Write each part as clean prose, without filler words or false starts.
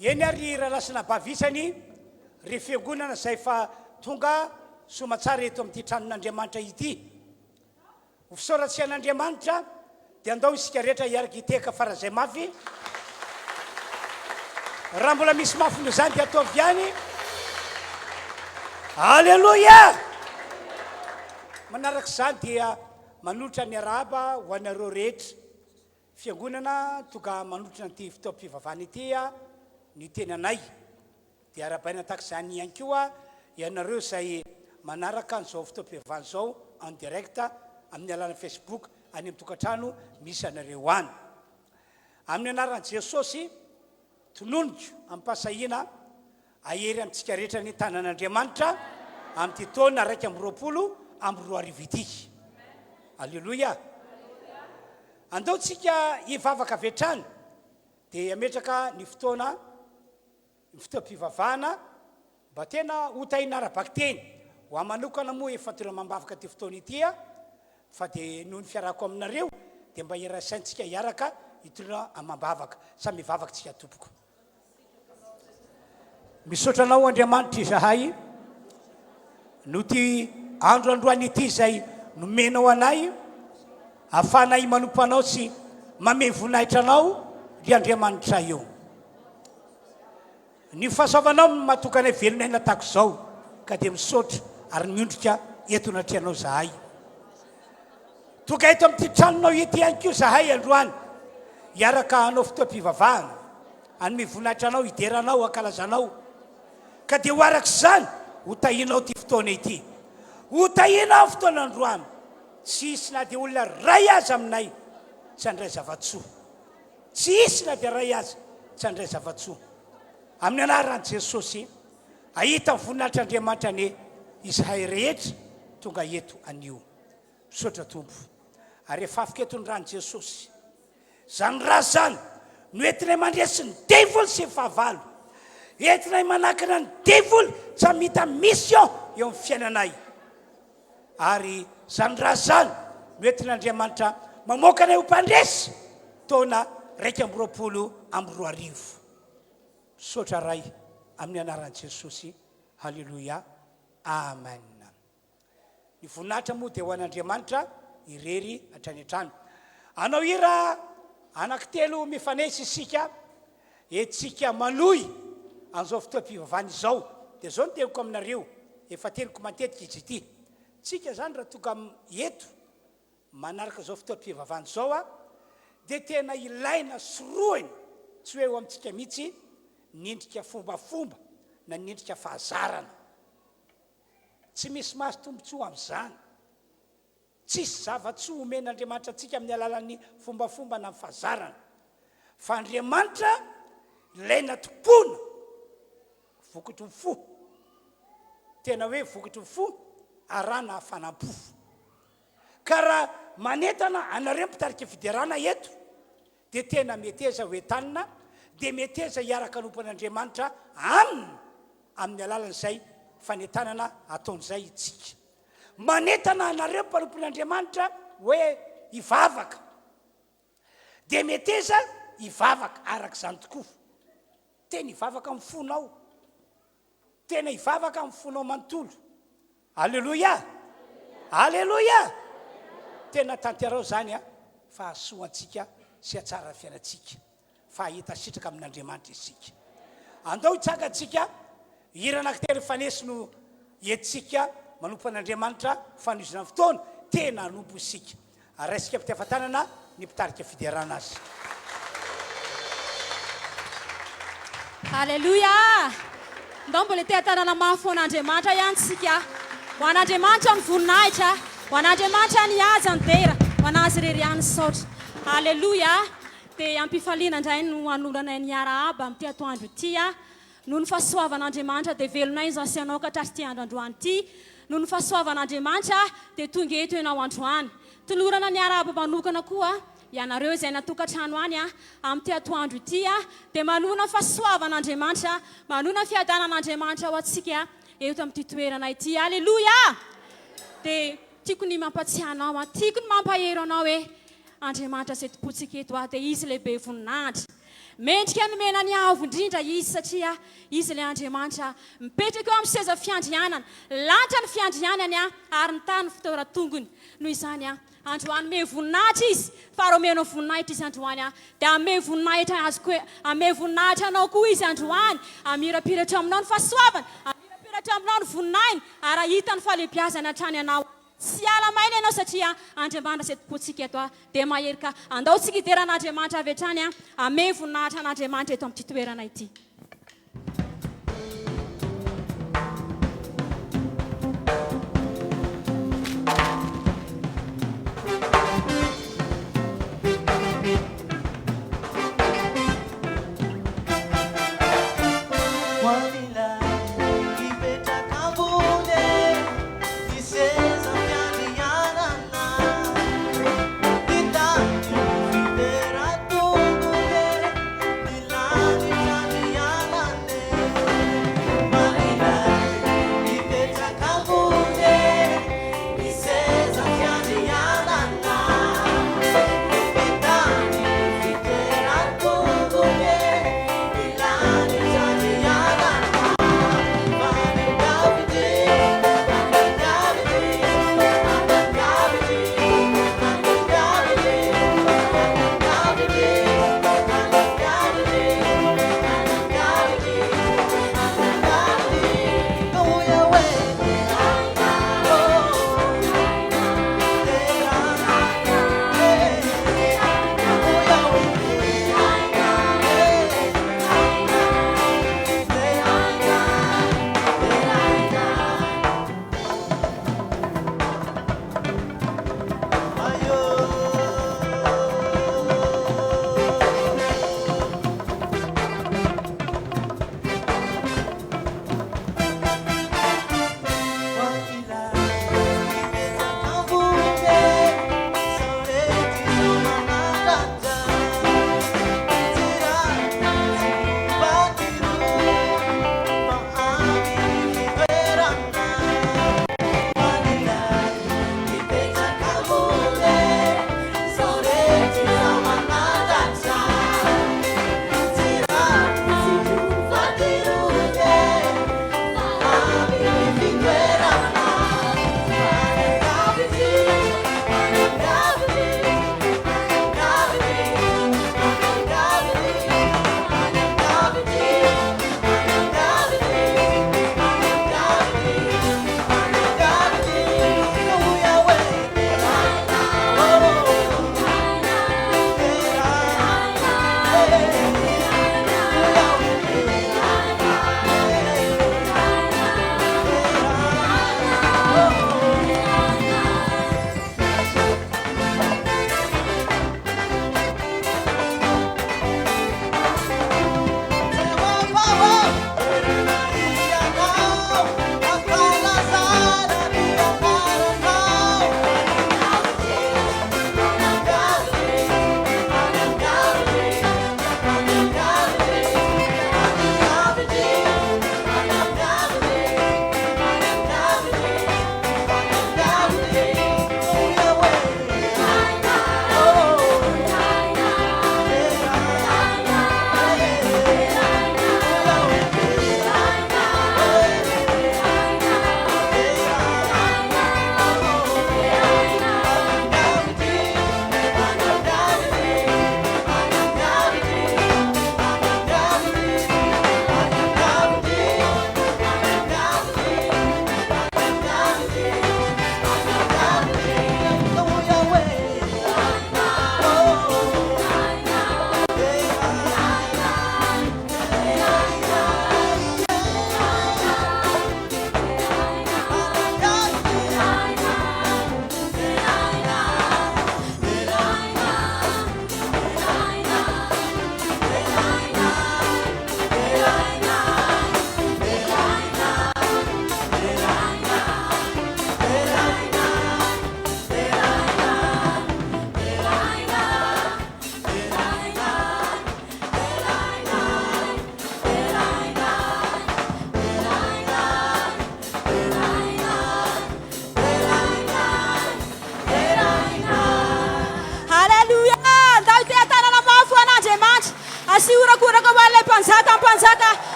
Eny ary rahalahy sy anabavy isany, ry fiangonana izay efa tonga soamatsara eto amin'ity tranon'Andriamanitra ity. Ho fisaorantsika an'Andriamanitra dia andao isika rehetra hiaraka hitehaka faran'izay mafy. Raha mbola misy mafy noho izany dia ataovy ihany. Aleloia! Manaraka izany dia manolotra ny arahaba ho anareo rehetra. Fiangonana tonga manotrona an'ity fotoam-pivavahana ity ny tenanay. Dia arahabaina tahaka izany ihany koa ianareo izay manaraka an'izao fotoam-pivavahana izao en direct amin'ny alalan'ny Facebook any amin'ny tokantrano misy anareo any. Amin'ny anaran'i Jesosy, tononiko amim-pahasahiana hahery amintsika rehetra ny tanan'Andriamanitra amin'ity taona 2021 ity. Aleloia! Andao tsika hivavaka avy hatrany dia hametraka ny fotoana, ny fotoam-pivavahana mba tena ho tahiana ara-bakiteny. Ho ahy manokana moa efa tena mambavaka ity fotoana ity aho fa dia noho ny fiarahako aminareo dia mba hiraisaintsika hiaraka hitolona amam-bavaka. Samy hivavaka tsika tompoko. Misaotra Anao Andriamanitra izahay noho ity andro androany ity izay nomenao anay ahafahanay manompo Anao sy mamehy voninahitra Anao ry Andriamanitray io. Ny fahasoavanao no mahatoky anay velon'aina tahaka izao ka dia misaotra ary miondrika eto anatrehanao izahay. Tonga eto amin'ity tranonao ity ihany koa izahay androany hiaraka hanao fotoam-pivavahana, hanome voninahitra Anao, hidera Anao, hankalaza Anao. Ka dia ho araka izany, ho tahianao ity fotoana ity. Ho tahianao ny fotoana androany. Tsy hisy na dia olona iray aza aminay tsy handray zava-tsoa. Tsy hisy na dia iray aza tsy handray zava-tsoa. Amin'ny anaran'i Jesosy, hahita ny voninahitr'Andriamanitra anie izahay rehetra tonga eto anio. Misaotra Tompo. Ary afafiko eto ny ran'i Jesosy. Izany ra izany no entinay mandresy ny devoly sy ny fahavalo. Entinay manakana ny devoly tsy hamita mission eo amin'ny fiainanay. Ary izany ra izany no entin'Andriamanitra mamoaka anay ho mpandresy taona 2021. Misaotra Ray amin'ny anaran'i Jesosy. Haleloia. Amen. Ny voninahitra moa dia ho an'Andriamanitra irery hatrany hatrany. Hanao hira anankitelo mifanesy isika, entsika manohy an'izao fotoam-pivavahana izao. Dia izao no teniko aminareo, efa teniko matetika izy ity. Tsika izany raha tonga eto manaraka izao fotoam-pivavahana izao dia tena ilaina sorohina tsy ho eo amintsika mihitsy ny endrika fombafomba na ny endrika fahazarana. Tsy misy mahazo tombontsoa amin'izany. Tsisy zava-tsoa omen'Andriamanitra antsika amin'ny alalan'ny fombafomba na ny fahazarana. Fa Andriamanitra ilaina tompoina vokatry ny fo. Tena hoe vokatry ny fo arahana hafanam-po. Ka raha manentana anareo mpitarika fiderana eto dia tena meteza ho entanina, dia meteza hiaraka hanompo an'Andriamanitra aminy amin'ny alalan'izay fanentanana ataon'izay itsika. Manentana anareo mpanompon'Andriamanitra hoe hivavaka, dia meteza hivavaka araka izany tokoa. Tena hivavaka amin'ny fonao. Tena hivavaka amin'ny fonao manontolo. Aleloia! Aleloia! Tena tanterao izany a, fa hahasoa antsika sy hahatsara ny fiainantsika, fa hahita sitraka amin'Andriamanitra isika. Andao hitsanga antsika, hira anankitelo mifanesy no entintsika manompo an'Andriamanitra, fanohizana ny fotoana, tena hanompo isika. Ary raisika am-pitiavan-tanana ny mpitarika fiderana azy. Aleloia! Ndao mbola te-hatanana mafy ho an'Andriamanitra ihany isika. Ho an'Andriamanitra ny voninahitra, ho an'Andriamanitra ny haja, ny dera, ho an'Azy irery ihany ny saotra. Aleloia! Dia am-pifaliana indray no anoloranay ny arahaba amin'ity atoandro ity. Noho ny fahasoavan'Andriamanitra dia velona izaho sy ianao ka hatratr'ity andro androany ity. Noho ny fahasoavan'Andriamanitra dia tonga eto ianao androany. Tolorana ny arahaba manokana koa ianareo izay any an-tokantrano any amin'ity atoandro ity dia manoana fahasoavan'Andriamanitra, manoana fiadanan'Andriamanitra ho antsika eto amin'ity toerana ity. Aleloia! Dia tiako ny mampatsiahy anao, tiako ny mampahery anao hoe Andriamanitra izay tompontsika eto dia Izy lehibe voninahitra. Mendrika nomena ny Avo indrindra Izy satria Izy ilay Andriamanitra mipetraka eo amin'ny seza fiandrianana. Lanitra ny fiandrianany ary ny tany ny fitoeran-tongony. Noho izany, androany omeo voninahitra Izy, fa raha omenao voninahitra Izy androany dia hanome voninahitra Azy koa, hanome voninahitra anao koa Izy androany. Hamirapiratra eo aminao ny fahasoavany, hamirapiratra eo aminao ny voninahiny ary hahita ny fahalehibiazany hatrany anao. Tsy hiala maina ianao satria Andriamanitra izay tompontsika eto dia mahery ka andao tsika hidera an'Andriamanitra avy hatrany Amen voninahitra an'Andriamanitra eto amin'ity toerana ity. Ho an'ilay hipetraka ambony e, ny seza fiandrianana. Ny tany no fiteran-tongony e, ny lanitra andrianana.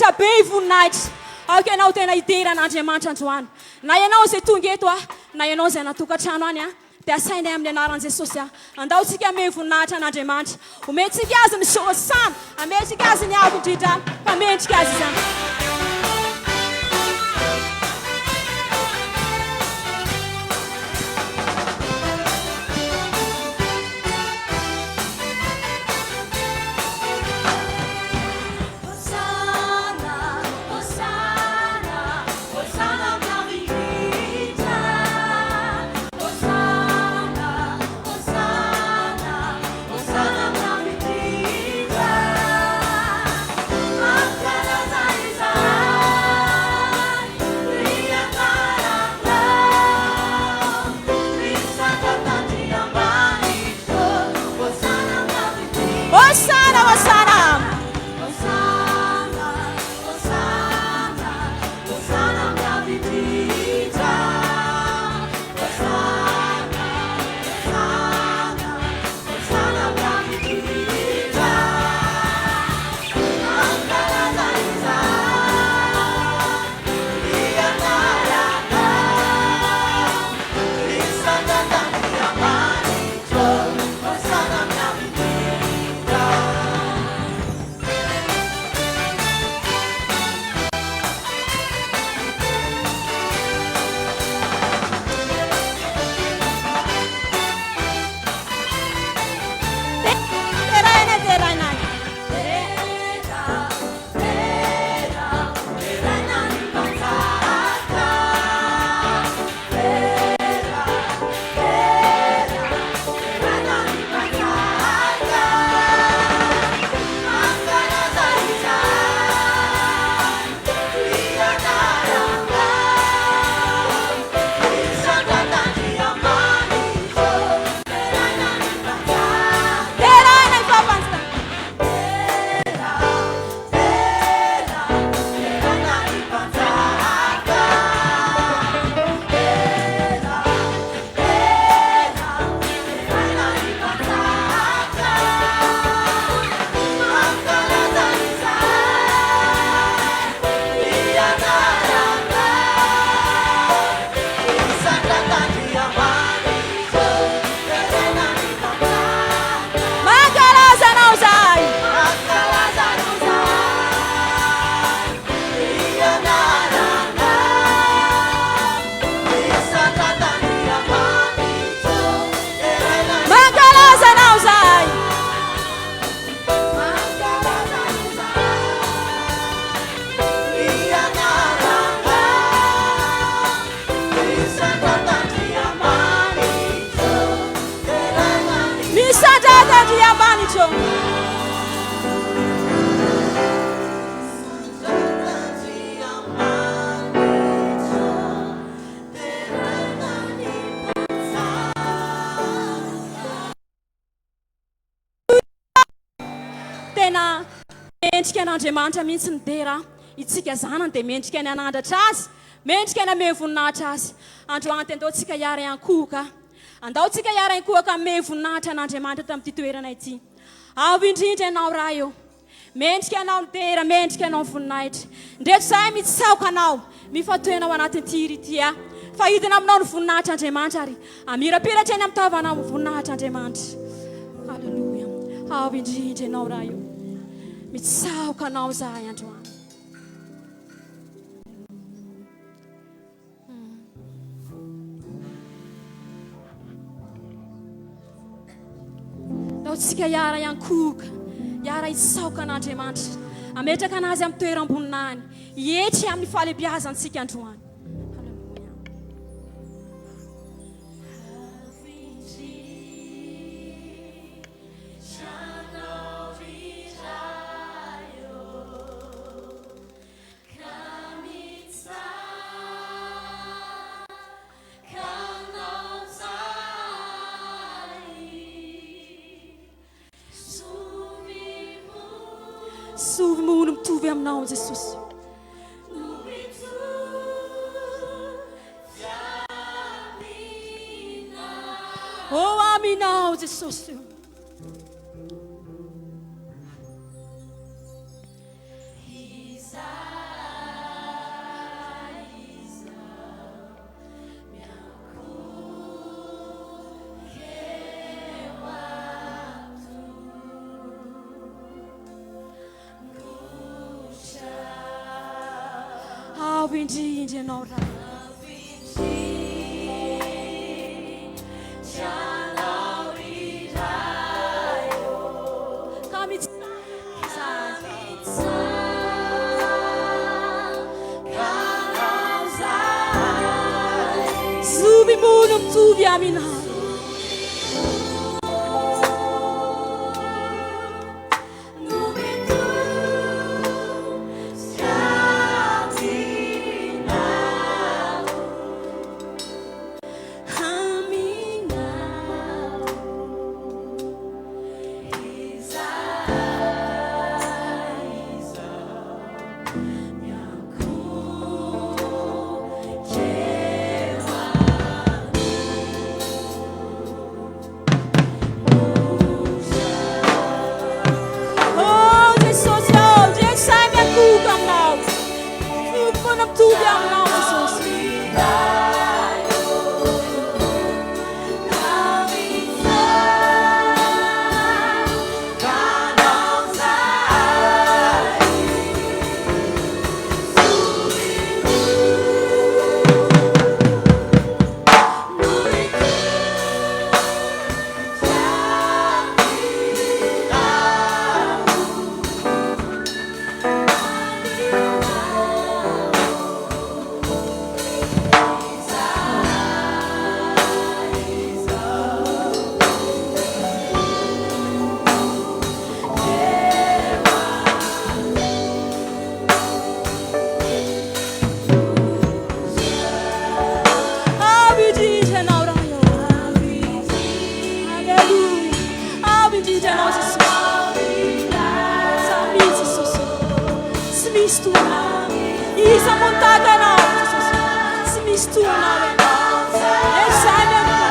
Andriamanitra be voninahitra. Aoka ianao tena hidera an'Andriamanitra androany. Na ianao izay tonga eto a, na ianao izay any an-tokantrano any a, dia asainay amin'ny anaran'i Jesosy a. Andao tsika hanome voninahitra an'Andriamanitra. Omentsika Azy ny hosana, amentsika Azy ny avo indrindra fa mendrika Azy izany. Hosana, Hosana. Deraina, deraina. Deraina i Papa. Mankalaza anao izahay. Mankalaza anao izahay. Misandrata Andriamanitro. Tena mendrika an'Andriamanitra mihitsy ny dera. Itsika zanany dia mendrika ny hanandratra azy, mendrika ny hanome voninahitra azy. Androany dia andao tsika hiara-hiankohoka. Andao tsika hiara-hiankohoka hanome voninahitra an'Andriamanitra eto amin'ity toerana ity. Avo indrindra ianao Ray ô. Mendrika anao ny dera, mendrika anao ny voninahitra. Ndreto izahay mitsaoka anao, mifantohena ao anatin'ity hira ity aho. Fa hidina aminao ny voninahitr'Andriamanitra ary hamirapiratra eny amin'ny tavanao ny voninahitr'Andriamanitra. Haleloia. Avo indrindra ianao Ray ô. Mitsaoka anao izahay androany. Ndao tsika hiara hiankohoka, hiara hisaoka an'Andriamanitra, hametraka an'Azy amin'ny toeram-boninahiny, hietry amin'ny fahalehibiazantsika androany. Haleloia. Sovy moa no mitovy aminao Jesosy. Oh aminao Jesosy. indrindra Ianao Ray. Ka mitsangana izahay. Zovy moa no mitovy aminao. Oh Jesosy ô, Jesosy sahy miankohoka aminao. Foana mitovy aminao Jesosy. Avy indrindra Ianao Ray ô. Alléluia. Avy indrindra Ianao Jesosy. Samy Jesosy. Tsy misy toa Anao. Iza moa no tahaka Anao Jesosy? Tsy misy toa Anao Ianao. Izay miankohoka.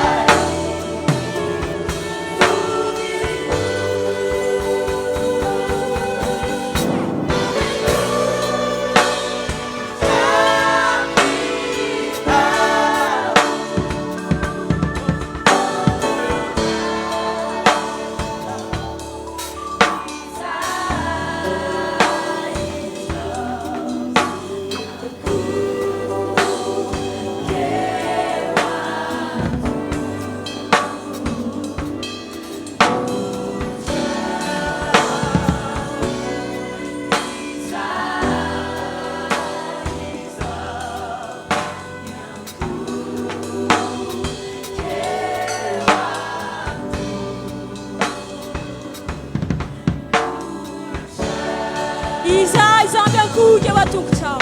Iza iza miankohoka eo an-tongotrao.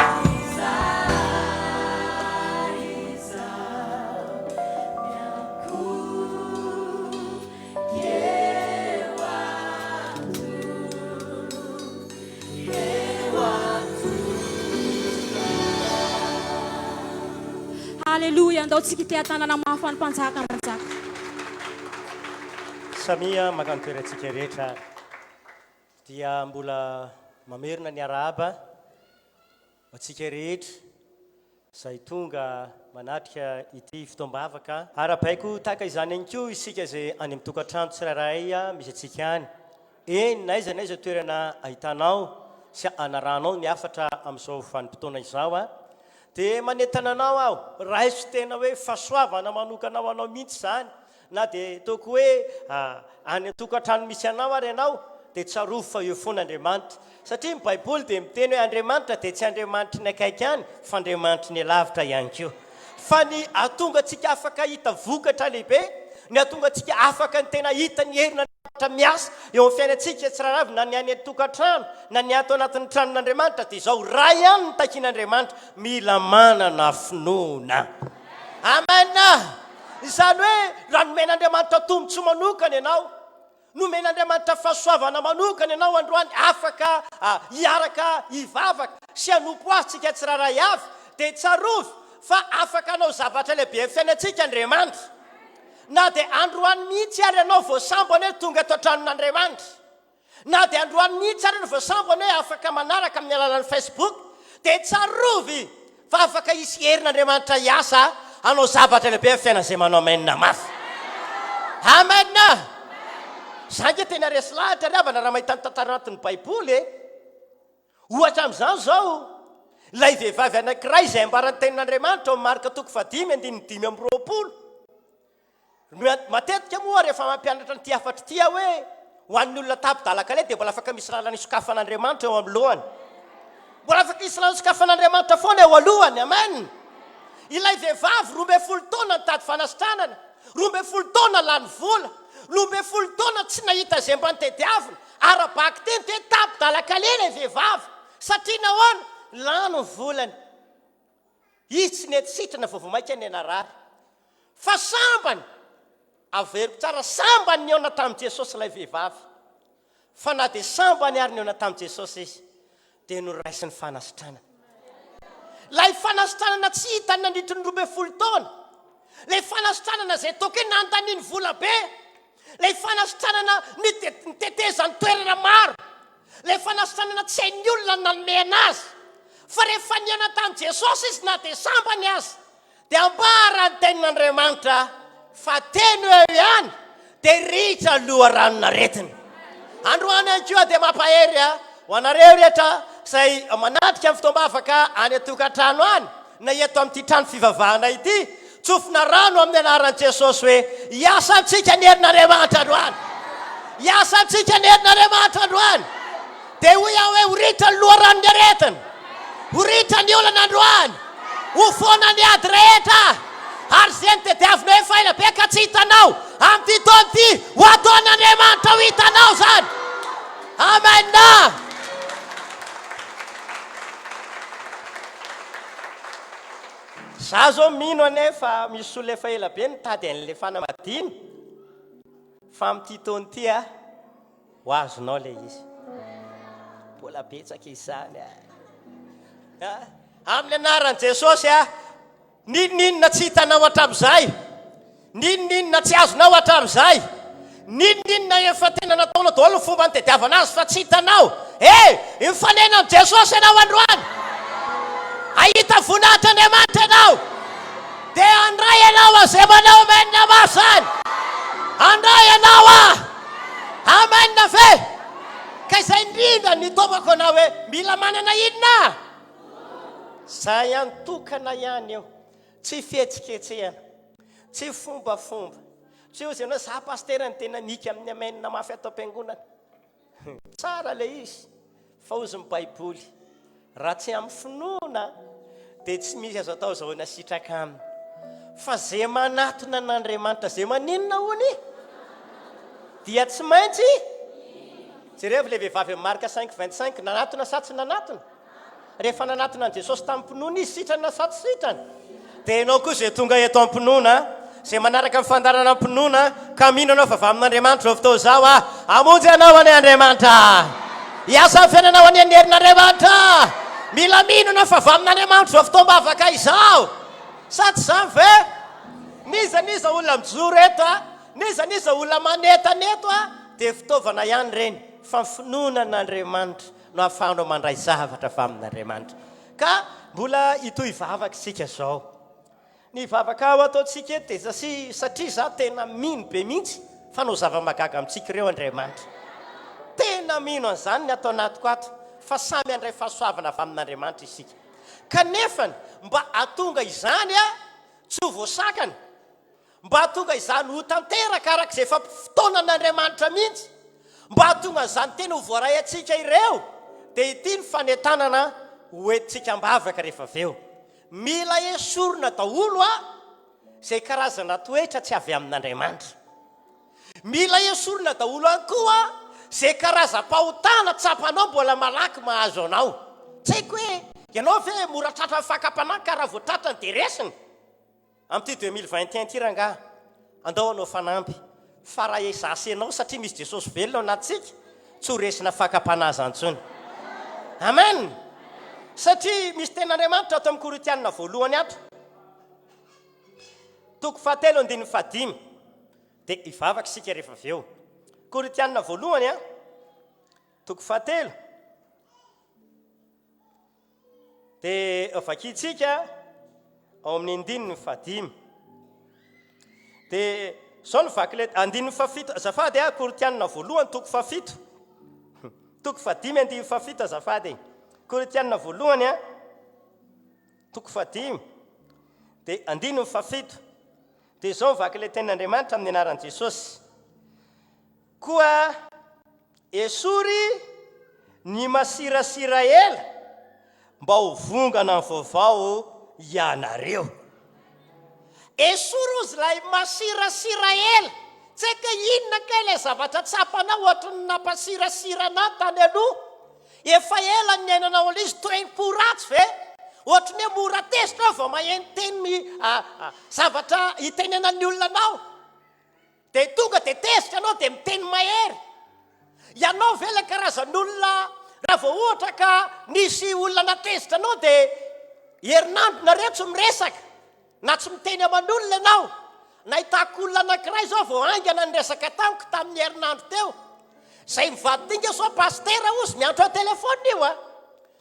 Haleloia, andao tsika hiteha-tanana mafy ho an'ny Mpanjaka mpanjaka. Samia maka ny toerantsika rehetra ary dia mbola mamerina ny arahaba ho antsika rehetra izay tonga manatrika ity fotoam-bavaka. Arahabaiko tahaka izany ihany koa isika izay any amin'ny tokantrano tsirairay misy antsika any. Eny, na aiza na aiza toerana ahitanao sy anarahanao ny hafatra amin'izao vanim-potoana izao, dia manentana anao aho, raiso tena hoe fahasoavana manokana ho anao mihitsy izany, Na dia ataoko hoe any an-tokantrano misy anao ary ianao, dia tsarovy fa eo foana Andriamanitra. Satria ny Baiboly dia miteny hoe Andriamanitra dia tsy Andriamanitry ny akaiky ihany, fa Andriamanitry ny lavitra ihany koa. Fa ny hahatonga antsika afaka hahita vokatra lehibe, ny hahatonga antsika afaka ny tena hahita ny herin'Andriamanitra miasa eo amin'ny fiainantsika tsirairay avy, na ny any an-tokantrano, na ny ato anatin'ny tranon'Andriamanitra, dia izao, iray ihany no takian'Andriamanitra, mila manana finoana. Amen! Izany hoe raha nomen'Andriamanitra tombontsoa manokana ianao, nomen'Andriamanitra fahasoavana manokana ianao androany afaka hiaraka hivavaka sy hanompo Azy tsika tsirairay avy, dia tsarovy fa afaka hanao zavatra lehibe amin'ny fiainantsika Andriamanitra. Na dia androany mihitsy ary ianao vao sambany hoe tonga eto an-tranon'Andriamanitra. Na dia androany mihitsy ary no vao sambany hoe afaka manaraka amin'ny alalan'ny Facebook, dia tsarovy fa afaka hisy herin'Andriamanitra hiasa hanao zavatra lehibe amin'ny fiainan'izay manao amen mafy. Amen! Za ange tena resy lahatra ry havana raha mahita ny tantara anatin'ny Baiboly e! Ohatra amin'izany izao, Ilay vehivavy anankiray izay ambaran'ny Tenin'Andriamanitra ao amin'ny Marka toko fahadimy andininy 25. Matetika moa rehefa mampianatra an'ity hafatra ity aho hoe ho an'ny olona tapi-dalan-kaleha dia mbola afaka misy lalana isokafan'Andriamanitra eo amin'ny lohany. Mbola afaka hisy lalana isokafan'Andriamanitra foana eo alohany. Amen. Ilay vehivavy 12 taona nitady fanasitranana, 12 taona lany vola, 12 taona tsy nahita izay mba notediavina. Ara-bakiteny dia tapi-dalan-kaleha ilay vehivavy. Satria nahoana? Lany ny volany. Izy tsy nety sitrana vao vao mainka niha-narary. Fa sambany, averiko tsara, sambany nihaona tamin'i Jesosy ilay vehivavy. Fa na dia sambany ary nihaona tamin'i Jesosy izy, dia noraisiny fanasitranana. Ilay fanasitranana tsy hitany nandritry ny 12 taona, ilay fanasitranana izay ataoko hoe nandaniany vola be, ilay fanasitranana nitetezany toerana maro, Ilay fanasitranana tsy hain'ny olona ny nanome anazy, fa rehefa nihaona tamin'i Jesosy izy na dia sambany aza, dia ambara ny tenin'Andriamanitra fa teny eo ihany dia ritra ny loharanon'aretina. Androany ihany koa dia mampahery ho anareo rehetra izay manatrika ny fotoam-bavaka any an-tokantrano any na eto amin'ity trano fivavahana ity, tsofina rano amin'ny anaran'i Jesosy hoe, hiasa amintsika ny herin'Andriamanitra androany. Hiasa amintsika ny herin'Andriamanitra androany. Dia hoy aho hoe, ho ritra ny loharanon'ny aretina. Ho ritra ny olana androany. Ho foana ny ady rehetra. Ary izay notadiavinao efa ela be ka tsy hitanao, amin'ity taona ity, ho ataon'Andriamanitra ho hitanao izany. Amen. Za zao mino anie fa misy olona efa ela be nitady an'le fanambadiana fa amin'ity taona ity a ho azonao le izy. Mbola betsaka izany a. Amin'ny anaran'i Jesosy a. N'inon'inona tsy hitanao hatramin'izay, n'inon'inona tsy azonao hatramin'izay, n'inon'inona efa tena nataonao daholo ny fomba nitadiavana azy fa tsy hitanao. E! Mifanena amin'i Jesosy ianao androany. Hahita voninahitr'Andriamanitra ianao. Dia handray ianao an'izay manao amen mafy izany. Handray ianao ah! Amen ve? Ka izay indrindra no itaomako anao hoe mila manana inona? Zay ihany tokana ihany io. Tsy fihetsiketsehana, tsy fombafomba, tsy hozy ianao za pasitera ny tena mika amin'ny amen mafy ato am-piangonana. Tsara ilay izy fa hozy ny baiboly raha tsy amin'ny finoana dia tsy misy azo atao azahoana sitraka aminy. Fa ze manatona an'Andriamanitra ze maninona hony dia tsy maintsy Jerevo ilay vehivavy amin'ny Marka cinq 25 nanatona sa tsy nanatona? Rehefa nanatona an'i Jesosy tamim-pinoana izy, sitrana sa tsy sitrana? Dia ianao koa izay tonga eto am-pinoana, izay manaraka ny fandaharana am-pinoana, ka mino anao fa avy amin'Andriamanitra izao fotoana izao aho, hamonjy anao anie Andriamanitra! Hiasa amin'ny fiainanao anie ny herin'Andriamanitra! Mila mino anao fa avy amin'Andriamanitra izao fotoam-bavaka izao! Sa tsy izany ve? N'iza n'iza olona mijoro eto, n'iza n'iza olona manentana eto, dia fitaovana ihany ireny, fa ny finoana an'Andriamanitra no ahafahanao mandray zavatra avy amin'Andriamanitra. Ka mbola hitohy vavaka isika izao. Ny vavaka ho ataontsika eto dia satria satria izaho tena mino be mihitsy fa hanao zava-mahagaga amintsika ireo Andriamanitra. Tena mino an'izany ny ato anatiko ato fa samy handray fahasoavana avy amin'Andriamanitra isika. Kanefany mba hahatonga izany tsy ho voasakana Mba hahatonga izany ho tanteraka araka izay efa fotoanan'Andriamanitra mihitsy, mba hahatonga an'izany teny ho voaray antsika ireo, dia ity ny fanentanana ho entintsika am-bavaka rehefa avy eo. Mila esorina daholo a izay karazana toetra tsy avy amin'Andriamanitra. Mila esorina daholo ihany koa izay karazam-pahotana tsapanao mbola malaky mahazo anao. Tsy haiko hoe ianao ve mora tratran'ny fakam-panahy ka raha vao tratrany dia resiny? Amin'ity 2021 ity rangaha, andao hanao fanamby, fa raha izaho sy ianao satria misy Jesosy velona ao anatintsika, tsy ho resina fakam-panahy izany intsony. Amen! Satria misy tenin'Andriamanitra ato amin'ny Korintianina voalohany ato, toko fahatelo andininy fahadimy, dia hivavaka isika rehefa avy eo. Korintianina voalohany a, toko fahatelo. Dia vakintsika ao amin'ny andininy fahadimy. Dia izao no vaky ilay andininy fahafito, azafady a, Korintianina voalohany toko fahafito. Toko fahadimy andininy fahafito azafady. Korintianina voalohany a. Toko fahadimy, dia andininy fahafito. Dia izao ny vaky ilay tenin'Andriamanitra amin'ny anaran'i Jesosy. Koa esory ny masirasira ela mba ho vongana ny vaovao ianareo. Esory ozy ilay masirasira ela. Tsy haiko hoe inona kay ilay zavatra tsapanao ohatry ny nampasirasira anah tany aloha. Efa ela ny niainanao an'ilay izy, toe-po ratsy ve? Ohatry ny hoe mora tezitra aho vao maheno teny zavatra itenenan'ny olona anao. Dia tonga dia tezitra ianao dia miteny mahery. Ianao ve ilay karazan'olona raha vao ohatra ka nisy olona natezitra anao dia herinandro nareo tsy miresaka na tsy miteny aman'olona ianao? Nahitako olona anankiray izao vao haingana niresaka tamiko tamin'ny herinandro teo. Izay mivady dinga sao pasitera ozy miantso an-telefaonina io a!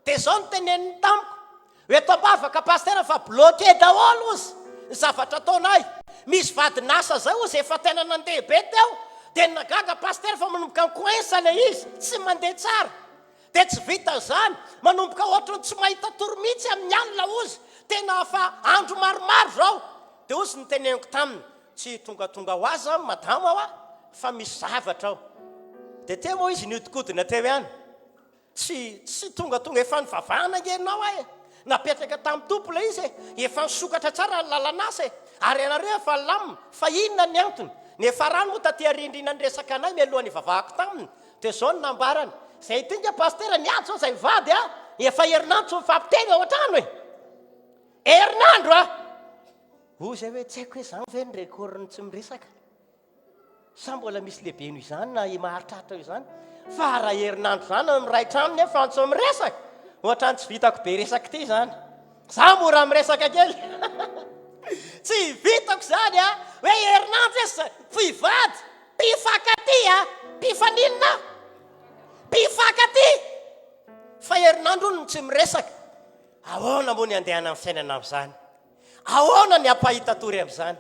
Dia izao no teneniny tamiko, Ho eto am-bavaka Pasitera fa bloqué daholo ozy ny zavatra ataonay. Misy vadin'asa zay ozy efa tena nandeha be teo, dia ny nagaga Pasitera fa manomboka mi-coince ilay izy, tsy mandeha tsara. Dia tsy vitan'izany, manomboka ohatran'ny tsy mahita tory mihitsy amin'ny alina ozy, tena efa andro maromaro izao. Dia ozy ny teneniko taminy, tsy tongatonga ho azy zany madama hoa fa misy zavatra ao. Dia teo moa izy nihodinkodina teo ihany. Tsy tsy tongatonga efa nivavahana ange ianao aho e! Napetraka tamin'ny Tompo ilay izy e! Efa nisokatra tsara ny lalan'asa e! Ary ianareo efa nilamina, fa inona ny antony? Niafarany moa taty aoriandriana niresaka anay mialohan'ny hivavahako taminy, dia izao no nambarany, Izay ity ange Pasitera niady izao izay mivady a! Efa herinandro tsy mifampiteny ao an-trano e! Herinandro a! Hoy izay hoe, tsy haiko hoe izany ve ny record-n'ny tsy miresaka? Sa mbola misy lehibe noho izany na maharitraritra eo izany? Fa raha herinandro izany no miray trano nefa tsy miresaka, ohatran'ny tsy vitako be resaka ity izany. Za mora miresaka kely. Tsy vitako izany a! Hoe herinandro izy mpivady, mpifankatia, mpifaninona, mpifankatia. Fa herinandro hono no tsy miresaka. Ahoana moa ny andehanan'ny fiainana amin'izany? Ahoana ny hampahita tory amin'izany?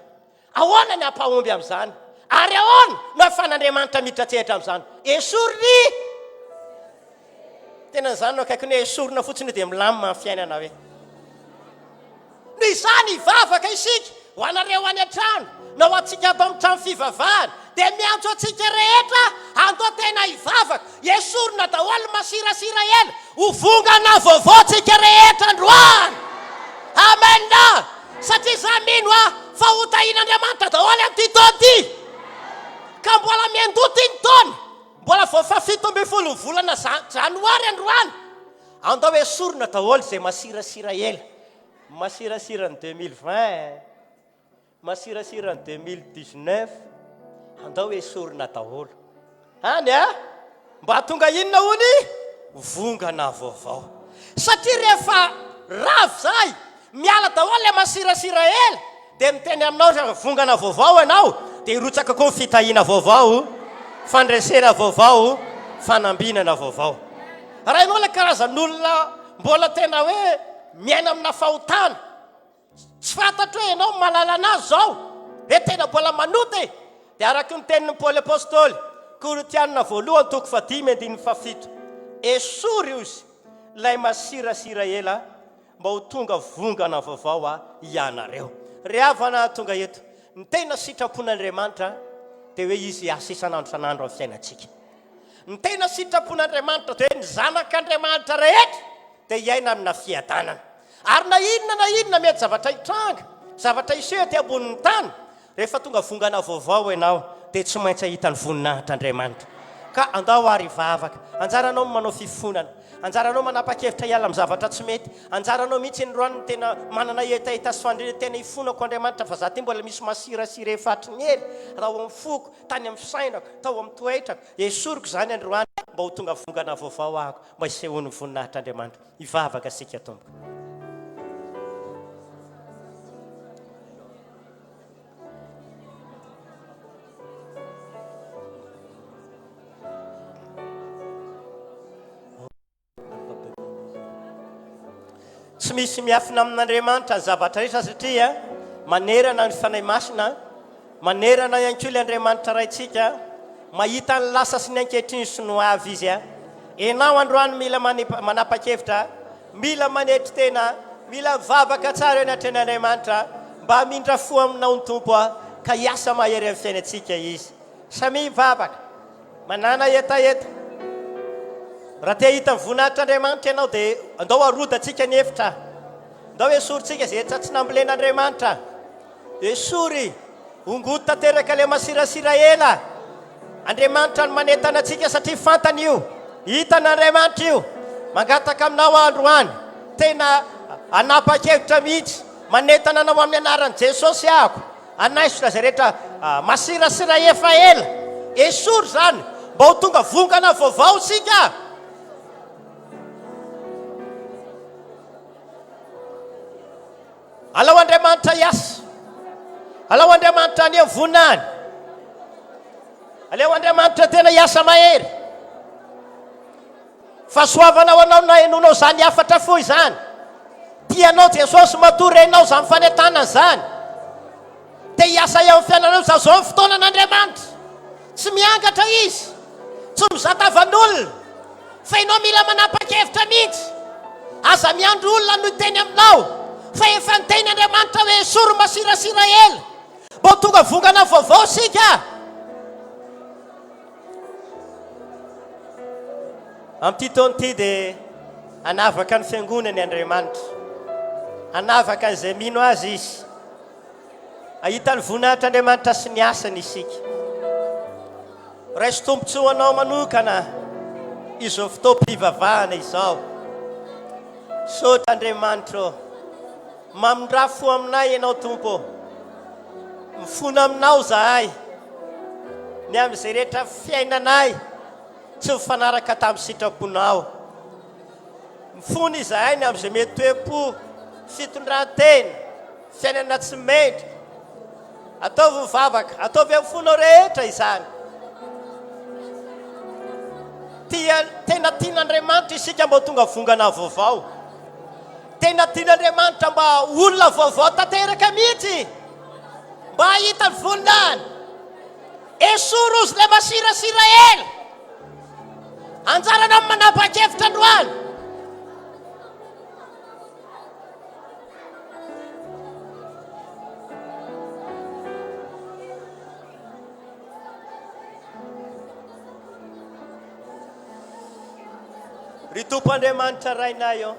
Ahoana ny hampahomby amin'izany? Ary ahoana no ahafahan'Andriamanitra miditra an-tsehatra amin'izany? Esory ny Tena izany no akaikiny hoe esorina fotsiny dia milamina ny fiainana hoe. Noho izany hivavaka isika ho anareo any an-trano na ho antsika ato amin'ny trano fivavahana dia miantso antsika rehetra handao tena hivavaka. Esorina daholo ny masirasira ela. Ho vongana vaovao tsika rehetra androany. Amen. Satria za mino aho fa ho tahin'Andriamanitra daholo amin'ity taona ity. Ka mbola miandoha ity ny taona. Mbola vao faha 17 ny volana janoary androany. Andao esorina daholo izay masirasira ela. Masirasira ny 2020. Masirasira ny 2019 andao esorina daholo any a! Mba tonga inona hony? Vongana vaovao. Satria rehefa ravo zahay, miala daholo ilay masirasira ela, dia miteny aminao rehefa vongana vaovao ianao, dia hirotsaka koa ny fitahiana vaovao, fandresena vaovao, fanambinana vaovao. Raha ianao ilay karazan'olona mbola tena hoe miaina amina fahotana, Tsy fantatro hoe ianao mahalala anazy izao hoe tena mbola manota e! Dia araka ny tenin'i Paoly Apostoly, Korintianina voalohany toko fahadimy andininy fahafito, Esory ozy ilay masirasira ela mba ho tonga vongana vaovao a ianareo. Ry havana tonga eto, ny tena sitrapon'Andriamanitra dia hoe Izy hiasa isan'andro isan'andro amin'ny fiainantsika. Ny tena sitrapon'Andriamanitra dia hoe ny zanak'Andriamanitra rehetra dia hiaina amina fiadanana. Ary na inona na inona mety zavatra hitranga, zavatra hiseho ety ambonin'ny tany, rehefa tonga vongana vaovao ianao, dia tsy maintsy hahita ny voninahitr'Andriamanitra. Ka andao ary hivavaka. Anjaranao ny manao fifonana. Anjaranao manapa-kevitra hiala amin'ny zavatra tsy mety. Anjaranao mihitsy ny roany no tena manana hetaheta sy faniriana tena hifonako Andriamanitra fa za ty mbola misy masirasira efa hatry ny ela raha ao amin'ny foko, tany amin'ny fisainako, tao amin'ny toetrako. Esoriko izany androany mba ho tonga vongana vaovao ahako, mba hisehoan'ny voninahitr'Andriamanitra. Hivavaka isika tompoko. Tsy misy miafina amin'Andriamanitra ny zavatra rehetra satria manerana ny Fanahy Masina, manerana ihany koa ilay Andriamanitra Raintsika, mahita ny lasa sy ny ankehitriny sy ny ho avy Izy. Ianao androany mila manapa-kevitra, mila manetry tena. Mila mivavaka tsara eo anatrehan'Andriamanitra mba hamindra fo aminao ny Tompo ka hiasa mahery amin'ny fiainantsika Izy. Samia mivavaka. Manàna hetaheta. Raha te hahita ny voninahitr'Andriamanitra ianao dia andao harodantsika ny efitra. Ndao esorintsika izay efa tsy nambolen'Andriamanitra. Esory, hongoty tanteraka ilay masirasira ela. Andriamanitra no manentana antsika satria fantany io. Hitan'Andriamanitra io. Mangataka aminao aho androany. Tena hanapa-kevitra mihitsy. Manentana anao amin'ny anaran'i Jesosy aho. Hanaisotra izay rehetra masirasira efa ela. Esory izany mba ho tonga vongana vaovao isika. Alao Andriamanitra hiasa. Alao Andriamanitra haneho voninahiny. Aleo Andriamanitra tena hiasa mahery. Fahasoavana ho anao nahenoanao izany hafatra fohy izany. Tianao Jesosy matoa renao izany fanentanana izany. Te hiasa eo amin'ny fiainanao izy, izao ny fotoanan'Andriamanitra. Tsy miangatra izy, tsy mizaha tavan'olona, fa ianao mila manapa-kevitra mihitsy. Aza miandry olona no hiteny aminao, fa efa niteny Andriamanitra hoe esory masirasira ela, mba ho tonga vongana vaovao isika. Amin'ity taona ity dia hanavaka ny fiangonany Andriamanitra. Hanavaka an'izay mino Azy Izy. Hahita ny voninahitr'Andriamanitra sy ny asany isika. Raiso tombontsoa ho anao manokana izao fotoam-pivavahana izao. Misaotra Andriamanitra ô. Mamindrà fo aminay Ianao Tompo ô. Mifona aminao izahay ny amin'izay rehetra fiainanay tsy mifanaraka tamin'ny sitraponao. Mifona izahay ny amin'izay mety toe-po, fitondran-tena, fiainana tsy mendrika. Ataovy ny vavaka, ataovy amin'ny fonao rehetra izany. Tia, tena tian'Andriamanitra isika mba ho tonga vongana vaovao. Tena tian'Andriamanitra mba olona vaovao tanteraka mihitsy, mba hahita ny voninahiny. Esory ozy ilay masirasira ela. Anjaranao ny manapa-kevitra androany. Ry Tompo Andriamanitra Rainay ô,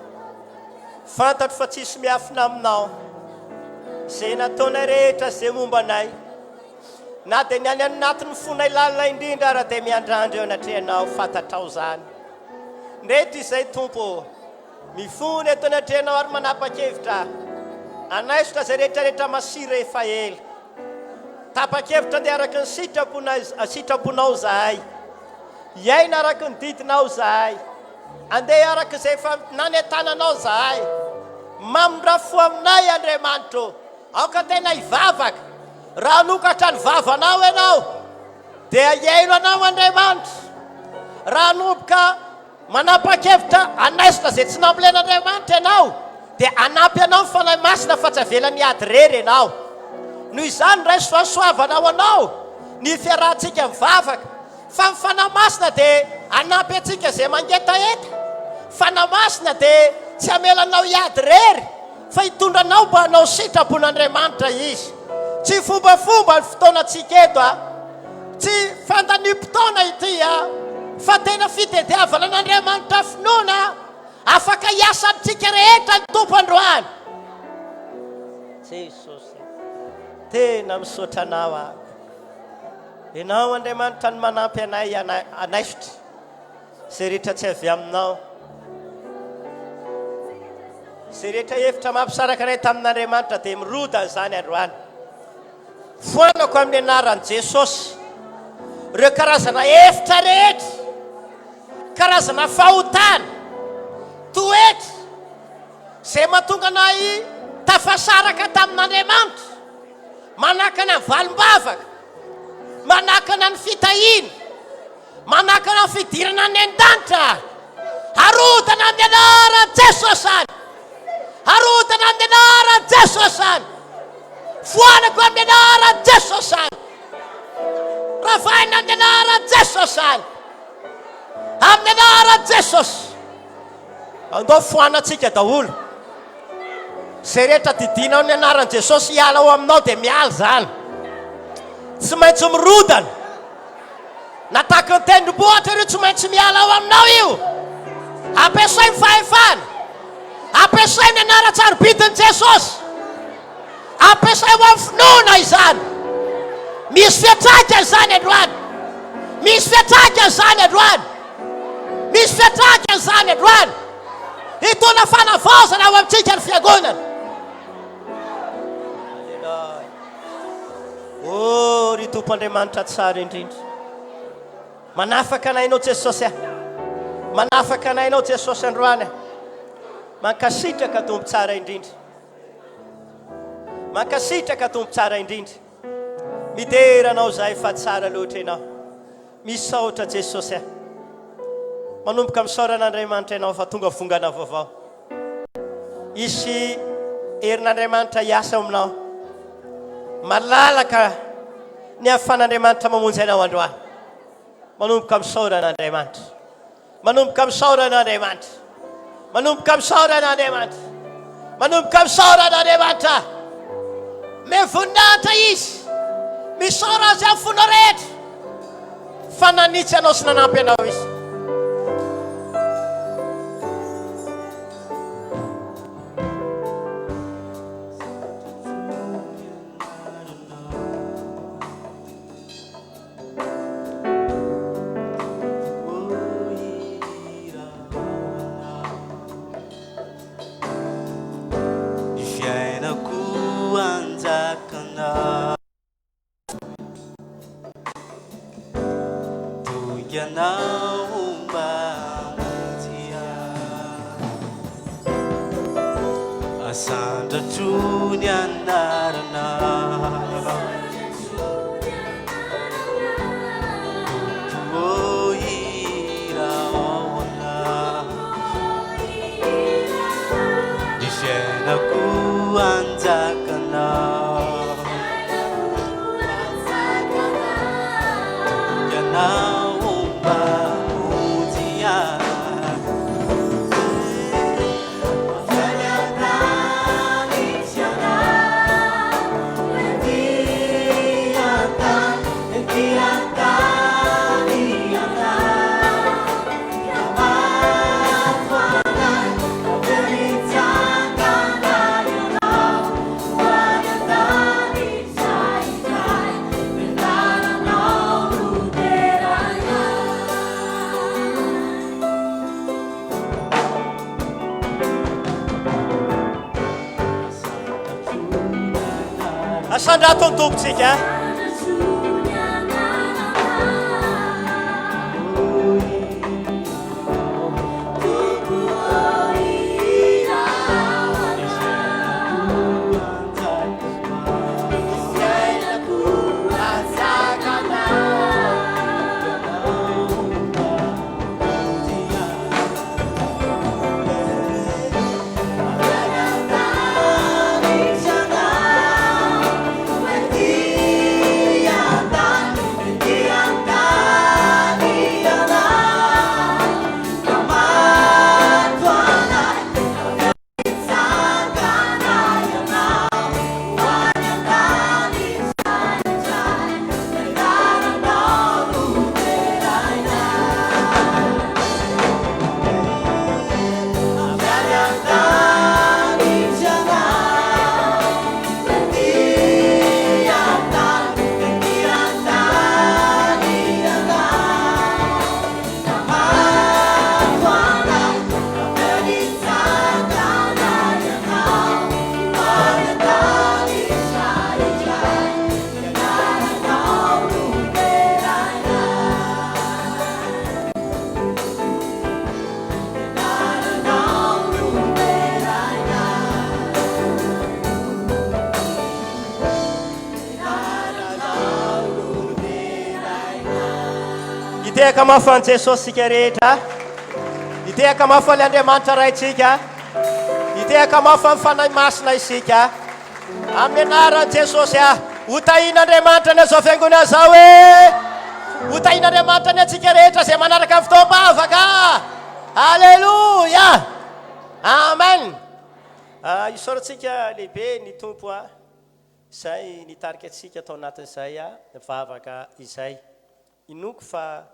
fantatro fa tsisy miafina aminao izay nataonay rehetra izay momba anay. Na dia ny any anatin'ny fonay lalina indrindra ara dia miandrandra eo anatrehanao, fantatrao izany. Ndreto izay Tompo ô, mifona eto anatrehanao ary manapa-kevitra hanaisotra izay rehetra rehetra masira efa ela. Tapa-kevitra andeha araka ny sitraponay, sitraponao izahay. Hiaina araka ny didinao izahay. Andeha araka izay efa nanentananao izahay. Mamindrà fo aminay Andriamanitra ô. Aoka tena hivavaka. Raha hanokatra ny vavanao ianao, dia hihaino anao Andriamanitra. Raha hanomboka manapa-kevitra hanaisotra izay tsy nambolen'Andriamanitra ianao, dia hanampy anao ny Fanahy Masina fa tsy avelany hiady irery ianao. Noho izany, raiso fahasoavana ho anao ny fiarahantsika mivavaka. Fa ny Fanahy Masina dia hanampy antsika izay mangetaheta. Fanahy Masina dia tsy hamela anao hiady irery, fa hitondra anao mba hanao sitrapon'Andriamanitra Izy. Tsy fombafomba ny fotoanantsika eto a! Tsy fandaniam-potoana ity a! Fa tena fitediavana an'Andriamanitra finoana. Afaka hiasa amintsika rehetra ny Tompo androany. Jesosy, tena misaotra Anao aho. Ianao Andriamanitra no manampy anay hanaisotra izay rehetra tsy avy aminao. Izay rehetra hevitra mampisaraka anay tamin'Andriamanitra dia mirodana izany androany. Foanako amin'ny anaran'i Jesosy ireo karazana hevitra rehetra, karazana fahotana, toetra izay mahatonga anay tafasaraka tamin'Andriamanitra. Manakana ny valim-bavaka, manakana ny fitahiana, manakana ny fidirana any an-danitra. Arodana amin'ny anaran'i Jesosy any. Arodana amin'ny anaran'i Jesosy any. Foanako amin'ny anaran'i Jesosy any. Ravaina amin'ny anaran'i Jesosy any. Amin'ny anaran'i Jesosy. Andao foanantsika daholo. Izay rehetra didianao ny anaran'i Jesosy hiala ao aminao dia miala izany. Tsy maintsy mirodana. Na tahaky ny tendrombohitra ireo tsy maintsy miala ao aminao io. Ampiasay ny fahefana. Ampiasay ny anaran-tsarobidin'i Jesosy. Ampiasay ho amin'ny finoana izany. Misy fiantraikany izany androany. Misy fiantraikany izany androany. Misy fiantraikany izany androany. Hitondra fanavaozana ao amintsika ny fiangonana. Aleloia. Oh, ry Tompo Andriamanitra tsara indrindra. Manafaka anay Ianao Jesosy a. Manafaka anay Ianao Jesosy androany a. Mankasitraka Tompo tsara indrindra. Mankasitraka Tompo tsara indrindra. Midera Anao zahay fa tsara loatra Ianao. Misaotra Jesosy a. Manomboka misaora an'Andriamanitra ianao fa tonga vongana vaovao. Hisy herin'Andriamanitra hiasa ao aminao. Malalaka ny ahafahan'Andriamanitra mamonjy anao androany. Manomboka misaora an'Andriamanitra. Manomboka misaora an'Andriamanitra. Manomboka misaora an'Andriamanitra. Manomboka misaora an'Andriamanitra. Me voninahitra Izy. Misaora Azy amin'ny fonao rehetra. Fa nanitsy anao sy nanampy anao Izy. Ny fiainako anjakanao Tonga anao mba hamonjy ahy Asandratro ny anaranao Tompo ô hira ao anah Ny fiainako anjakanao Tonga anao mba hamonjy ahy. Asandrato ny Tompontsika. Hitehaka mafy an'i Jesosy isika rehetra. Hitehaka mafy an'ilay Andriamanitra Raintsika. Hitehaka mafy amin'ny Fanahy Masina isika. Amin'ny anaran'i Jesosy ah. Ho tahian'Andriamanitra ny azao fiangonana izao e. Ho tahian'Andriamanitra ny antsika rehetra izay manaraka ny fotoam-bavaka. Alléluia. Amen. Isaorantsika lehibe ny Tompo izay nitarika antsika tao anatin'izay vavaka izay. Inoako fa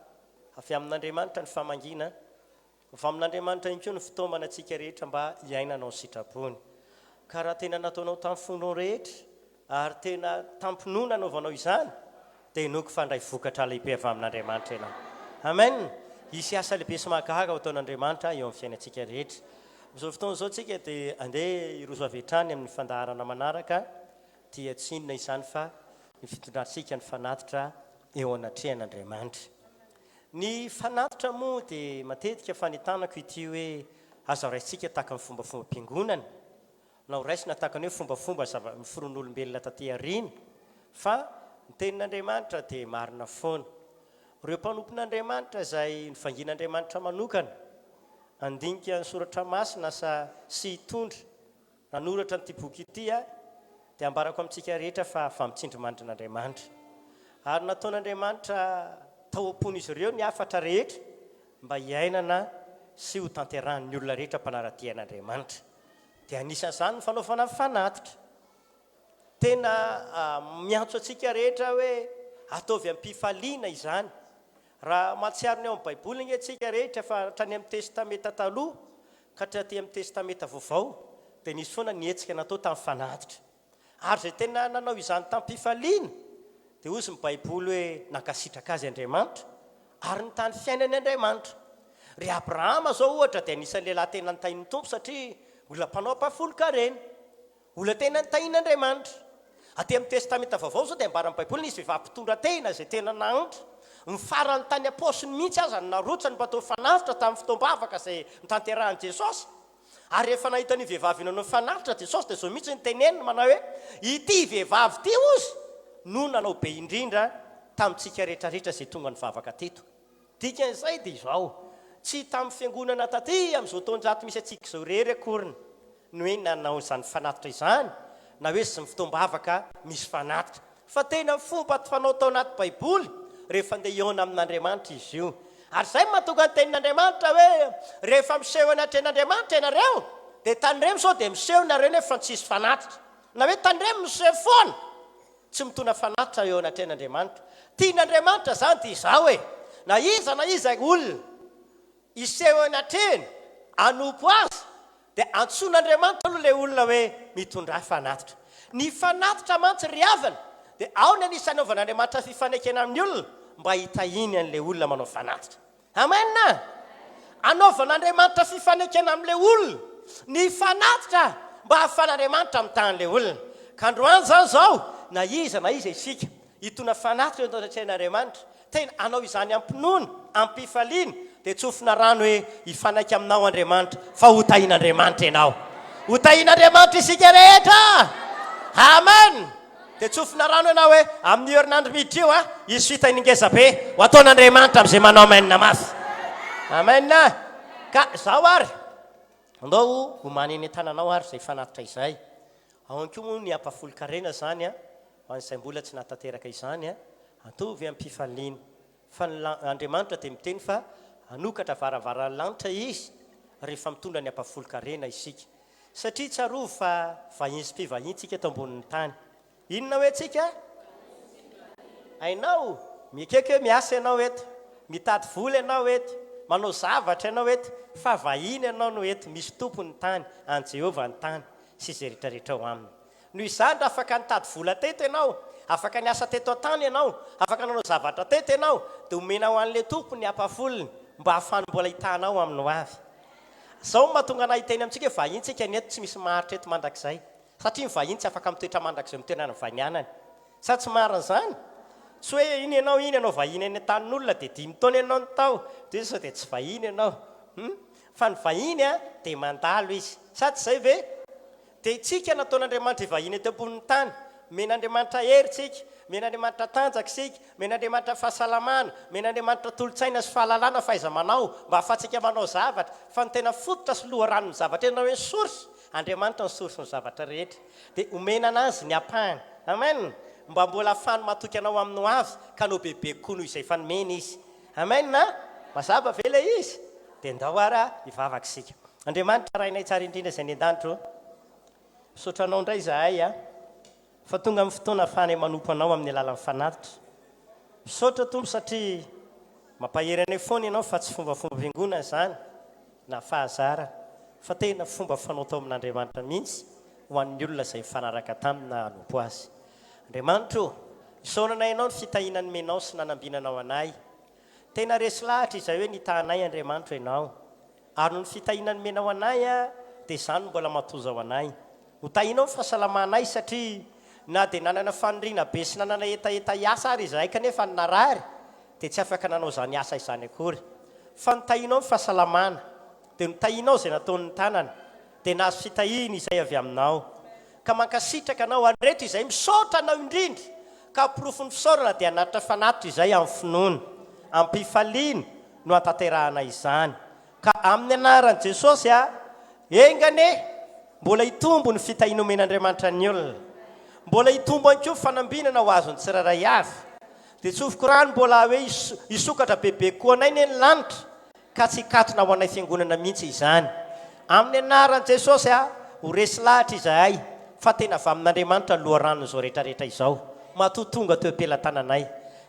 avy amin'Andriamanitra ny famangiana, avy amin'Andriamanitra ihany koa ny fitaomana antsika rehetra mba hiainana ao sitrapony. Ka raha tena nataonao tamin'ny fonao rehetra ary tena tam-pinoana anaovanao izany, dia inoako fa handray vokatra lehibe avy amin'Andriamanitra ianao. Amen! Hisy asa lehibe sy mahagaga ho ataon'Andriamanitra eo amin'ny fiainantsika rehetra. Amin'izao fotoana izao tsika dia andeha hiroso avy hatrany amin'ny fandaharana manaraka, dia tsy inona izany fa ny fitondrantsika ny fanatitra eo anatrehan'Andriamanitra. Ny fanatitra moa dia matetika fanentanako ity hoe aza raisintsika tahaka ny fombafombam-piangonana, na ho raisina tahaka ny hoe fombafomba zava-noforon'olombelona taty aoriana, fa ny Tenin'Andriamanitra dia marina foana. Ireo mpanompon'Andriamanitra izay novangian'Andriamanitra manokana handinika ny Soratra Masina sa sy hitondra, nanoratra an'ity boky ity dia ambarako amintsika rehetra fa avy amin'ny tsindrimandrin'Andriamanitra. Ary nataon'Andriamanitra tao am-pon'izy ireo ny hafatra rehetra mba hiainana sy ho tanterahin'ny olona rehetra mpanara-dia an'Andriamanitra. Dia anisan'izany ny fanaovana fanatitra. Tena miantso antsika rehetra hoe ataovy am-pifaliana izany. Raha mahatsiaro ny ao amin'ny Baiboly ange isika rehetra fa hatrany amin'ny Testamenta Taloha ka hatraty amin'ny Testamenta Vaovao dia nisy foana ny hetsika natao tamin'ny fanatitra. Ary izay tena nanao izany tamim-pifaliana dia hozy ny Baiboly hoe nankasitraka azy Andriamanitra ary nitahy ny fiainany Andriamanitra. Ry Abrahama izao ohatra dia anisan'ny lehilahy tena nitahian'ny Tompo satria olona mpanao ampahafolon-karena. Olona tena nitahian'Andriamanitra. Aty amin'ny Testamenta Vaovao izao dia ambaran'ny Baiboly nisy vehivavy mpitondra tena izay tena nahantra. Ny farany tany am-paosiny mihitsy aza no narotsany mba hatao fanatitra tamin'ny fotoam-bavaka izay notanterahin'i Jesosy. Ary rehefa nahita an'io vehivavy io nanao fanatitra Jesosy dia izao mihitsy no teneniny manao hoe, Ity vehivavy ity hozy no nanao be indrindra tamintsika rehetrarehetra izay tonga nivavaka teto. Dikan'izay dia izao, tsy tamin'ny fiangonana taty amin'izao taonjato misy antsika izao irery akory ny hoe nanao izany fanatitra izany na hoe izay fotoam-bavaka misy fanatitra fa tena fomba fanao tao anaty baiboly rehefa andeha hihaona amin'Andriamanitra izy io. Ary izay no mahatonga ny tenin'Andriamanitra hoe rehefa miseho eny atrehin'Andriamanitra ianareo dia tandremo sao dia miseho nareo nefa tsisy fanatitra. Na hoe tandremo miseho foana tsy mitondra fanatitra eo anatrehan'Andriamanitra. Tian'Andriamanitra izany dia izao e, na iza na iza olona hiseho eo anatrehany hanompo azy dia antsoin'Andriamanitra aloha ilay olona hoe mitondrà fanatitra. Ny fanatitra mantsy ry havana dia ao ny anisan'ny anaovan'Andriamanitra fifanekena amin'ny olona mba hitahiany an'ilay olona manao fanatitra. Amen! Anaovan'Andriamanitra fifanekena amin'ilay olona ny fanatitra mba hahafahan'Andriamanitra mitaha an'ilay olona. Ka androany izany izao na iza na iza isika Hitondra fanatitra eo anatrehan'Andriamanitra. Tena hanao izany am-pinoana, am-pifaliana, dia tsofina rano hoe hifanaiky aminao Andriamanitra, fa ho tahin'Andriamanitra ianao. Ho tahin'Andriamanitra isika rehetra! Amen! Dia tsofina rano ianao hoe amin'io herinandro miditra io, hisy fitahiana ngeza be ho ataon'Andriamanitra amin'izay manao amen mafy. Amen! Ka izao ary, andao homany eny an-tananao ary izay fanatitra izay. Ao ihany koa moa ny ampahafolon-karena izany an, ho an'izay mbola tsy nahatanteraka izany an, ataovy am-pifaliana. Fa ny Andriamanitra dia miteny fa hanokatra varavaran'ny lanitra Izy rehefa mitondra ny ampahafolon-karena isika. Satria tsarovy fa vahiny sy mpivahiny tsika eto ambonin'ny tany. Inona hoe tsika? Hainao? Miekeko hoe miasa ianao eto, mitady vola ianao eto, manao zavatra ianao eto, fa vahiny ianao no eto, misy Tompo ny tany, an'i Jehovah ny tany sy izay rehetrarehetra ao aminy. Noho izany, raha afaka nitady vola teto ianao, afaka niasa teto an-tany ianao, afaka nanao zavatra teto ianao, dia omena ho an'ilay Tompo ny ampahafolony mba hahafahany mbola hitahanao amin'ny hoavy. Izao no mahatonga anay hiteny amintsika hoe vahiny tsika ny eto, tsy misy maharitra eto mandrakizay. Satria ny vahiny tsy afaka mitoetra mandrakizay amin'ny toerana nivahinianany. Sa tsy marina izany? Tsy hoe iny ianao iny ianao vahiny any an-tanin'olona dia dimy taona ianao no tao, dia sao dia tsy vahiny ianao. Hum? Fa ny vahiny dia mandalo izy. Sa tsy izay ve? Dia isika nataon'Andriamanitra hivahiny eto ambonin'ny tany. Omen'Andriamanitra hery isika, omen'Andriamanitra tanjaka isika, omen'Andriamanitra fahasalamana, omen'Andriamanitra tolo-tsaina sy fahalalana fahaiza-manao mba hahafahantsika manao zavatra. Fa ny tena fototra sy loharanon'ny zavatra rehetra na hoe ny source, Andriamanitra no source-n'ny zavatra rehetra. Dia omena an'Azy ny ampahany. Amen! Mba mbola ahafahany matoky anao amin'ny ho avy ka hanao bebe kokoa noho izay efa nomeny Izy. Amen! Mazava ve ilay izy? Dia ndao ara hivavaka isika. Andriamanitra Rainay tsara indrindra izay any an-danitra ô. Misaotra Anao indray izahay a, fa tonga amin'ny fotoana ahafahanay manompo Anao amin'ny alalan'ny fanatitra. Misaotra Tompo satria mampahery anay foana Ianao fa tsy fombafombam-piangonana izany na fahazarana fa tena fomba fanao tao amin'Andriamanitra mihitsy ho an'ny olona izay nifanaraka taminy na hanompo Azy. Andriamanitra o, isaoranay Anao ny fitahiana nomenao sy nanambinanao anay. Tena resy lahatra izahay hoe nitahanay Andriamanitra Ianao. Ary noho ny fitahiana nomenao anay dia izany no mbola matoza ho anay. Ho tahinao ny fahasalamanay satria na dia nanana faniriana be sy nanana hetaheta hiasa ary izahay kanefa narary dia tsy afaka nanao izany asa izany akory. Fa notahinao ny fahasalamana, dia notahinao izay nataon'ny tanana, dia nahazo fitahiana izay avy aminao. Ka mankasitraka anao ary reto izay misaotra anao indrindra ka porofon'ny fisaorana dia hanatitra fanatitra izay amin'ny finoana, am-pifaliana no hatanterahana izany. Ka amin'ny anaran'i Jesosy a, enga anie mbola hitombo ny fitahiana omen'Andriamanitra ny olona. Mbola hitombo ihany koa ny fanambinana ho azon'ny tsirairay avy. Dia tsofiko rano mbola hoe hisokatra bebe koa anay anie ny lanitra ka tsy hikatona ho anay fiangonana mihitsy izany. Amin'ny anaran'i Jesosy a, ho resy lahatra izahay fa tena avy amin'Andriamanitra ny loharanon'izao rehetrarehetra izao. Matoa tonga teo am-pelatananay.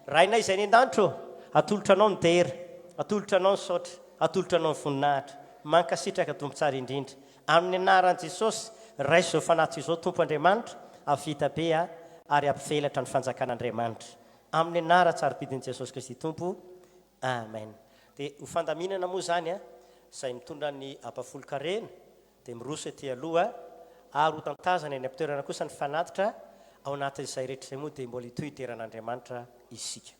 Rainay izay any an-danitra ô, atolotra Anao ny dera, atolotra Anao ny saotra, atolotra Anao ny voninahitra. Mankasitraka Tompo tsara indrindra. Amin'ny anaran'i Jesosy, raiso izao fanatitra izao Tompo Andriamanitra, hahavita be ahy ary hampivelatra ny fanjakan'Andriamanitra. Amin'ny anaran-tsarobidin'i Jesosy Kristy Tompo. Amen. Dia ho fandaminana moa izany an, izay mitondra ny ampahafolon-karena dia miroso ety aloha ary ho tantazana eny am-pitoerana kosa ny fanatitra, ao anatin'izay rehetra izay moa dia mbola hitohy hidera an'Andriamanitra isika.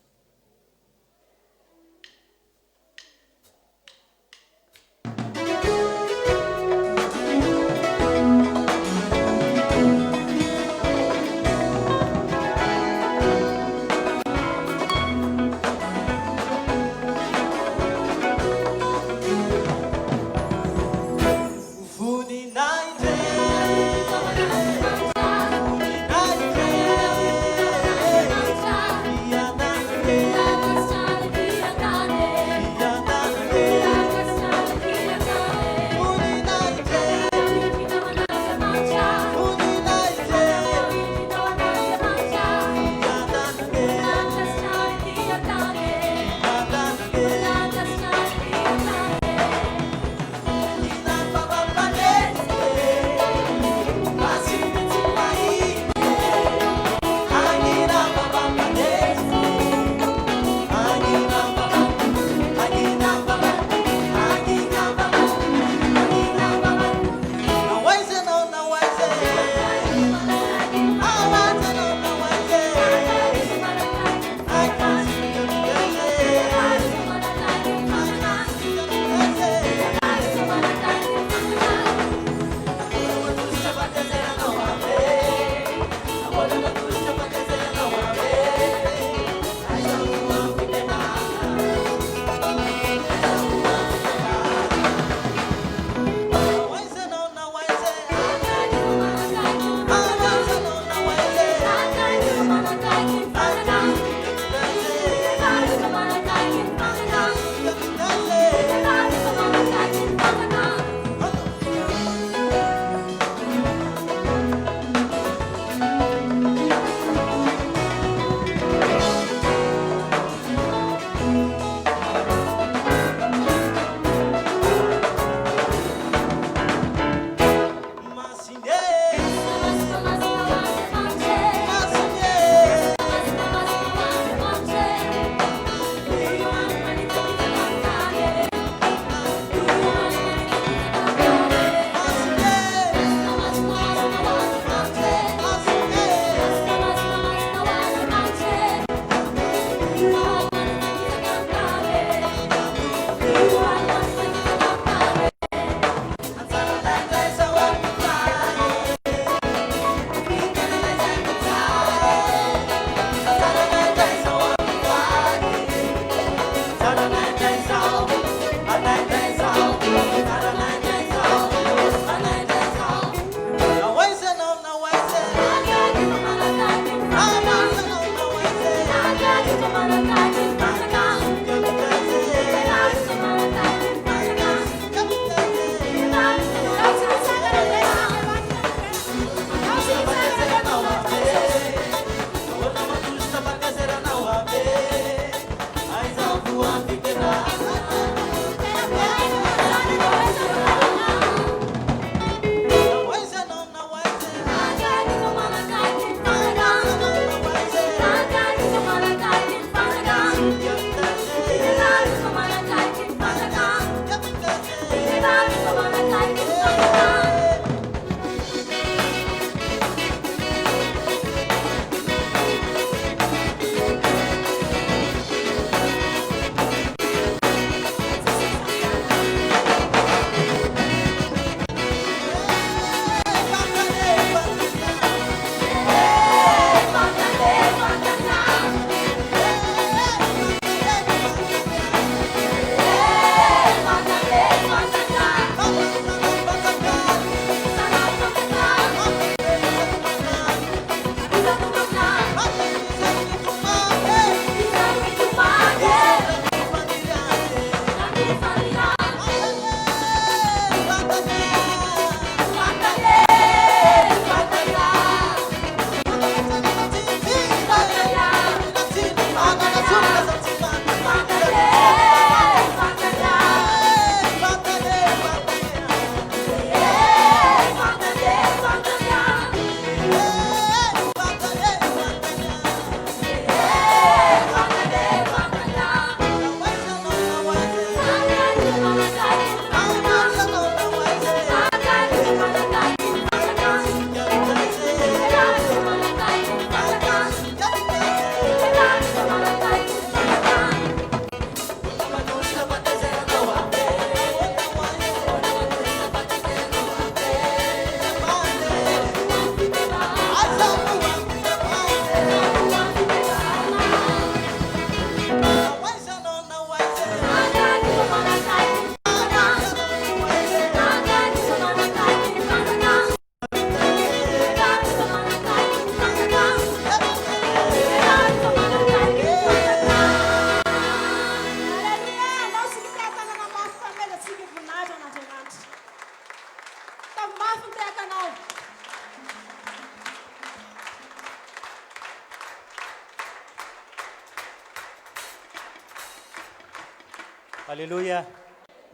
Aleloia!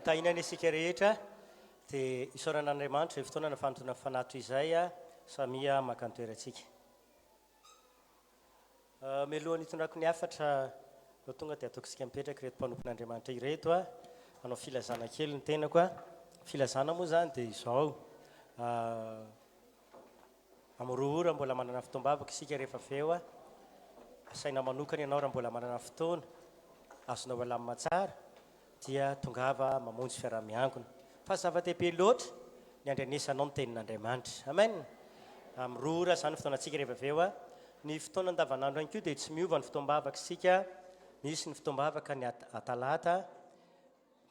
Tahiana anie isika rehetra. Dia isaorana an'Andriamanitra izay fotoana nahafahan'ny fanatitra izay. Samia maka ny toerantsika. Mialohan'ny hitondrako ny hafatra no tonga dia ataontsika mipetraka ireto mpanompon'Andriamanitra ireto a. Hanao filazana kely ny tenako a. Filazana moa izany dia izao. Amin'ny roa ora mbola manana fotoam-bavaka isika rehefa avy eo a. Asaina manokana ianao raha mbola manana fotoana, azonao alamina tsara dia tongava mamonjy fiaraha-miangona. Fa zava-dehibe loatra ny handrenesanao ny tenin'Andriamanitra. Amen! Amin'ny roa ora izany ny fotoanantsika rehefa avy eo a. Ny fotoana andavanandro ihany koa dia tsy miova ny fotoam-bavaka isika. Misy ny fotoam-bavaka ny atalata,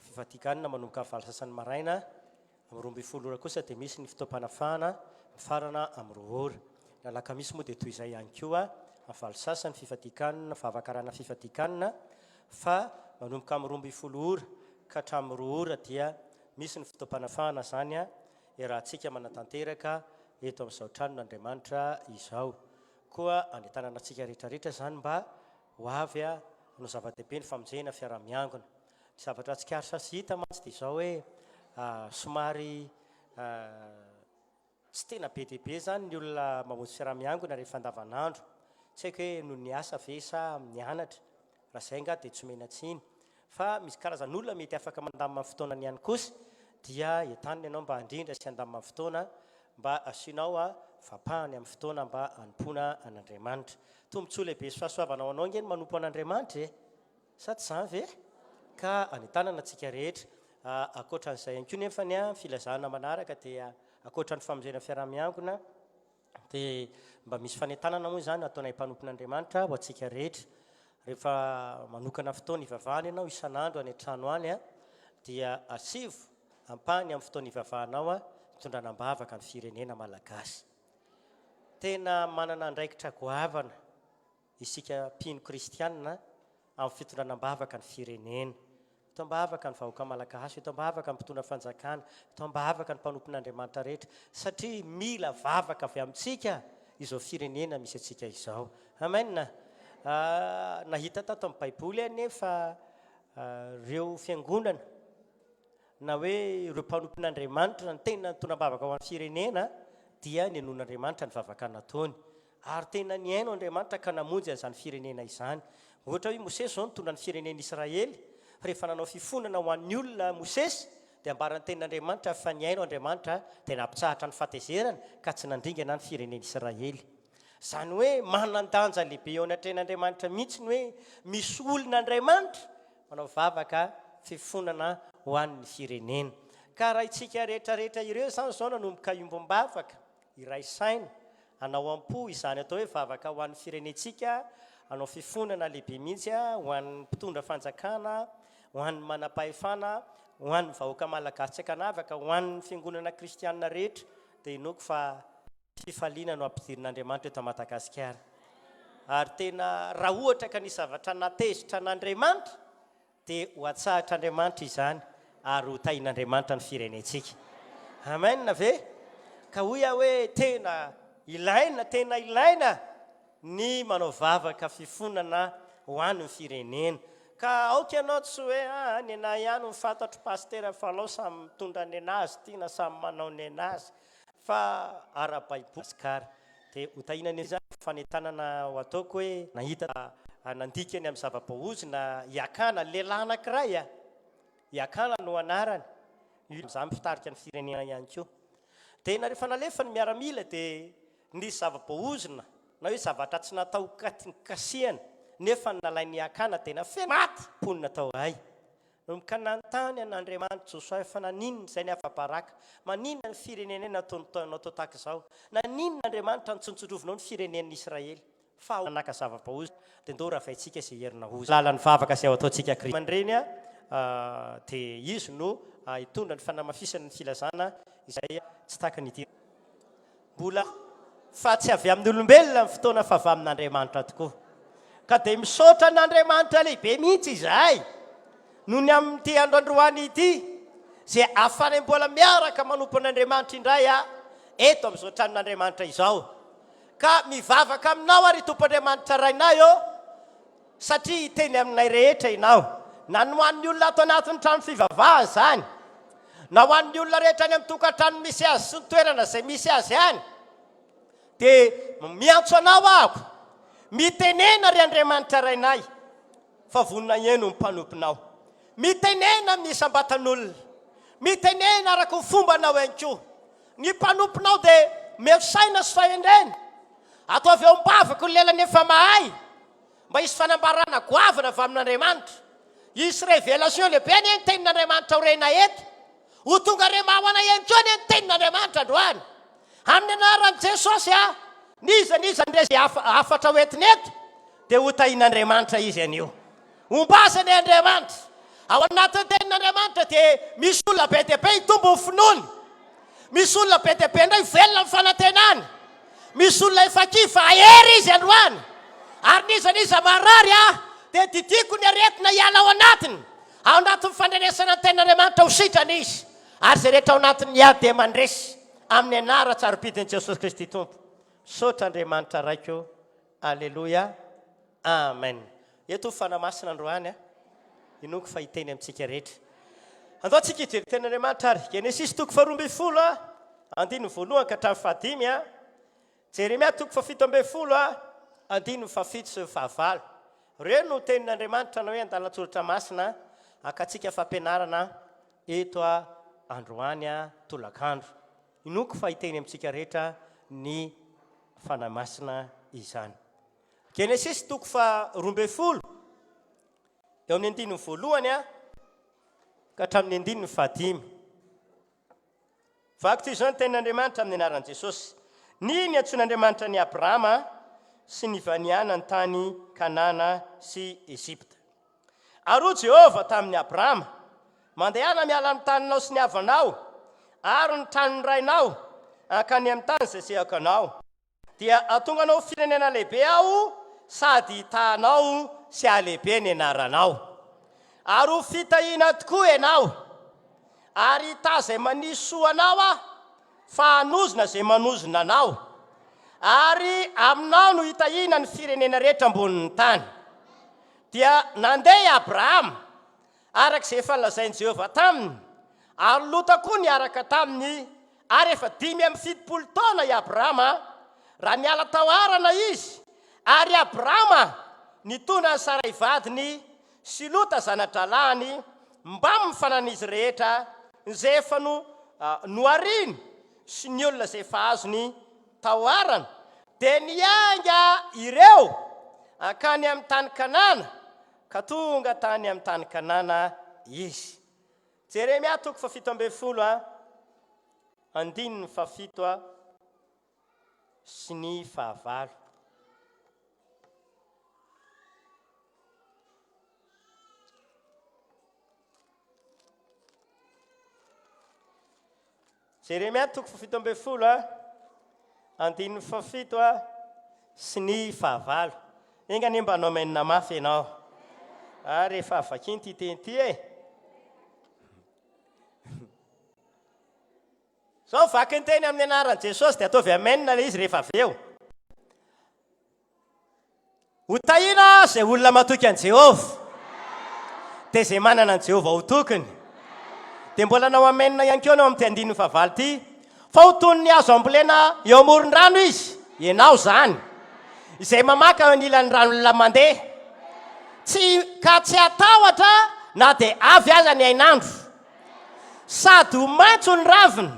fivadikanina manomboka amin'ny valo sasany maraina, Amin'ny 12 ora kosa dia misy ny fotoam-panafahana mifarana amin'ny roa ora. Ny alakamisy moa dia toy izay ihany koa, amin'ny valo sasany fifadian-kanina, vavaka arahina fifadian-kanina, fa manomboka amin'ny 12 ora ka hatramin'ny roa ora dia misy ny fotoam-panafahana izany iarahantsika manatanteraka eto amin'izao tranon'Andriamanitra izao. Koa anentanana antsika rehetra rehetra izany mba ho avy hanao zava-dehibe ny famonjena fiaraha-miangona. Ny zavatra tsikaritra sy hita mantsy dia izao hoe somary tsy tena be dia be izany ny olona mamonjy fiaraha-miangona rehefa andavanandro. Tsy haiko hoe noho ny asa ve sa mianatra. Raha izay angaha dia tsy omena tsiny. Fa misy karazan'olona mety afaka mandamina ny fotoanany ihany kosa dia entanina ianao mba handrindra sy handamina ny fotoana mba asianao fampahany amin'ny fotoana mba hanompoana an'Andriamanitra. Tombontsoa lehibe sy fahasoavana ho anao ange ny manompo an'Andriamanitra e! Sa tsy izany ve? Ka anentanana antsika rehetra. Ankoatra an'izay ihany koa nefa ny filazana manaraka dia ankoatra ny famonjena fiaraha-miangona dia mba misy fanentanana moa izany ataonay mpanompon'Andriamanitra ho antsika rehetra. Rehefa manokana fotoana hivavahana ianao isan'andro any an-trano any dia asivo ampahany amin'ny fotoana hivavahanao hitondrana am-bavaka ny firenena malagasy. Tena manana andraikitra goavana isika mpino kristianina amin'ny fitondrana am-bavaka ny firenena. Eto am-bavaka ny vahoaka malagasy, eto am-bavaka ny mpitondra fanjakana, eto am-bavaka ny mpanompon'Andriamanitra rehetra, satria mila vavaka avy amintsika izao firenena misy antsika izao. Amen. Nahita tato amin'ny Baiboly anefa ireo fiangonana na hoe ireo mpanompon'Andriamanitra ny tena nitondra am-bavaka ho an'ny firenena dia nenoan'Andriamanitra ny vavaka nataony. Ary tena nihaino Andriamanitra ka namonjy an'izany firenena izany. Ohatra hoe i Mosesy izao nitondra ny firenen'Israely, fa rehefa nanao fifonana ho an'ny olona Mosesy, dia ambaran'ny tenin'Andriamanitra fa nihaino Andriamanitra dia nampitsahatra ny fahatezerany ka tsy nandringana ny firenen'Israely. Izany hoe manan-danja lehibe eo anatrehan'Andriamanitra mihitsy ny hoe misy olon'Andriamanitra manao vavaka fifonana ho an'ny firenena. Ka raha isika rehetra rehetra ireo izany izao nanomboka hiombom-bavaka, Hiray saina, hanao am-po izany atao hoe vavaka ho an'ny firenentsika, hanao fifonana lehibe mihitsy ho an'ny mpitondra fanjakana, ho an'ny manam-pahefana, ho an'ny vahoaka malagasy tsy ankanavaka, ho an'ny fiangonana kristianina rehetra, dia inoako fa fifaliana no ampidirin'Andriamanitra eto Madagasikara. Ary tena raha ohatra ka nisy zavatra nahatezitra an'Andriamanitra, Dia ho atsahatr'Andriamanitra izany ary ho tahin'Andriamanitra ny firenentsika. Amen ve? Ka hoy aho hoe tena ilaina, tena ilaina ny manao vavaka fifonana ho an'ny firenena. Ka aoka ianao tsy hoe ah nenah ihany no fantatro pasitera fa alao samy mitondra nenazy ity na samy manao nenazy. Fa ara-baiboly Gasikara. Dia ho tahiana anie izany fanentanana ho ataoko hoe nahita nandika ny amin'ny zava-boahozona i Akana, lehilahy anankiray a! I Akana no anarany, io izany mpitarika ny firenena ihany koa. Dia na rehefa nalefa ny miaramila dia nisy zava-boahozona na hoe zavatra tsy natao kasihana nefa nalain'i Akana dia nafenina, maty mponina tao Ay. Nanomboka nanontany an'Andriamanitra Josoa fa naninona izay ny afa-baraka? Maninona ny firenenay nataonao natao tahaka izao? Naninona Andriamanitra nitsontsondrovinao ny firenen'ny Israely? Fa ho naka zava-baoza dia ndao ravaintsika izay herina hoza. Lalan'ny vavaka izay ho ataontsika Kristy aman-dreny dia izy no hitondra ny fanamafisana ny filazana izay tsy takany ity. Mbola fa tsy avy amin'ny olombelona ny fotoana fa avy amin'Andriamanitra tokoa. Ka dia misaotra an'Andriamanitra lehibe mihitsy izahay noho ny amin'ity andro androany ity izay ahafahanay mbola miaraka manompo an'Andriamanitra indray eto amin'izao tranon'Andriamanitra izao. Ka mivavaka aminao aho ry Tompo Andriamanitra Rainay ô, satria hiteny aminay rehetra Ianao. Na ny ho an'ny olona ato anatin'ny trano fivavahana izany, na ho an'ny olona rehetra any amin'ny tokantrano misy azy sy ny toerana izay misy azy any, dia miantso anao aho, mitenena ry Andriamanitra Rainay, fa vonona hihaino ny mpanomponao. Mitenena amin'ny isam-batan'olona, mitenena araka ny fombanao ihany koa. Ny mpanomponao dia omeo saina sy fahendrena. Ataovy eo am-bavako ny lelany efa mahay, mba hisy fanambarana goavana avy amin'Andriamanitra. Hisy révélation lehibe anie ny tenin'Andriamanitra ho renay eto. Ho tonga rema ho anay ihany koa anie ny tenin'Andriamanitra androany. Amin'ny anaran'i Jesosy a, n'iza n'iza ndre izay hafatra ho entina eto, dia ho tahin'Andriamanitra izy anio. Homba azy anie Andriamanitra. Ao anatin'ny tenin'Andriamanitra dia misy olona be dia be hitombo ny finoany. Misy olona be dia be indray velona ny fanantenany. Misy olona efa kivy fa hahery izy androany. Ary n'iza n'iza marary aho dia didiako ny aretina hiala ao anatiny. Ao anatin'ny fandrenesana ny tenin'Andriamanitra ho sitrana izy. Ary izay rehetra ao anatin'ny ady dia mandresy amin'ny anaran-tsarobidin'i Jesosy Kristy Tompo. Misaotra Andriamanitra Raiko. Aleloia. Amen. Eto ny Fanahy Masina androany a. Inoako fa hiteny amintsika rehetra. Andao tsika hijery tenin'Andriamanitra ary. Genesisy toko faharoa ambinifolo a, andininy voalohany ka hatramin'ny fahadimy a. Jeremia toko fahafito ambinifolo a, andininy fahafito sy ny fahavalo. Ireo no tenin'Andriamanitra na hoe andalan-tsoratra masina hakantsika fampianarana eto a androany a tolakandro. Inoako fa hiteny amintsika rehetra ny Fanahy Masina izany. Genesisy toko faha-12, eo amin'ny andininy voalohany ka hatramin'ny andininy fahadimy. Vaky toy izao ny tenin'Andriamanitra amin'ny anaran'i Jesosy. Ny niantsoan'Andriamanitra an'i Abrahama sy ny vanianany tany Kanana sy Egypta. Ary hoy Jehovah tamin'i Abrahama, Mandehana miala amin'ny taninao sy ny havanao ary ny tranon'ny rainao hankany amin'ny tany izay sehako anao. Dia hahatonga anao ho firenena lehibe Aho sady hitaha anao sy hahalehibe ny anaranao. Ary ho fitahiana tokoa ianao. Ary hitaha izay manisy soa anao Aho, fa hanozona izay manozona anao. Ary aminao no hitahiana ny firenena rehetra ambonin'ny tany. Dia nandeha i Abrahama, araka izay efa nolazain'i Jehovah taminy, ary Lota koa niaraka taminy, ary efa 75 taona i Abrahama raha niala tao Harana izy, ary Abrahama nitondra an'i Saray vadiny sy Lota zana-drahalahiny mbamin'ny fananan'izy rehetra izay efa nohariny sy ny olona izay efa azony tao Harana, dia niainga ireo hankany amin'ny tany Kanana, ka tonga tany amin'ny tany Kanana izy. Jeremia toko fahafito ambinifolo a, andininy fahafito a sy ny fahavalo. Jeremia toko fahafito ambinifolo a, andininy fahafito a sy ny fahavalo. Enga anie mba hanao amen mafy ianao. Ary rehefa vakiana ity teny ity e. Zao vaky ny teny amin'ny anaran'i Jesosy dia ataovy amen ilay izy rehefa avy eo. Ho tahiana izay olona matoky an'i Jehovah, dia izay manana an'i Jehovah ho tokiny. Dia mbola hanao amen ihany koa ianao amin'ity andininy fahavalo ity, Fa ho toy ny hazo ambolena eo amoron-drano izy, ianao izany, izay mamaka eo anilan'ny rano mandeha, tsy ka tsy hatahotra na dia avy aza ny hainandro, sady ho maitso ny raviny,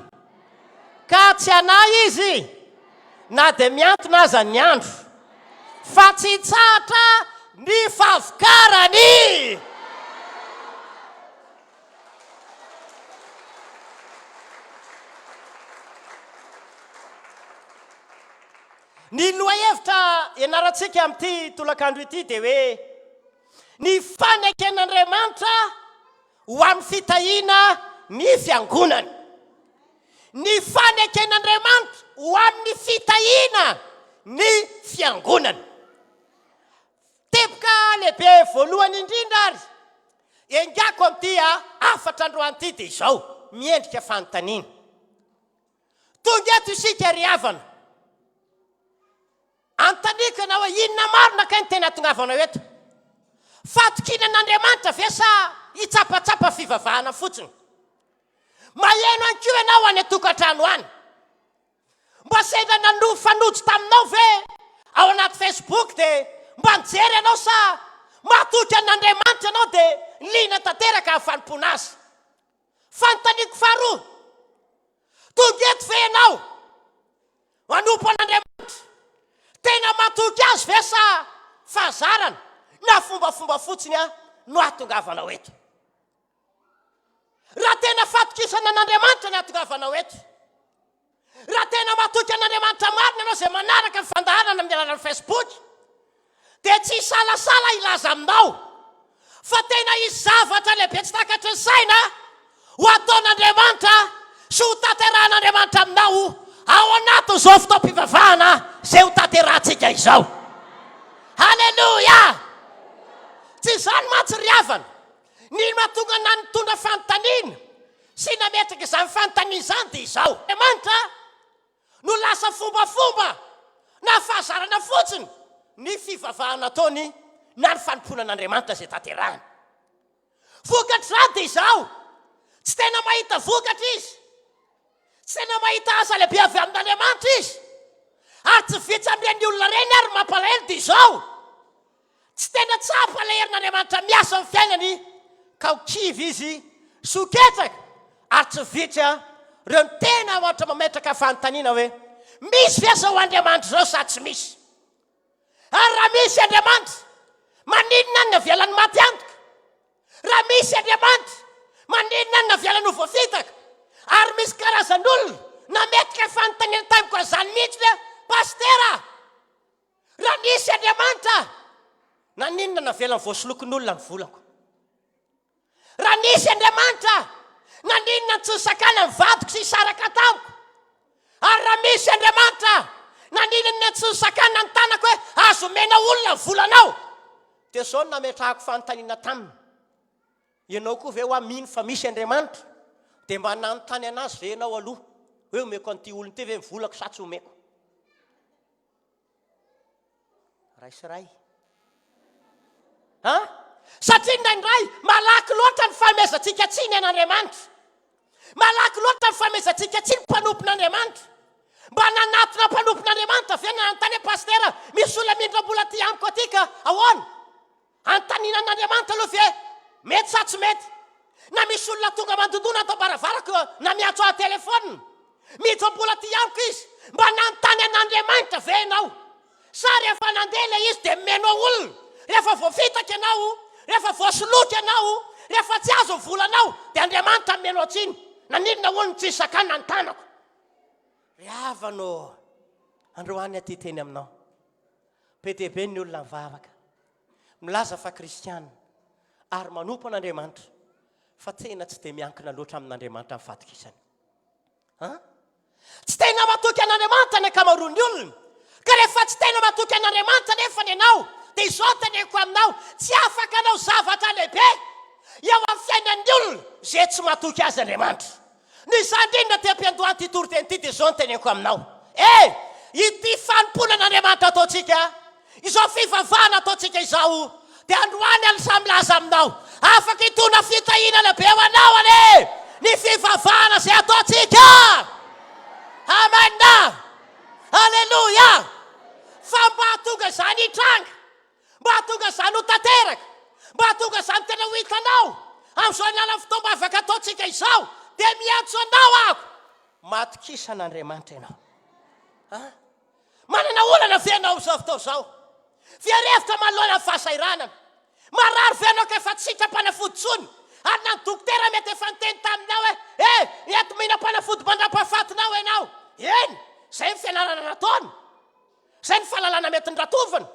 Ka tsy hanahy izy na dia mihantona aza ny andro, fa tsy hitsahatra ny fahavokarany. Ny lohahevitra ianarantsika amin'ity tolakandro ity dia hoe ny faneken'Andriamanitra ho amin'ny fitahiana ny fiangonany. Ny faneken'Andriamanitra ho amin'ny fitahiana ny fiangonany. Teboka lehibe voalohany indrindra ary engako amin'ity hafatra androany ity dia izao, miendrika fanontaniana. Tonga eto isika ry havana. Anontaniako ianao hoe inona marina kay no tena hatongavanao eto? Fatokiana an'Andriamanitra ve sa hitsapatsapa fivavahana fotsiny? Maheno ihany koa ianao any an-tokantrano any. Mba sendra nanofanojo taminao ve ao anaty Facebook dia mba nijery ianao sa matoky an'Andriamanitra ianao dia liana tanteraka amin'ny fanompoana Azy? Fanontaniako faharoa, tonga eto ve ianao manompo an'Andriamanitra? Tena matoky Azy ve sa fahazarana na fombafomba fotsiny no ahatongavanao eto? Raha tena fatokisana an'Andriamanitra ny ahatongavanao eto, raha tena matoky an'Andriamanitra marina ianao izay manaraka ny fandaharana amin'ny alalan'ny Facebook, dia tsy hisalasala hilaza aminao fa tena hisy zavatra lehibe tsy takatry ny saina ho ataon'Andriamanitra sy ho tanterahan'Andriamanitra aminao ao anatin'izao fotoam-pivavahana izay ho tanterahantsika izao. Haleloia! Tsy izany mantsy ry havana. Ny mahatonga anà nitondra fanontaniana sy nametraka izany fanontaniana izany dia izao. Andriamanitra no lasa fombafomba na fahazarana fotsiny ny fivavahana ataony na ny fanompoana an'Andriamanitra izay tanterahany. Vokatr'izany dia izao, tsy tena mahita vokatra izy, tsy tena mahita asa lehibe avy amin'Andriamanitra izy, ary tsy vitsy amin'ireny olona ireny ary ny mampalahelo dia izao, Tsy tena tsapa ilay herin'Andriamanitra miasa amin'ny fiainany ka ho kivy izy sy ho ketraka ary tsy vitsy ireo ny tena ohatra mametraka fanontaniana hoe misy ve izao Andriamanitra izao sa tsy misy? Ary raha misy Andriamanitra, maninona no navelany maty antoka? Raha misy Andriamanitra, maninona no navelany ho voafitaka? Ary misy karazan'olona nametraka fanontaniana tamiko an'izany mihitsy hoe Pasitera! Raha nisy Andriamanitra, naninona navelany voasolokin'olona ny volako? Raha nisy Andriamanitra, naninona tsy nisakana ny vadiko sy hisaraka tamiko? Ary raha misy Andriamanitra, naninona tsy nisakana ny tanako hoe azo omena olona ny volanao? Dia izao no nametrahako fanontaniana taminy, Ianao koa ve hoa mino fa misy Andriamanitra? Dia mba nanontany an'Azy ve ianao aloha hoe omeko an'ity olona ity ve ny volako sa tsy omeko? Ray sy ray. An? Satria indraindray malaky loatra ny fanomezantsika tsiny an'Andriamanitra. Malaky loatra ny fanomezantsika tsiny mpanompon'Andriamanitra. Mba nanatona mpanompon'Andriamanitra ve nanontany hoe Pasitera, misy olona mindram-bola aty amiko aty ka ahoana? Anontaniana an'Andriamanitra aloha ve mety sa tsy mety? Na misy olona tonga mandondona ato am-baravarako na miantso ahy an-telefaonina, miditra-bola aty amiko izy, mba nanontany an'Andriamanitra ve ianao? Sa rehefa nandeha ilay izy dia nomenao olona? Rehefa voafitaka ianao, rehefa voasoloky ianao, rehefa tsy azo ny volanao dia Andriamanitra nomenao tsiny? Naninona hono no tsy nisakana ny tanako? Ry havana ô, androany aty teny aminao. Be dia be ny olona mivavaka, milaza fa kristiana ary manompo an'Andriamanitra, fa tena tsy dia miankina loatra amin'Andriamanitra ny fatokisany. An? Tsy tena matoky an'Andriamanitra ny ankamaroan'ny olona. Ka rehefa tsy tena matoky an'Andriamanitra anefa ianao, dia izao teneniko aminao, tsy afaka hanao zavatra lehibe eo amin'ny fiainan'ny olona izay tsy matoky azy Andriamanitra. Noho izany indrindra aty am-piandohan'ity toriteny ity dia izao no teneniko aminao, E! Ity fanompoana an'Andriamanitra ataontsika, izao fivavahana ataontsika izao, dia androany aho sahy milaza aminao, afaka hitondra fitahiana lehibe ho anao anie ny fivavahana izay ataontsika! Amen! Aleloia! Fa mba hahatonga izany hitranga, Mba hahatonga izany ho tanteraka, mba hahatonga izany tena ho hitanao, amin'izao alalan'ny fotoam-bavaka ataontsika izao, dia miantso anao aho. Matokisa an'Andriamanitra ianao. An? Manana olana ve ianao amin'izao fotoana izao? Very hevitra manoloana ny fahasahiranana? Marary ve ianao ka efa tsy sitram-panafody intsony? Ary na ny dokotera mety efa niteny taminao hoe, Eh, ento mihinam-panafody mandra-pahafatinao ianao. Eny, izay ny fianarana nataony. Izay ny fahalalana mety noratovina.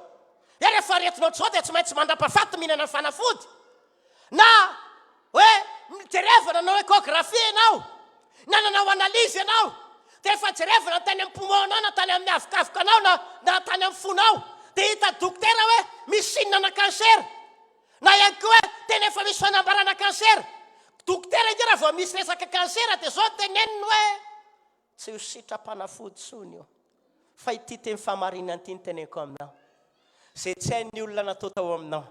Hoe rehefa aretina ohatr'izao dia tsy maintsy mandra-pahafaty mihinana ny fanafody. Na hoe jerevana nanao échographie ianao, na nanao analyse ianao, dia rehefa jerevana tany amin'ny poumon-nao na tany amin'ny avokavokanao na na tany amin'ny fonao, dia hitan'ny dokotera hoe misy signe na cancer. Na ihany koa hoe tena efa misy fanambarana cancer. Dokotera ange raha vao misy resaka cancer dia izao no teneniny hoe Tsy ho sitram-panafody intsony io, fa ity teny fahamarinana ity no teneniko aminao, izay tsy hain'ny olona natao tao aminao.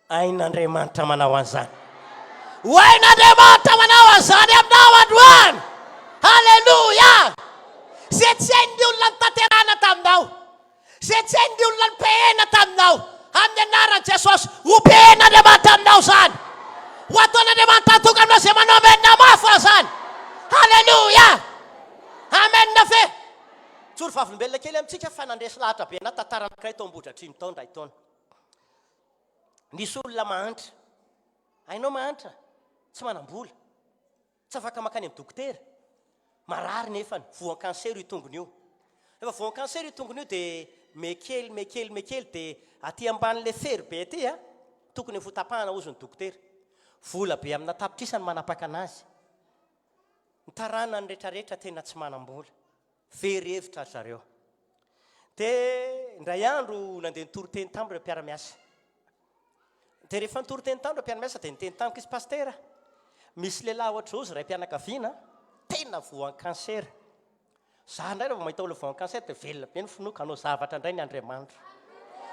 Hain'Andriamanitra manao an'izany. Ho hain'Andriamanitra manao an'izany aminao androany. Haleloia! Izay tsy hain'ny olona notanterahina taminao, izay tsy hain'ny olona nopehena taminao, amin'ny anaran'i Jesosy, hopehen'Andriamanitra aminao izany. Ho ataon'Andriamanitra antoka aminao izay manao amen mafy an'izany. Haleloia! Amen ve? Tsory vavolombelona kely amintsika fa nandresy lahatra be anah tantara anankiray tao Ambohidratrimo tao indray taona. Nisy olona mahantra. Hainao mahantra? Tsy manam-bola. Tsy afaka mankany amin'ny dokotera. Marary nefany, voan'ny cancer io tongony io. Rehefa voan'ny cancer io tongony io dia mekely, mekely, mekely dia aty ambanin'ilay fery be aty a, tokony efa ho tapahana hozy ny dokotera. Vola be amina tapitrisa no manapaka anazy. Ny taranany retraretra tena tsy manam-bola. Very hevitra ry zareo. Dia indray andro nandeha nitory teny taminy ireo mpiara-miasa. Dia rehefa nitory teny taminy ireo mpiara-miasa dia niteny tamiko izy, Pasitera, misy lehilahy ohatr'izao izy raim-pianakaviana, tena voan'ny cancer. Za indray raha vao mahita olona voan'ny cancer dia velona be ny finoako, hanao zavatra indray ny Andriamanitro.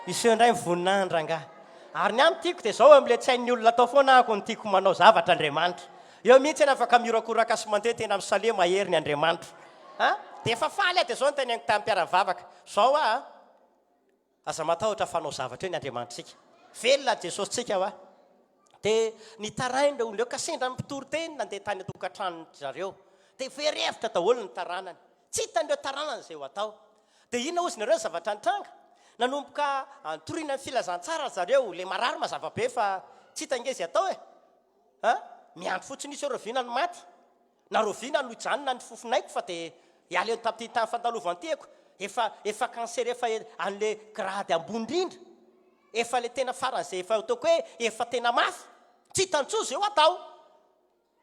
Hiseho indray ny voninahiny rangahy. Ary ny ahy ny tiako dia izao, amin'ilay tsy hain'ny olona atao foana ahako no tiako manao zavatra Andriamanitra. Eo mihitsy eny afaka mihorakoraka sy mandeha tena misale mahery ny Andriamanitro. A! Dia efa faly aho dia izao no teneniko tamin'ny mpiara-mivavaka, izao aho a! Aza matahotra fa hanao zavatra eo ny Andriamanitritsika. Velona Jesosintsika hoa. Dia nitaraina ireo olona ireo ka sendra ny mpitory teny nandeha tany an-tokantranon-dry zareo. Dia very hevitra daholo ny taranany. Tsy hitan'ireo taranany izay ho atao. Dia inona hozy nareo ny zavatra nitranga? Nanomboka nitoriana ny filazantsara ry zareo, ilay marary mazava be fa tsy hita ange izay atao e! A! Miandry fotsiny izy hoe rahoviana no maty? Na rahoviana no hijanona ny fofonaiko fa dia hiala eo tamin'ity tany fandalovantiako? Efa efa cancer efa an'le grade ambony indrindra. Efa le tena faran'izay efa ataoko hoe efa tena mafy. Tsy hita intsony izay ho atao.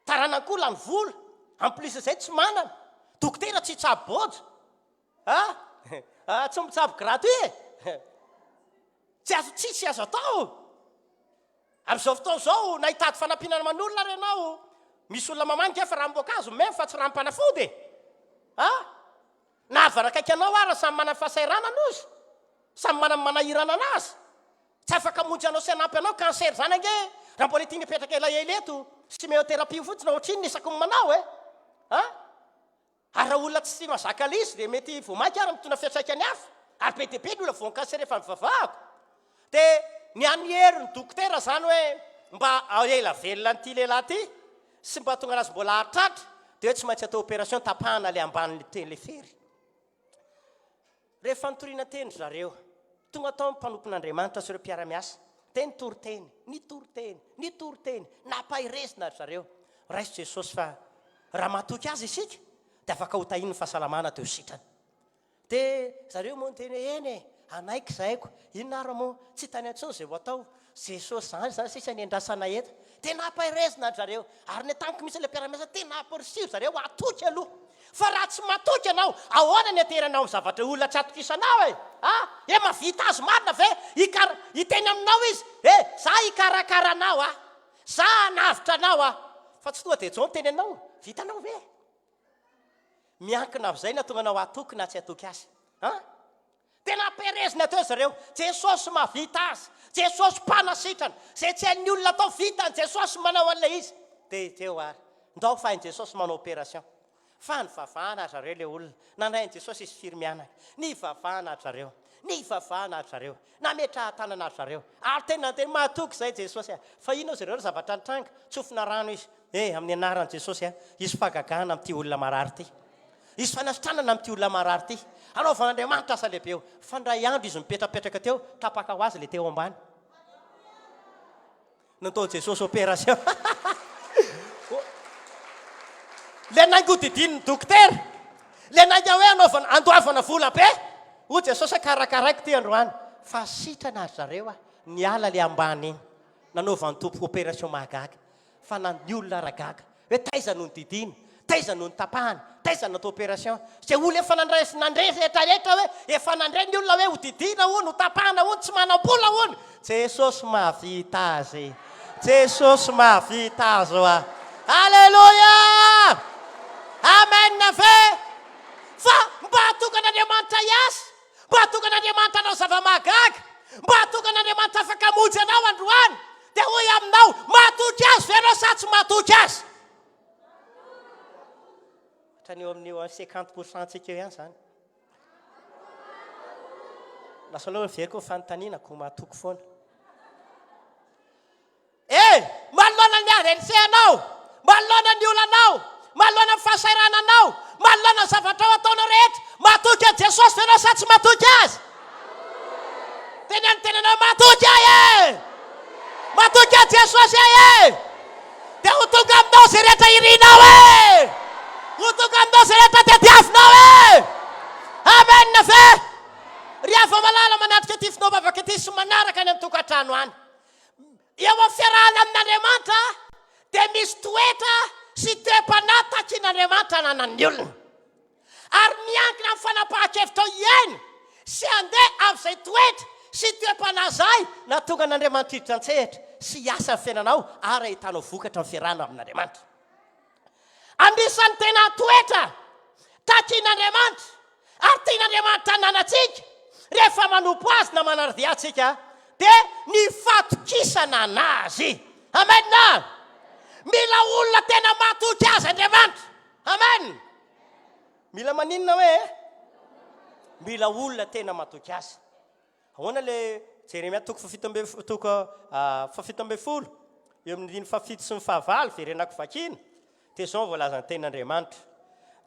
Taranany koa lany vola. En plus izay tsy manana. Dokotera tsy hitsabo bôja. A! A! Tsy mitsabo gratuit e! Tsy azo tsisy azo atao. Amin'izao fotoana izao, na hitady fanampiana aman'olona ary ianao, misy olona mamangy fa ranom-boankazo omeny fa tsy ranom-panafody e! A! Na havana akaiky anao ara samy manana ny fahasahiranana ozy, samy manana ny manahirana anazy. Tsy afaka hamonjy anao sy hanampy anao, cancer izany ange raha mbola ity mipetraka elaela eto, chimiothérapie fotsiny ohatrinona isaky ny manao e! A! Ary raha olona tsy mazaka ilay izy dia mety vao mainka ary mitondra fiantraikany hafa. Ary be dia be ny olona voan'ny cancer efa nivavahako. Dia ny an'ny herin'ny dokotera izany hoe mba ela velona an'ity lehilahy ity sy mba hahatonga anazy mbola hahatratra dia hoe tsy maintsy atao opération tapahana ilay ambanin'ilay fery. Rehefa nitoriana teny ry zareo, tonga tao ny mpanompon'Andriamanitra sy ireo mpiara-miasa, dia nitory teny, nitory teny, nitory teny, nampaherezina ry zareo. Raiso Jesosy fa raha matoky Azy isika, dia afaka hotahiany ny fahasalamana dia ho sitrana. Dia zareo moa niteny hoe, eny e, hanaiky izahay ko, inona ary moa, tsy hitany intsony izay ho atao, Jesosy izany izany sisa ny andrasana eto. Dia nampaherezina ry zareo, ary nentaniko mihitsy ilay mpiara-miasa, tena amporisiho ry zareo hatoky aloha. Fa raha tsy matoky ianao, ahoana ny ateranao amin'ny zavatra olona tsy atokisanao e? A! E mahavita azy marina ve? Hikara, hiteny aminao izy, e, za hikarakara anao a! Za hanavotra anao a! Fa tsy tonga dia zao ny teny anao, vitanao ve? Miankina amin'izay ny hahatonga anao hatoky na tsy hatoky azy. A! Tena ampiherezina teo zareo. Jesosy mahavita azy. Jesosy mpanasitrana. Izay tsy hain'ny olona atao, vitan'i Jesosy manao an'ilay izy. Dia teo ary. Ndao fa hain'i Jesosy manao opération. Fa nivavahana ry zareo ilay olona. Nandray an'i Jesosy izy firy mianaka. Nivavahana ry zareo. Nivavahana ry zareo. Nametrahan-tanana ry zareo. Ary tena niteny, Matoky izahay Jesosy a. Fa inona hozy ireo ny zavatra nitranga? Tsofina rano izy. Eh, amin'ny anaran'i Jesosy a, hisy fahagagana amin'ity olona marary ity. Hisy fanasitranana amin'ity olona marary ity. Hanaovan'Andriamanitra asa lehibe eo. Fa indray andro izy mipetrapetraka teo, tapaka ho azy ilay teo ambany. Nataon'i Jesosy opération. Ilay naingodidin'ny dokotera, ilay nainga hoe hanaovana, handoavana vola be. Hoy Jesosy hoe karakaraiko ity androany. Fa sitrana ry zareo a, niala ilay ambany iny. Nanaovan'ny Tompo opération mahagaga. Fa na ny olona ara gaga hoe taiza no nodidiana, taiza no notapahana, taiza no natao opération. Izay olona efa nandray sy nandre rehetra rehetra hoe efa nandre ny olona hoe hodidiana hono, hotapahana hono, tsy manam-bola hono. Jesosy mahavita azy. Jesosy mahavita azy hoa. Aleloia! Amen ve? Fa mba hahatonga an'Andriamanitra hiasa, mba hahatonga an'Andriamanitra hanao zava-mahagaga, mba hahatonga an'Andriamanitra afaka hamonjy anao androany. Dia hoy aminao, matoky Azy ve ianao sa tsy matoky Azy? Hatrany eo amin'io 50 pour cent tsika eo ihany izany. Lasa aloha heveriko ny fanontaniana ko matoky foana. E! Manoloana ny harensehanao, manoloana ny olanao, manoloana ny fahasahirananao, manoloana ny zavatra ao ataonao rehetra, matoky an'i Jesosy ve ianao sa tsy matoky Azy? Teneno ny tenanao, matoky ahy e! Matoky an'i Jesosy ahy e! Dia ho tonga aminao izay rehetra irinao e! Ho tonga aminao izay rehetra tadiavinao e! Amen ve? Ry hava-malala manatrika ity finoam-bavaka ity sy manaraka any an-tokantrano any. Eo amin'ny fiarahana amin'Andriamanitra dia misy toetra sy toe-panahy takin'Andriamanitra ananan'ny olona. Ary miankina amin'ny fanapahan-kevitrao hiaina sy handeha amin'izay toetra sy toe-panahy izay nahatonga an'Andriamanitra hiditra an-tsehatra sy hiasa ny fiainanao ary hahitanao vokatra ny fiarahana amin'Andriamanitra. Anisan'ny tena toetra takin'Andriamanitra ary tian'Andriamanitra hananantsika rehefa manompo Azy na manara-dia Azy isika dia ny fatokisana an'Azy. Amen! Mila olona tena matoky Azy Andriamanitra. Amen! Mila maninona hoe? Mila olona tena matoky Azy. Ahoana le Jeremia toko fahafito amby toko fahafito 17 eo amin'ny andininy fahafito sy ny fahavalo verenako vakiana dia izao no voalazan'ny tenin'Andriamanitra.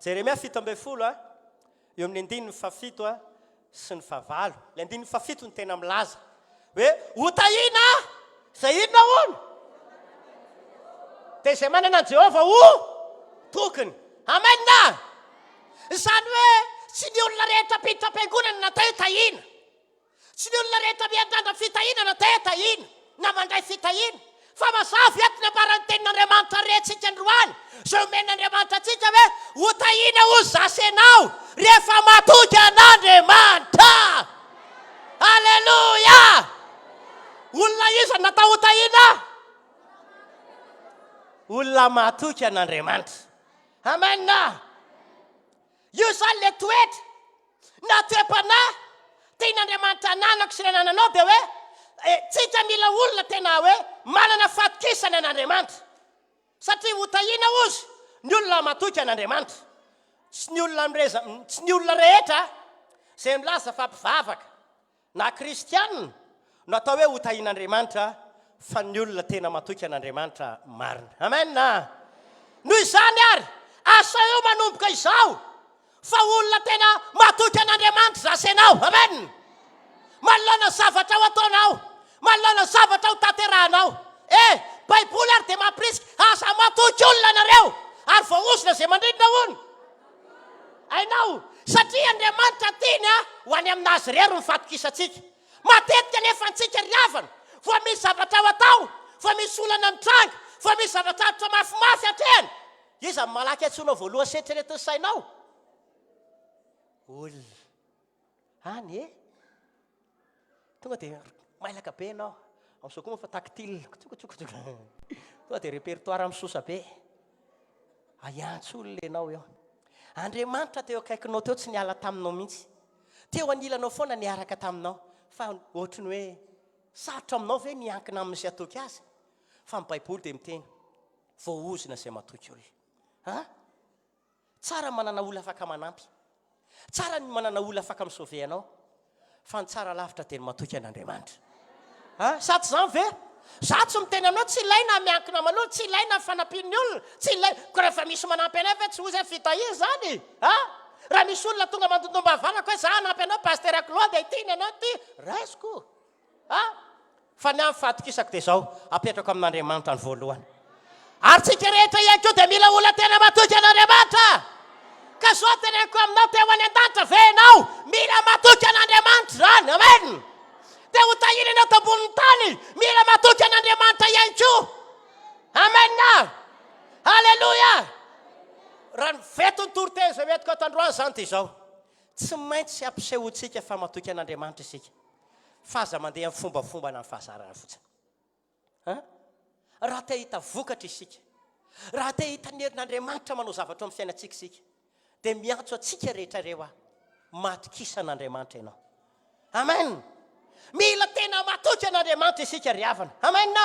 Jeremia 17 a eo amin'ny andininy fahafito a sy ny fahavalo. Ilay andininy fahafito no tena milaza hoe hotahiana izay inona hono? Dia izay manana an'i Jehovah ho tokiny. Amen! Izany hoe tsy ny olona rehetra mpiditra am-piangonana natao hoe tahiana. Tsy ny olona rehetra miandrandra fitahiana natao hoe tahiana na mandray fitahiana. Fa mazava eto ny ambaran'ny tenin'Andriamanitra rentsika androany, izay omen'Andriamanitra antsika hoe ho tahiana hozy za sy ianao rehefa matoky an'Andriamanitra. Aleloia! Olona iza no natao ho tahiana? Olona matoky an'Andriamanitra. Amen! Io izany ilay toetra na toe-panahy tian'Andriamanitra ananako sy ny anananao dia hoe tsika mila olona tena hoe manana fatokisana an'Andriamanitra. Satria ho tahiana hozy ny olona matoky an'Andriamanitra. Tsy ny olona mireza, tsy ny olona rehetra izay milaza fa mpivavaka Na kristianina no atao hoe hotahian'Andriamanitra fa ny olona tena matoky an'Andriamanitra marina. Amen a! Noho izany ary, asaivo manomboka izao fa olona tena matoky an'Andriamanitra zasy ianao. Amen! Manoloana zavatra ho ataonao, manoloana zavatra ho tanterahanao. E! Baiboly ary dia mampirisika, aza matoky olona nareo, ary voaozona izay mandrindrina hono. Hainao, satria Andriamanitra tiany ho any amin'Azy irery ny fatokisantsika. Matetika anefa antsika ry havana, vao misy zavatra ho atao, vao misy olana mitranga, vao misy zava-tsarotra mafimafy atrehana, Iza no malaky antsoinao voalohany sy eritreretin'ny sainao? Olona. Any e! Tonga dia mailaka be ianao. Amin'izao koa moa fa tactile. Kotsokotsokotsoka. Tonga dia répertoire misosa be. Ahiantso olona ianao eo. Andriamanitra teo akaikinao teo tsy niala taminao mihitsy. Teo anilanao foana niaraka taminao. Fa ohatry ny hoe sarotra aminao ve ny hiankina aminy sy hatoky azy? Fa ny Baiboly dia miteny, voaozona izay matoky olona. Ha? Tsara ny manana olona afaka manampy. Tsara ny manana olona afaka mi-sauver anao. Fa ny tsara lavitra dia ny matoky an'Andriamanitra. A! Sa tsy izany ve? Za tsy miteny aminao tsy ilaina miankina aman'olona, tsy ilaina ny fanampian'ny olona, tsy ilaina, koa rehefa misy manampy anay ve tsy hoy zay fitahiana izany? A! Raha misy olona tonga mandondom-bavanako hoe za hanampy anao Pasitera Claude ity ny anao ity, raisiko. A! Fa ny ahy ny fahatokisako dia izao, apetrako amin'Andriamanitra ny voalohany. Ary tsika rehetra ihany koa dia mila olona tena matoky an'Andriamanitra. Ka izao teneniko aminao, te ho any an-danitra ve ianao? Mila matoky an'Andriamanitra izany. Amen. Te ho tahiana ianao eto ambonin'ny tany? Mila matoky an'Andriamanitra ihany koa. Amen. Aleloia. Raha ny veton'ny toriteny izay hoentiko ato androany izany dia izao, tsy maintsy ampisehoantsika fa matoky an'Andriamanitra isika. Fa aza mandeha amin'ny fombafomba na ny fahazarana fotsiny. An? Raha te hahita vokatra isika, raha te hahita ny herin'Andriamanitra manao zavatra eo amin'ny fiainantsika isika, dia miantso antsika rehetra ireo aho, matokisa an'Andriamanitra ianao. Amen! Mila tena matoky an'Andriamanitra isika ry havana. Amen!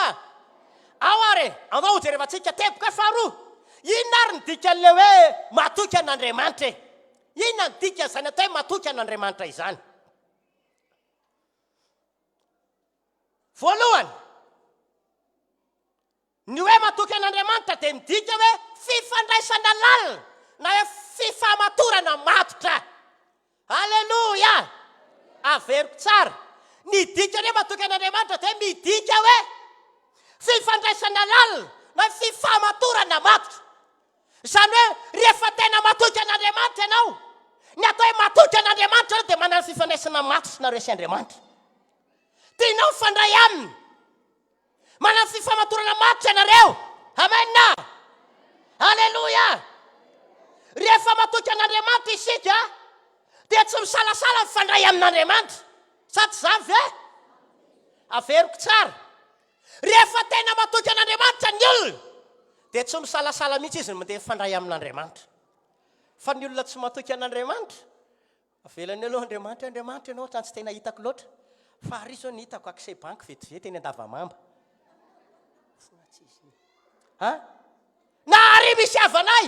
Ao ary e! Andao hojerevantsika teboka faharoa. Inona ary ny dikan'ilay hoe matoky an'Andriamanitra e? Inona ny dikan'izany atao hoe matoky an'Andriamanitra izany? Voalohany, ny hoe matoky an'Andriamanitra dia midika hoe fifandraisana lalina na hoe fifamatorana matotra. Aleloia! Averiko tsara. Ny dikan'ny hoe matoky an'Andriamanitra dia midika hoe fifandraisana lalina na hoe fifamatorana matotra. Izany hoe rehefa tena matoky an'Andriamanitra ianao, ny atao hoe matoky an'Andriamanitra ianao dia manana fifandraisana matotra nareo sy Andriamanitra. Tianao mifandray aminy. Manana fifamatorana matotra ianareo. Amen. Aleloia. Rehefa matoky an'Andriamanitra isika dia tsy misalasala mifandray amin'Andriamanitra. Sa tsy izany ve? Averiko tsara. Rehefa tena matoky an'Andriamanitra ny olona dia tsy misalasala mihitsy izy ny mandeha mifandray amin'Andriamanitra. Fa ny olona tsy matoky an'Andriamanitra, avelany aloha Andriamanitra, Andriamanitra ianao ohatran'ny tsy tena hitako loatra. Fa ary izao ny hitako accès banky vetivety eny Andavamamba. Ha? Na ary misy havanay,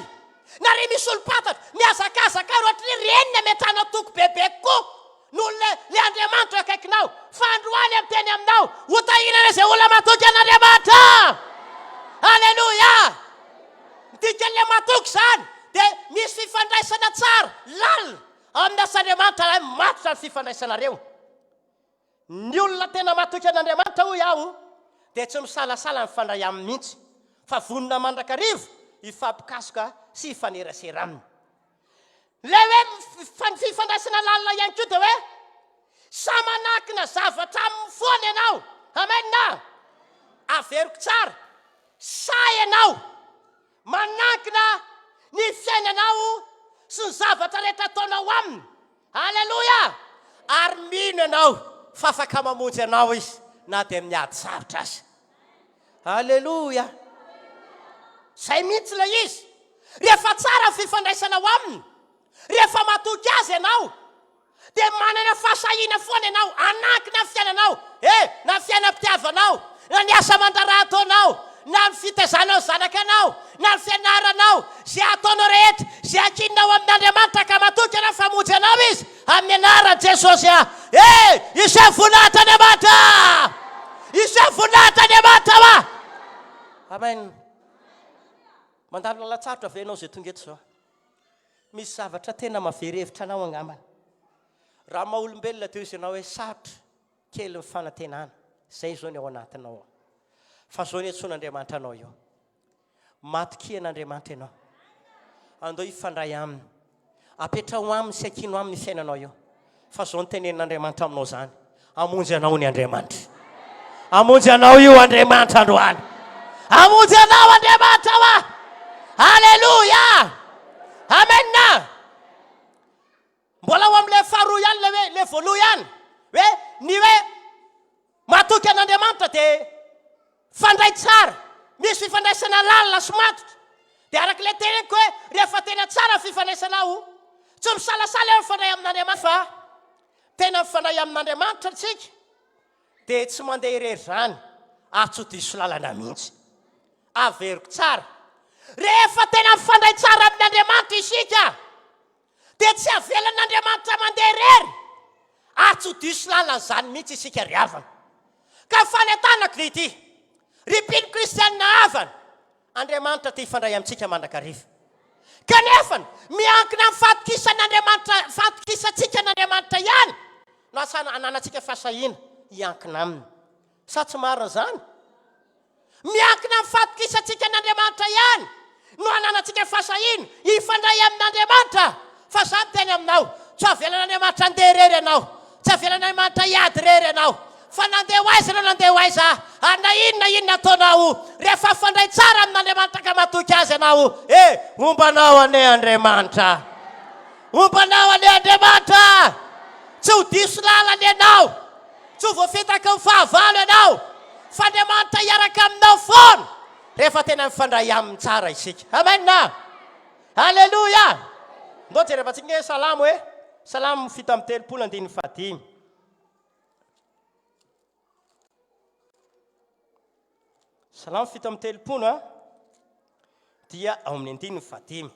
na ary misy olom-pantatra, mihazakazaka ary ohatry ny reny ny ametrahana toky bebe kokoa noho le le Andriamanitra eo akaikinao. Fa androany aho miteny aminao, ho tahiana anie izay olona matoky an'Andriamanitra! Aleloia! Ny dikan'ilay matoky izany dia misy fifandraisana tsara, lalina, amin'ny asan'Andriamanitra ary matotra ny fifandraisanareo. Ny olona tena matoky an'Andriamanitra, hoy aho, dia tsy misalasala mifandray aminy mihitsy, fa vonona mandrakariva hifampikasoka sy hifanerasera aminy. Ilay hoe ny fifandraisana lalina ihany koa dia hoe samy manankina zavatra aminy foana ianao. Amen! Averiko tsara, sahy ianao manankina ny fiainanao sy ny zavatra rehetra ataonao aminy. Aleloia! Ary mino ianao fa afaka mamonjy anao Izy na dia amin'ny ady sarotra aza. Aleloia! Izay mihitsy ilay izy. Rehefa tsara ny fifandraisanao Aminy, rehefa matoky Azy ianao, dia manana fahasahiana foana ianao hanankina ny fiainanao, e, na ny fiainam-pitiavanao, na ny asa aman-draharaha ataonao, na ny fitaizanao ny zanakanao, na ny fianaranao, izay ataonao rehetra, izay ankininao amin'Andriamanitra ka matoky ianao fa hamonjy anao Izy, amin'ny anaran'i Jesosy a! E! Iseho voninahitra Andriamanitra! Iseho voninahitra Andriamanitra hoa! Amen. Mandalo lalan-tsarotra ve ianao izay tonga eto izao? Misy zavatra tena mahavery hevitra anao angambany. Raha maha olombelona dia hoy izy ianao hoe sarotra kely ny fanantenana. Izay izao ny ao anatinao ao. Fa izao ny antsoin'Andriamanitra anao io. Matokia an'Andriamanitra ianao. Andao hifandray aminy. Apetraho aminy sy ankino aminy ny fiainanao io. Fa izao no tenenin'Andriamanitra aminao izany, Hamonjy anao ny Andriamanitra. Hamonjy anao io Andriamanitra androany. Hamonjy anao Andriamanitra hoa. Aleloia! Amen! Mbola ao amin'ilay faharoa ihany ilay hoe ilay voaloha ihany hoe ny hoe matoky an'Andriamanitra dia fandray tsara, misy fifandraisana lalina sy matotra. Dia araka ilay teneniko hoe rehefa tena tsara ny fifandraisanao, tsy misalasala ianao mifandray amin'Andriamanitra fa tena mifandray amin'Andriamanitra isika dia tsy mandeha irery izany ary tsy ho diso lalana mihitsy. Averiko tsara, rehefa tena mifandray tsara amin'Andriamanitra isika dia tsy avelan'Andriamanitra mandeha irery ary tsy ho diso lalana izany mihitsy isika ry havana. Ka ny fanentanako dia ity, ry mpino kristianina havana, Andriamanitra te hifandray amintsika mandrakariva. Kanefa, miankina amin'ny fahatokisan'Andriamanitra, fahatokisantsika an'Andriamanitra ihany no asa ananantsika fahasahiana hiankina aminy. Sa tsy marina izany? Miankina amin'ny fahatokisantsika an'Andriamanitra ihany no ananantsika fahasahiana hifandray amin'Andriamanitra. Fa izaho miteny aminao, tsy avelan'Andriamanitra handeha irery ianao, tsy avelan'Andriamanitra hiady irery ianao. Fa na handeha ho aiza ianao na handeha ho aiza, ary na inona na inona ataonao, rehefa mifandray tsara amin'Andriamanitra ka matoky Azy ianao, e, homba anao anie Andriamanitra. Homba anao anie Andriamanitra. Tsy ho diso lalana ianao. Tsy ho voafitaky ny fahavalo ianao, fa Andriamanitra hiaraka aminao foana rehefa tena mifandray aminy tsara isika. Amen! Aleloia! Ndao jerevantsika nge Salamo e! Salamo 37 andininy fahadimy. Salamo 37 a, dia ao amin'ny andininy fahadimy.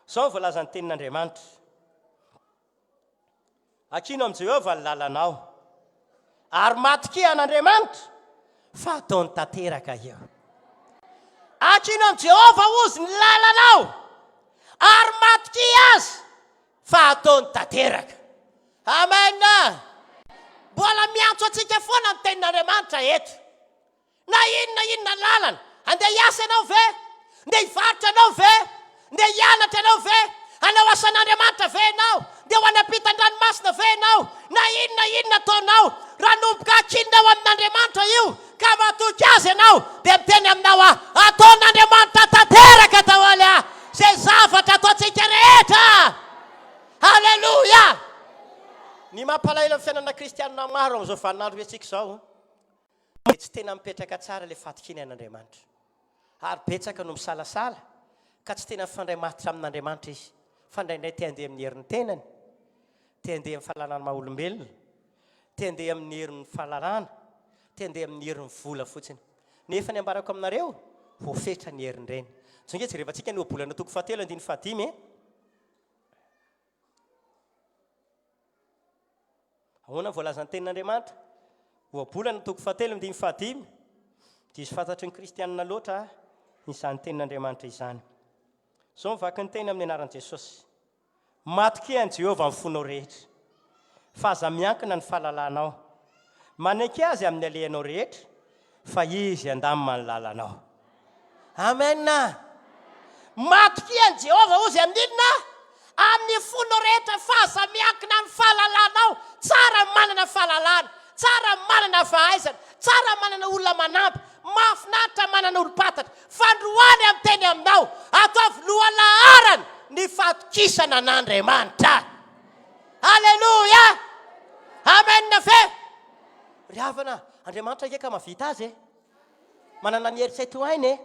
Izao no voalazan'ny tenin'Andriamanitra. Ankino amin'i Jehovah ny lalanao, ary matokia an'Andriamanitra fa hataony tanteraka io. Ankino amin'i Jehovah hozy ny lalanao, ary matokia azy fa hataony tanteraka. Amen! Mbola miantso antsika foana ny tenin'Andriamanitra eto. Na inona inona lalana, handeha hiasa ianao ve? Ndeha hivarotra ianao ve? Ndeha hianatra ianao ve? Hanao asan'Andriamanitra ve ianao? Ndeha ho any ampitan-dranomasina ve ianao? Na inona inona ataonao, raha hanomboka ankininao amin'Andriamanitra io, ka matoky Azy ianao, dia miteny aminao aho, ataon'Andriamanitra tanteraka daholo izay zavatra ataontsika rehetra! Haleloia! Ny mampalahelo amin'ny fiainana kristianina maro amin'izao vaninandro iaintsika izao, dia tsy tena mipetraka tsara ilay fatokiana an'Andriamanitra. Ary betsaka no misalasala ka tsy tena mifandray matotra amin'Andriamanitra izy, fa indraindray te handeha amin'ny herin'ny tenany, te handeha amin'ny fahalalana maha olombelona, te handeha amin'ny herin'ny fahalalana, te handeha amin'ny herin'ny vola fotsiny. Nefa ny ambarako aminareo, voafetra ny herin'ireny. Izao ange jerevantsika ny ohabolana toko fahatelo andininy fahadimy e. Ahoana ny voalazan'ny Tenin'Andriamanitra? Ohabolana toko fahatelo andininy fahadimy. Diso fantatry ny kristianina loatra izany Tenin'Andriamanitra izany. Izao ny vaky ny teny amin'ny anaran'i Jesosy. Matokia an'i Jehovah amin'ny fonao rehetra, fa aza miankina ny fahalalanao. Maneke azy amin'ny alehanao rehetra, fa izy handamina ny lalanao. Amen! Matokia an'i Jehovah hozy amin'ny inona? Amin'ny fonao rehetra fa aza miankina amin'ny fahalalanao. Tsara ny manana fahalalana, tsara ny manana fahaizana, tsara ny manana olona manampy, mahafinaritra ny manana olom-pantatra. Fa androany aho miteny aminao, ataovy lohalaharana ny fatokisana an'Andriamanitra. Aleloia! Amen ve? Ry havana, Andriamanitra ange ka mahavita azy e! Manana ny hery tsy hay tohaina e!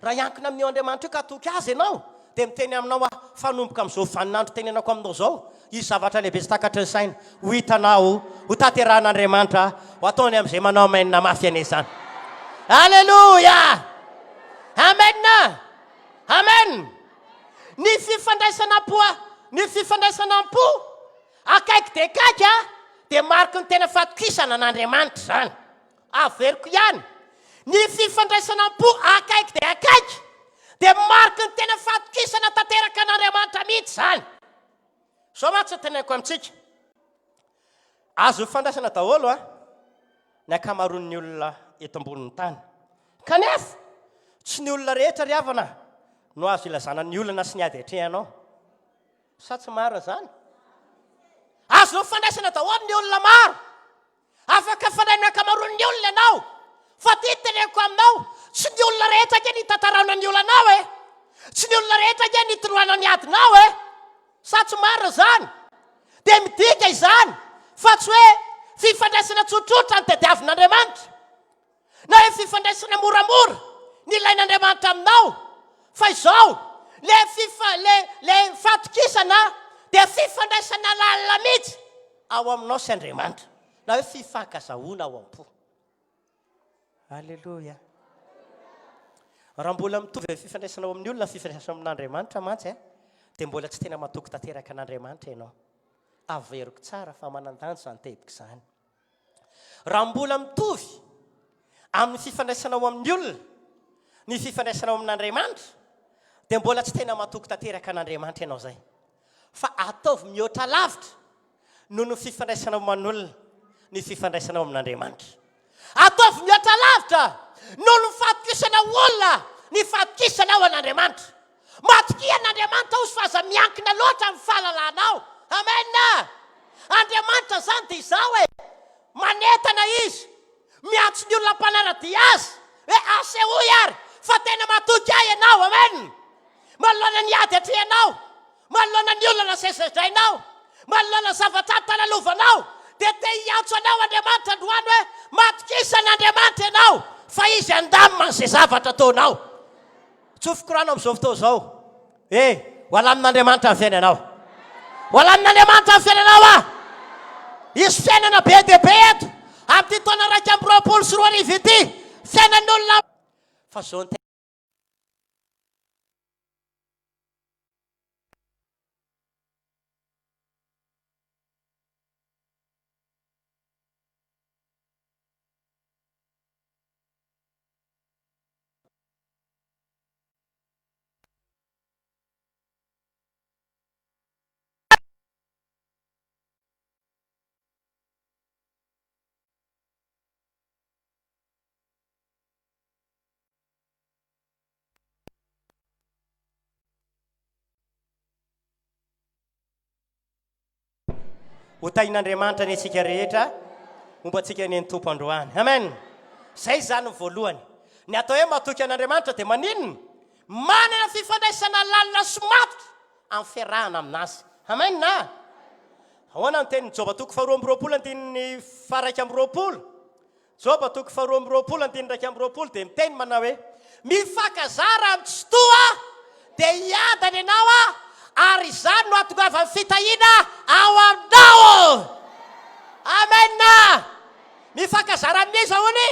Raha hiankina amin'io Andriamanitra io ka hatoky Azy ianao, dia miteny aminao aho, fa hanomboka amin'izao vaninandro tenenako aminao izao, hisy zavatra lehibe tsy takatry ny saina ho hitanao, ho tanterahin'Andriamanitra, ho ataony amin'izay manao amen mafy anie izany. Aleloia! Amen! Amen! Ny fifandraisana am-po, ny fifandraisana am-po akaiky dia akaiky dia mariky ny tena fatokisana an'Andriamanitra izany. Averiko ihany, ny fifandraisana am-po akaiky dia akaiky dia mariky ny tena fatokisana tanteraka an'Andriamanitra mihitsy izany. Izao mantsy no teneniko amintsika, azo ifandraisana daholo a, ny ankamaroan'ny olona eto ambonin'ny tany. Kanefa, tsy ny olona rehetra ry havana no azo ilazana ny olana sy ny ady atrehanao. Sa tsy marina izany? Azo ifandraisana daholo ny olona maro. Afaka fanahin'ny ankamaroan'ny olona ianao. Fa ty teneniko aminao, tsy ny olona rehetra ange ny hitantarana ny olanao e! Tsy ny olona rehetra ange ny hitorohana ny adinao e! Sa tsy marina izany? Dia midika izany fa tsy hoe fifandraisana tsotsotra no tadiavin'Andriamanitra. Na hoe fifandraisana moramora ny ilain'Andriamanitra aminao, fa izao, le fifa, le, le fatokisana dia fifandraisana lalina mihitsy ao aminao sy Andriamanitra, na hoe fifankazahoana ao am-po. Aleloia. Raha mbola mitovy amin'ny fifandraisanao amin'ny olona ny fifandraisanao amin'Andriamanitra mantsy, dia mbola tsy tena matoky tanteraka an'Andriamanitra ianao. Averiko tsara fa manan-danja izany teboka izany. Raha mbola mitovy amin'ny fifandraisanao amin'ny olona ny fifandraisanao amin'Andriamanitra, dia mbola tsy tena matoky tanteraka an'Andriamanitra ianao izay. Fa ataovy mihoatra lavitra noho ny fifandraisanao aman'olona ny fifandraisanao amin'Andriamanitra. Ataovy mihoatra lavitra noho ny fatokisana olona ny fatokisanao an'Andriamanitra. Matokia an'Andriamanitra ozy fa aza miankina loatra amin'ny fahalalanao. Amen! Andriamanitra zany dia izao e, manentana Izy, miantso ny olona mpanara-dia Azy hoe asehoy ary fa tena matoky Ahy ianao. Amen! Manoloana ny ady atrehanao, manoloana ny olana izay sedrainao, manoloana zavatra antalalovanao, dia te hiantso anao Andriamanitra androany hoe matokisa an'Andriamanitra ianao fa Izy handamina an'izay zavatra ataonao. Tsofiko rano amin'izao fotoana izao. E, ho alamin'Andriamanitra ny fiainanao. Ho alamin'Andriamanitra ny fiainanao ah! Hisy fiainana be dia be eto amin'ity taona 2021 ity. Fiainan'olona. Fa zao ny. Ho tahin'Andriamanitra anie isika rehetra, homba antsika anie ny Tompo androany. Amen. Izay izany ny voalohany. Ny atao hoe matoky an'Andriamanitra dia maninona? Manana fifandraisana lalina sy matotra amin'ny fiarahana aminazy. Amen. Ahoana ny tenin'i Joba toko faharoa amby roapolo andininy faha 21? Joba toko faharoa amby roapolo andininy 21 dia miteny manao hoe, Mifankazara amin'ny Tsitoha dia hiadana ianao aho, ary izany no hahatongavan'ny fitahiana ao aminao. Amen! Mifankazara amin'iza hono e?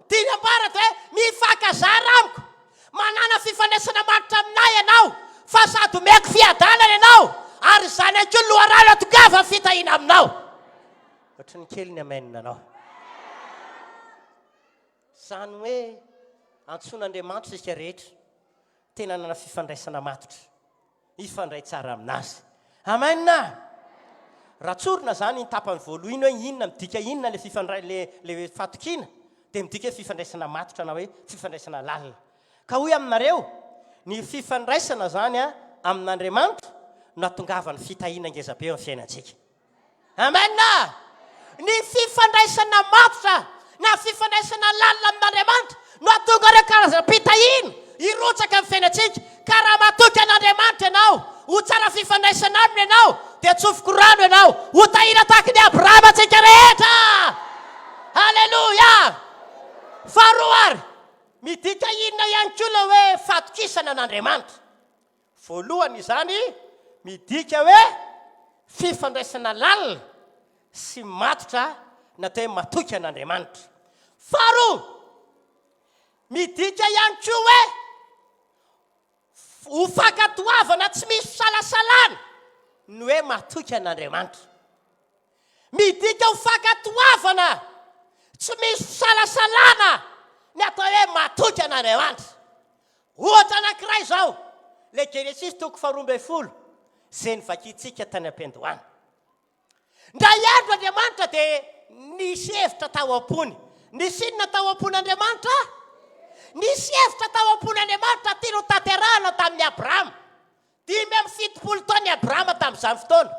Tiany ambara dia hoe mifankazara amiko. Manàna fifandraisana matotra aminay ianao, fa sady omeko fiadanana ianao, ary izany ihany koa no loharano hahatongavan'ny fitahiana aminao. Ohatry ny kely ny amen anao. Izany hoe antsoin'Andriamanitra isika rehetra, tena hanana fifandraisana matotra, hifandray tsara aminazy. Amen! Raha tsorina izany iny tapany voalohany iny hoe inona, midika inona ilay fifandray, ilay ilay fatokiana, dia midika hoe fifandraisana matotra na hoe fifandraisana lalina. Ka hoy aminareo, ny fifandraisana izany amin'Andriamanitra no hahatongavan'ny fitahiana ngezabe eo amin'ny fiainantsika. Amen! Ny fifandraisana matotra na fifandraisana lalina amin'Andriamanitra no hahatonga ireo karazam-pitahiana hirotsaka amin'ny fiainantsika. Ka raha matoky an'Andriamanitra ianao, ho tsara fifandraisana aminy ianao, dia tsofiko rano ianao. Ho tahiana tahaka ny Abrahama antsika rehetra! Haleloia! Faharoa ary, midika inona ihany koa ilay hoe fatokisana an'Andriamanitra? Voalohany izany midika hoe fifandraisana lalina sy matotra na atao hoe matoky an'Andriamanitra. Faharoa, midika ihany koa hoe ho fankatoavana tsy misy fisalasalana ny hoe matoky an'Andriamanitra. Midika ho fankatoavana tsy misy fisalasalana ny atao hoe matoky an'Andriamanitra. Ohatra anankiray izao, ilay Genesisy toko faharoa ambin'ny folo, izay novakintsika tany am-piandohana. Indray andro Andriamanitra dia nisy hevitra tao am-pony. Nisy inona tao am-pon'Andriamanitra? Nisy hevitra tao am-pon'Andriamanitra tiany hotanterahana tamin'i Abrahama. 75 taona i Abrahama tamin'izany fotoana.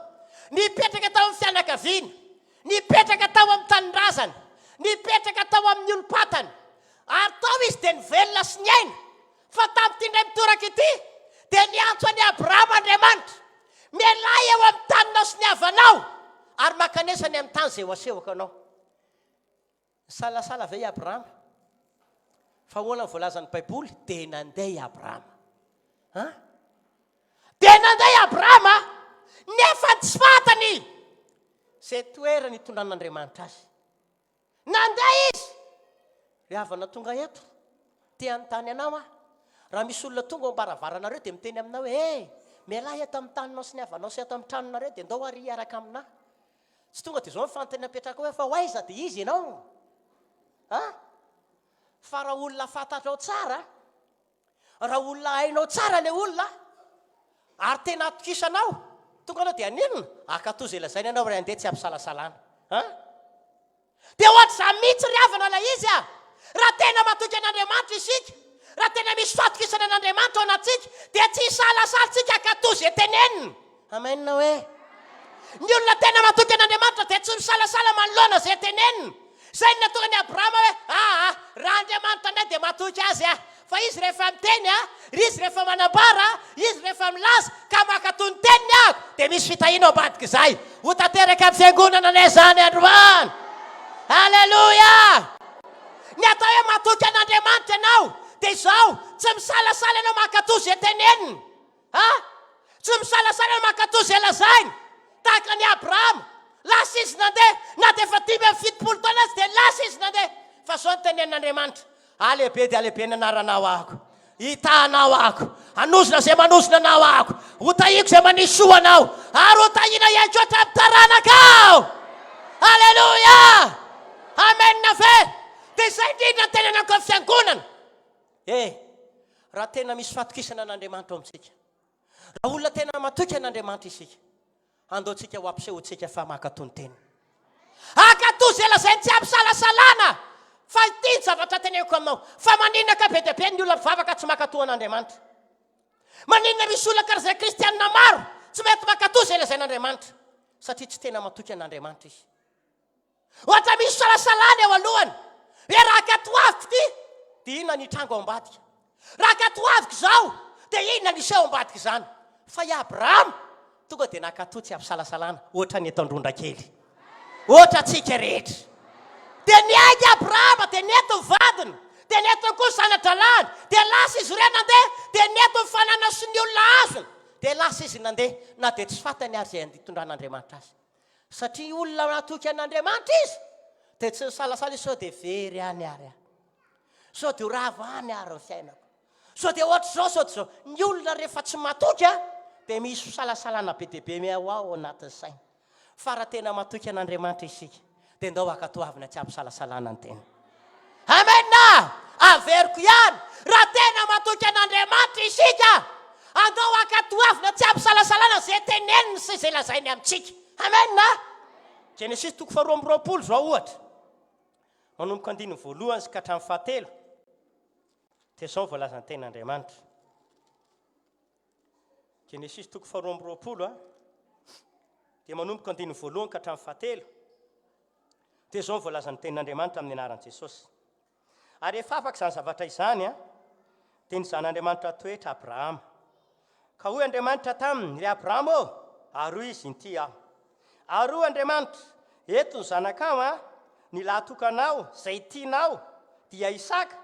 Nipetraka tao amin'ny fianakaviany, nipetraka tao amin'ny tanindrazany, nipetraka tao amin'ny olom-pantany, ary tao izy dia nivelona sy niaina. Fa tamin'ity indray mitoraka ity, dia niantso an'i Abrahama Andriamanitra, Mialà eo amin'ny taninao sy ny havanao, ary mankanesa any amin'ny tany izay ho asehoko anao. Nisalasala ve i Abrahama? Fa ahoana ny voalazan'ny Baiboly? Dia nandeha i Abrahama. An? Dia nandeha i Abrahama, nefa tsy fantany izay toerana hitondran'Andriamanitra azy. Nandeha izy. Ry havana tonga eto, te hanontany anao aho. Raha misy olona tonga ao am-baravaranareo dia miteny aminao hoe, Hey, mialà eto amin'ny taninao sy ny havanao sy ato amin'ny tranonareo dia ndao ary hiaraka aminà. Tsy tonga dia izao ny fanontaniana apetrako hoe fa ho aiza dia iza ianao? A? Fa raha olona fantatrao tsara, raha olona hainao tsara ilay olona, ary tena atokisanao, tonga anao dia haninona? Hankatò izay lazainy ianao ry andeha tsy ampisalasalana. A? Dia ohatr'izany mihitsy ry havana ilay izy a! Raha tena matoky an'Andriamanitra isika, raha tena misy fatokisana an'Andriamanitra ao anatintsika, dia tsy hisalasala isika hankatò izay teneniny. Amen hoe. Ny olona tena matoky an'Andriamanitra dia tsy misalasala manoloana izay teneniny. Izay no nahatonga an'i Abrahama hoe, Aa, raha Andriamanitra indray dia matoky azy aho. Fa izy rehefa miteny, izy rehefa manambara, izy rehefa milaza, ka mankatò ny teniny aho, dia misy fitahiana ao ambadik'izay. Ho tanteraka amin'ny fiangonana anie izany androany. Aleloia! Ny atao hoe matoky an'Andriamanitra ianao, dia izao, tsy misalasala ianao mankatò izay teneniny. A! Tsy misalasala ny mankatò izay lazainy. Tahaka an'i Abrahama, lasa izy nandeha, na dia efa 75 taona aza dia lasa izy nandeha. Fa izao no tenenin'Andriamanitra, Halehibe dia halehibe ny anaranao ahako. Hitaha anao ahako. Hanozona izay manozona anao ahako. Hotahiako izay manisy soa anao. Ary hotahiana ihany koa hatramin'ny taranakao. Aleloia! Amen ve? Dia izay indrindra no tenenako amin'ny fiangonana. E, raha tena misy fatokisana an'Andriamanitra ao amintsika, raha olona tena matoky an'Andriamanitra isika, Andao tsika ho ampisehoantsika fa mankatò ny teniny. Hankatò izay lazainy tsy ampisalasalana. Fa ity ny zavatra teneniko aminao, fa maninona ka be dia be ny olona mivavaka tsy mankatò an'Andriamanitra? Maninona misy olona karazana kristianina maro tsy mety mankatò izay lazain'Andriamanitra? Satria tsy tena matoky an'Andriamanitra izy. Ohatra misy fisalasalana eo alohany hoe raha ankatoaviko ity dia inona ny hitranga ao ambadika? Raha ankatoaviko izao dia inona ny hiseho ao ambadika izany? Fa i Abrahama tonga dia nankatò tsy ampisalasalana ohatra ny eto Androndrakely. Ohatra antsika rehetra. Dia niainga Abrahama dia nety ny vadiny, dia nentiny koa ny zana-dralahiny, dia lasa izy ireo nandeha, dia nety ny fananany sy ny olona azony, dia lasa izy nandeha na dia tsy fantany ary izay hitondran'Andriamanitra azy. Satria olona natoky an'Andriamanitra izy, dia tsy nisalasala izy sao dia very any ary aho. Sao dia ho rava any ary ny fiainako. Sao dia ohatr'izao, sao dia izao. Ny olona rehefa tsy matoky dia misy fisalasalana be dia be mihaohao ao anatin'ny sainy. Fa raha tena matoky an'Andriamanitra isika, dia ndao ankatoavina tsy ampisalasalana ny tena. Amen! Averiko ihany, raha tena matoky an'Andriamanitra isika, andao ankatoavina tsy ampisalasalana izay teneniny sy izay lazainy amintsika. Amen! Genesisy toko faharoa amby 20 izao ohatra, manomboka andininy voalohany sy ka hatramin'ny fahatelo, dia izao ny voalazan'ny tenin'Andriamanitra. Genesisy toko faharoa amby 20, dia manomboka andininy voalohany ka hatramin'ny fahatelo. Dia izao no voalazan'ny tenin'Andriamanitra amin'ny anaran'i Jesosy. Ary rehefa afaka izany zavatra izany, dia nizahan'Andriamanitra toetra Abrahama. Ka hoy Andriamanitra taminy, Ry Abrahama ô! Ary hoy izy, Inty aho. Ary hoy Andriamanitra, Eto ny zanakao, ny lahatokanao, izay tianao, dia Isaka,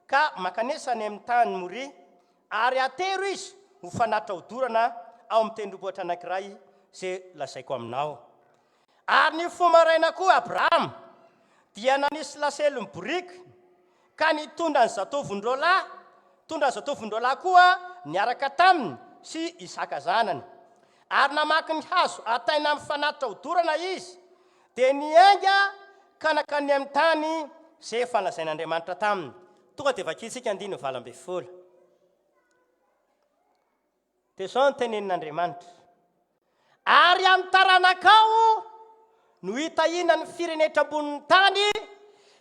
ka mankanesa any amin'ny tany Moria, ary atero izy ho fanatitra hodorana ao amin'ny tendrombohitra anankiray izay lazaiko aminao. Ary nifoha maraina koa Abrahama, dia nanisy lasely ny boriky, ka nitondra ny zatovon-droalahy, nitondra ny zatovon-droalahy koa niaraka taminy sy Isaka zanany. Ary namaky ny hazo hataina amin'ny fanatitra hodorana izy, dia niainga ka nankany amin'ny tany izay efa nolazain'Andriamanitra taminy. Tonga dia vakintsika andininy 18. Dia izao no tenenin'Andriamanitra, Ary amin'ny taranakao no hitahiana ny firenetra ambonin'ny tany,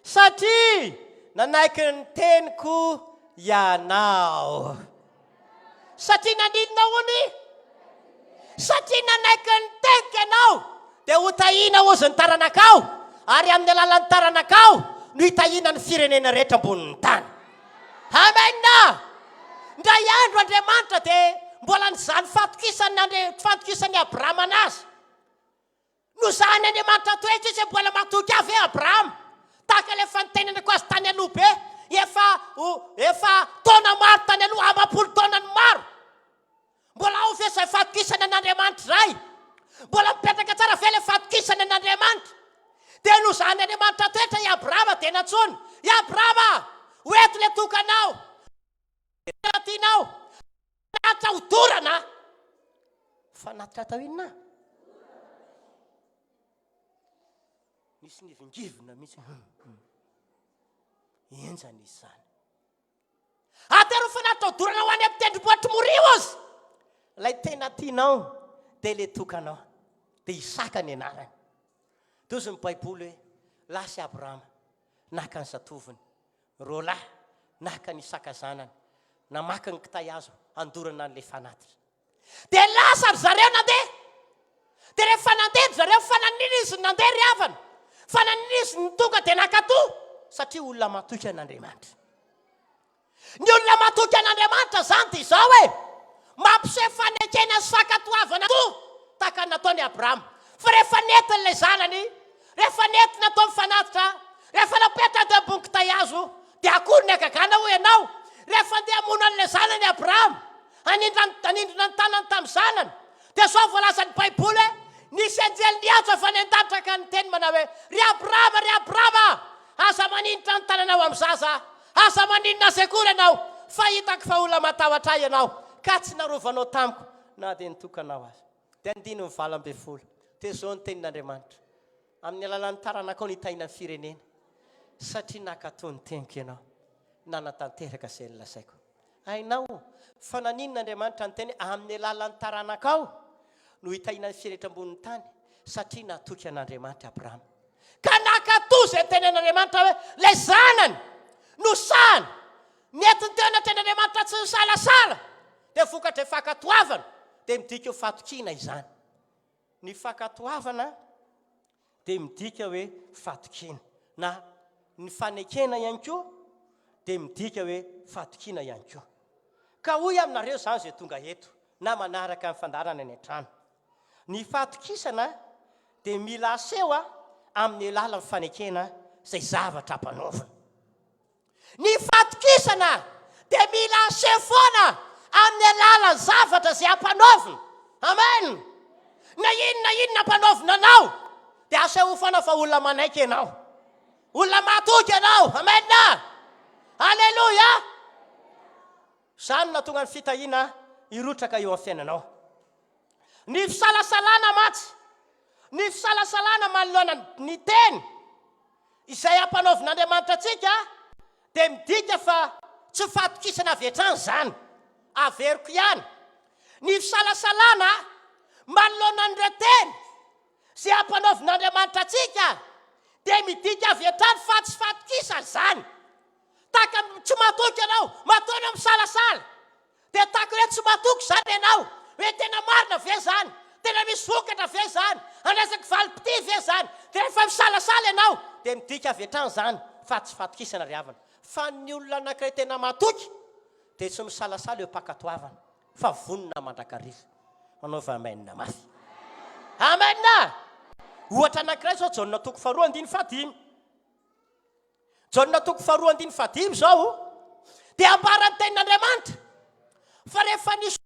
satria nanaiky ny teniko ianao. Satria naninona hono? Satria nanaiky ny teniko ianao, dia hotahiana hozy ny taranakao, ary amin'ny alalan'ny taranakao no hitahiana ny firenena rehetra ambonin'ny tany. Amen! Indray andro Andriamanitra dia mbola nizaha ny fatokisan'ny Andri- fatokisan'i Abrahama anazy. Nozahan'ny Andriamanitra toetra izy hoe mbola matoky ahy ve Abrahama? Tahaka ilay efa nitenenako azy tany aloha be, efa ho efa taona maro tany aloha, amam-polo taonany maro. Mbola ao ve izay fatokisana an'Andriamanitra izay? Mbola mipetraka tsara ve ilay fatokisana an'Andriamanitra? Dia nozahan'Andriamanitra toetra i Abrahama dia nantsoiny, I Abrahama, ho eto ilay tokanao, tena tianao, fanatitra hodorana. Fanatitra atao inona? Nisy nivingivina mihitsy. Henjana izy izany. Atero fanatitra hodorana ho any amin'ny tendrombohitr'i Moria ozy. Ilay tena tianao dia ilay tokanao. Dia Isaka ny anarany. Dia hozy ny Baiboly hoe, lasa i Abrahama, naka ny zatovony, roalahy, naka an'i Isaka zanany, namaky ny kitay hazo handorana an'ilay fanatitra. Dia lasa ry zareo nandeha. Dia rehefa nandeha ry zareo, fa naninona izy no nandeha ry havana? Fa naninona izy no tonga dia nankatò? Satria olona matoky an'Andriamanitra. Ny olona matoky an'Andriamanitra izany dia izao e, mampiseho fanekena sy fankatoavana toa tahaka ny nataon'i Abrahama. Fa rehefa nentiny ilay zanany, rehefa nentiny nataony fanatitra, rehefa napetrany teo ambony kitay hazo, dia akory ny hagagana hoy ianao, rehefa andeha hamono an'ilay zanany Abrahama, Hanindra ny, hanindrona ny tanany tamin'ny zanany. Dia izao voalazan'ny Baiboly hoe, Nisy anjely niantso avy any an-danitra ka niteny manao hoe, Ry Abrahama, ry Abrahama! Aza maninitra ny tananao amin'ny zaza, aza maninona azy akory ianao, fa hitako fa olona matahotra ahy ianao, ka tsy narovanao tamiko na dia ny tokanao aza. Dia andininy 18, dia izao ny tenin'Andriamanitra, Amin'ny alalan'ny taranakao no hitahiana ny firenena, satria nankatò ny teniko ianao, nanatanteraka izay nolazaiko. Hainao fa naninona Andriamanitra niteny hoe, Amin'ny alalan'ny taranakao no hitahiana ny firenena ambonin'ny tany, satria natoky an'Andriamanitra Abrahama. Ka nankatò izay nitenen'Andriamanitra hoe, ilay zanany no sahany, nentiny teo anatrehan'Andriamanitra tsy nisalasala, dia vokatry ny fankatoavana, dia midika ho fatokiana izany. Ny fankatoavana dia midika hoe fatokiana, na ny fanekena ihany koa dia midika hoe fatokiana ihany koa. Ka hoy aminareo izany izay tonga eto na manaraka ny fandaharana any an-trano, ny fahatokisana dia mila aseho amin'ny alalan'ny fanekena izay zavatra ampanaovina. Ny fatokisana dia mila aseho foana amin'ny alalan'ny zavatra izay ampanaovina. Amen! Na inona na inona ampanaovina anao, dia asehoy foana fa olona manaiky ianao. Olona matoky ianao. Amen! Aleloia! Izany no nahatonga ny fitahiana hirotraka eo amin'ny fiainanao. Ny fisalasalana mantsy, ny fisalasalana manoloana ny teny izay ampanaovin'Andriamanitra antsika dia midika fa tsy fatokisana avy hatrany izany. Averiko ihany, ny fisalasalana manoloana an'ireo teny izay ampanaovin'Andriamanitra antsika dia midika avy hatrany fa tsy fatokisana izany. Tahaka ny tsy matoky ianao, matoa ianao misalasala, dia tahaka ny hoe tsy matoky izany ianao, hoe tena marina ve izany, tena misy vokatra ve izany, handraisako valim-pitia ve izany, dia rehefa misalasala ianao, dia midika avy hatrany izany fa tsy fatokisana ry havana. Fa ny olona anankiray tena matoky dia tsy misalasala eo am-pankatoavana, fa vonona mandrakariva. Manaova amen mafy. Amen! Ohatra anankiray izao, Jaona toko faharoa andininy fahadimy. Jaona toko faharoa andininy fahadimy izao dia ambaran'ny tenin'Andriamanitra fa rehefa nisy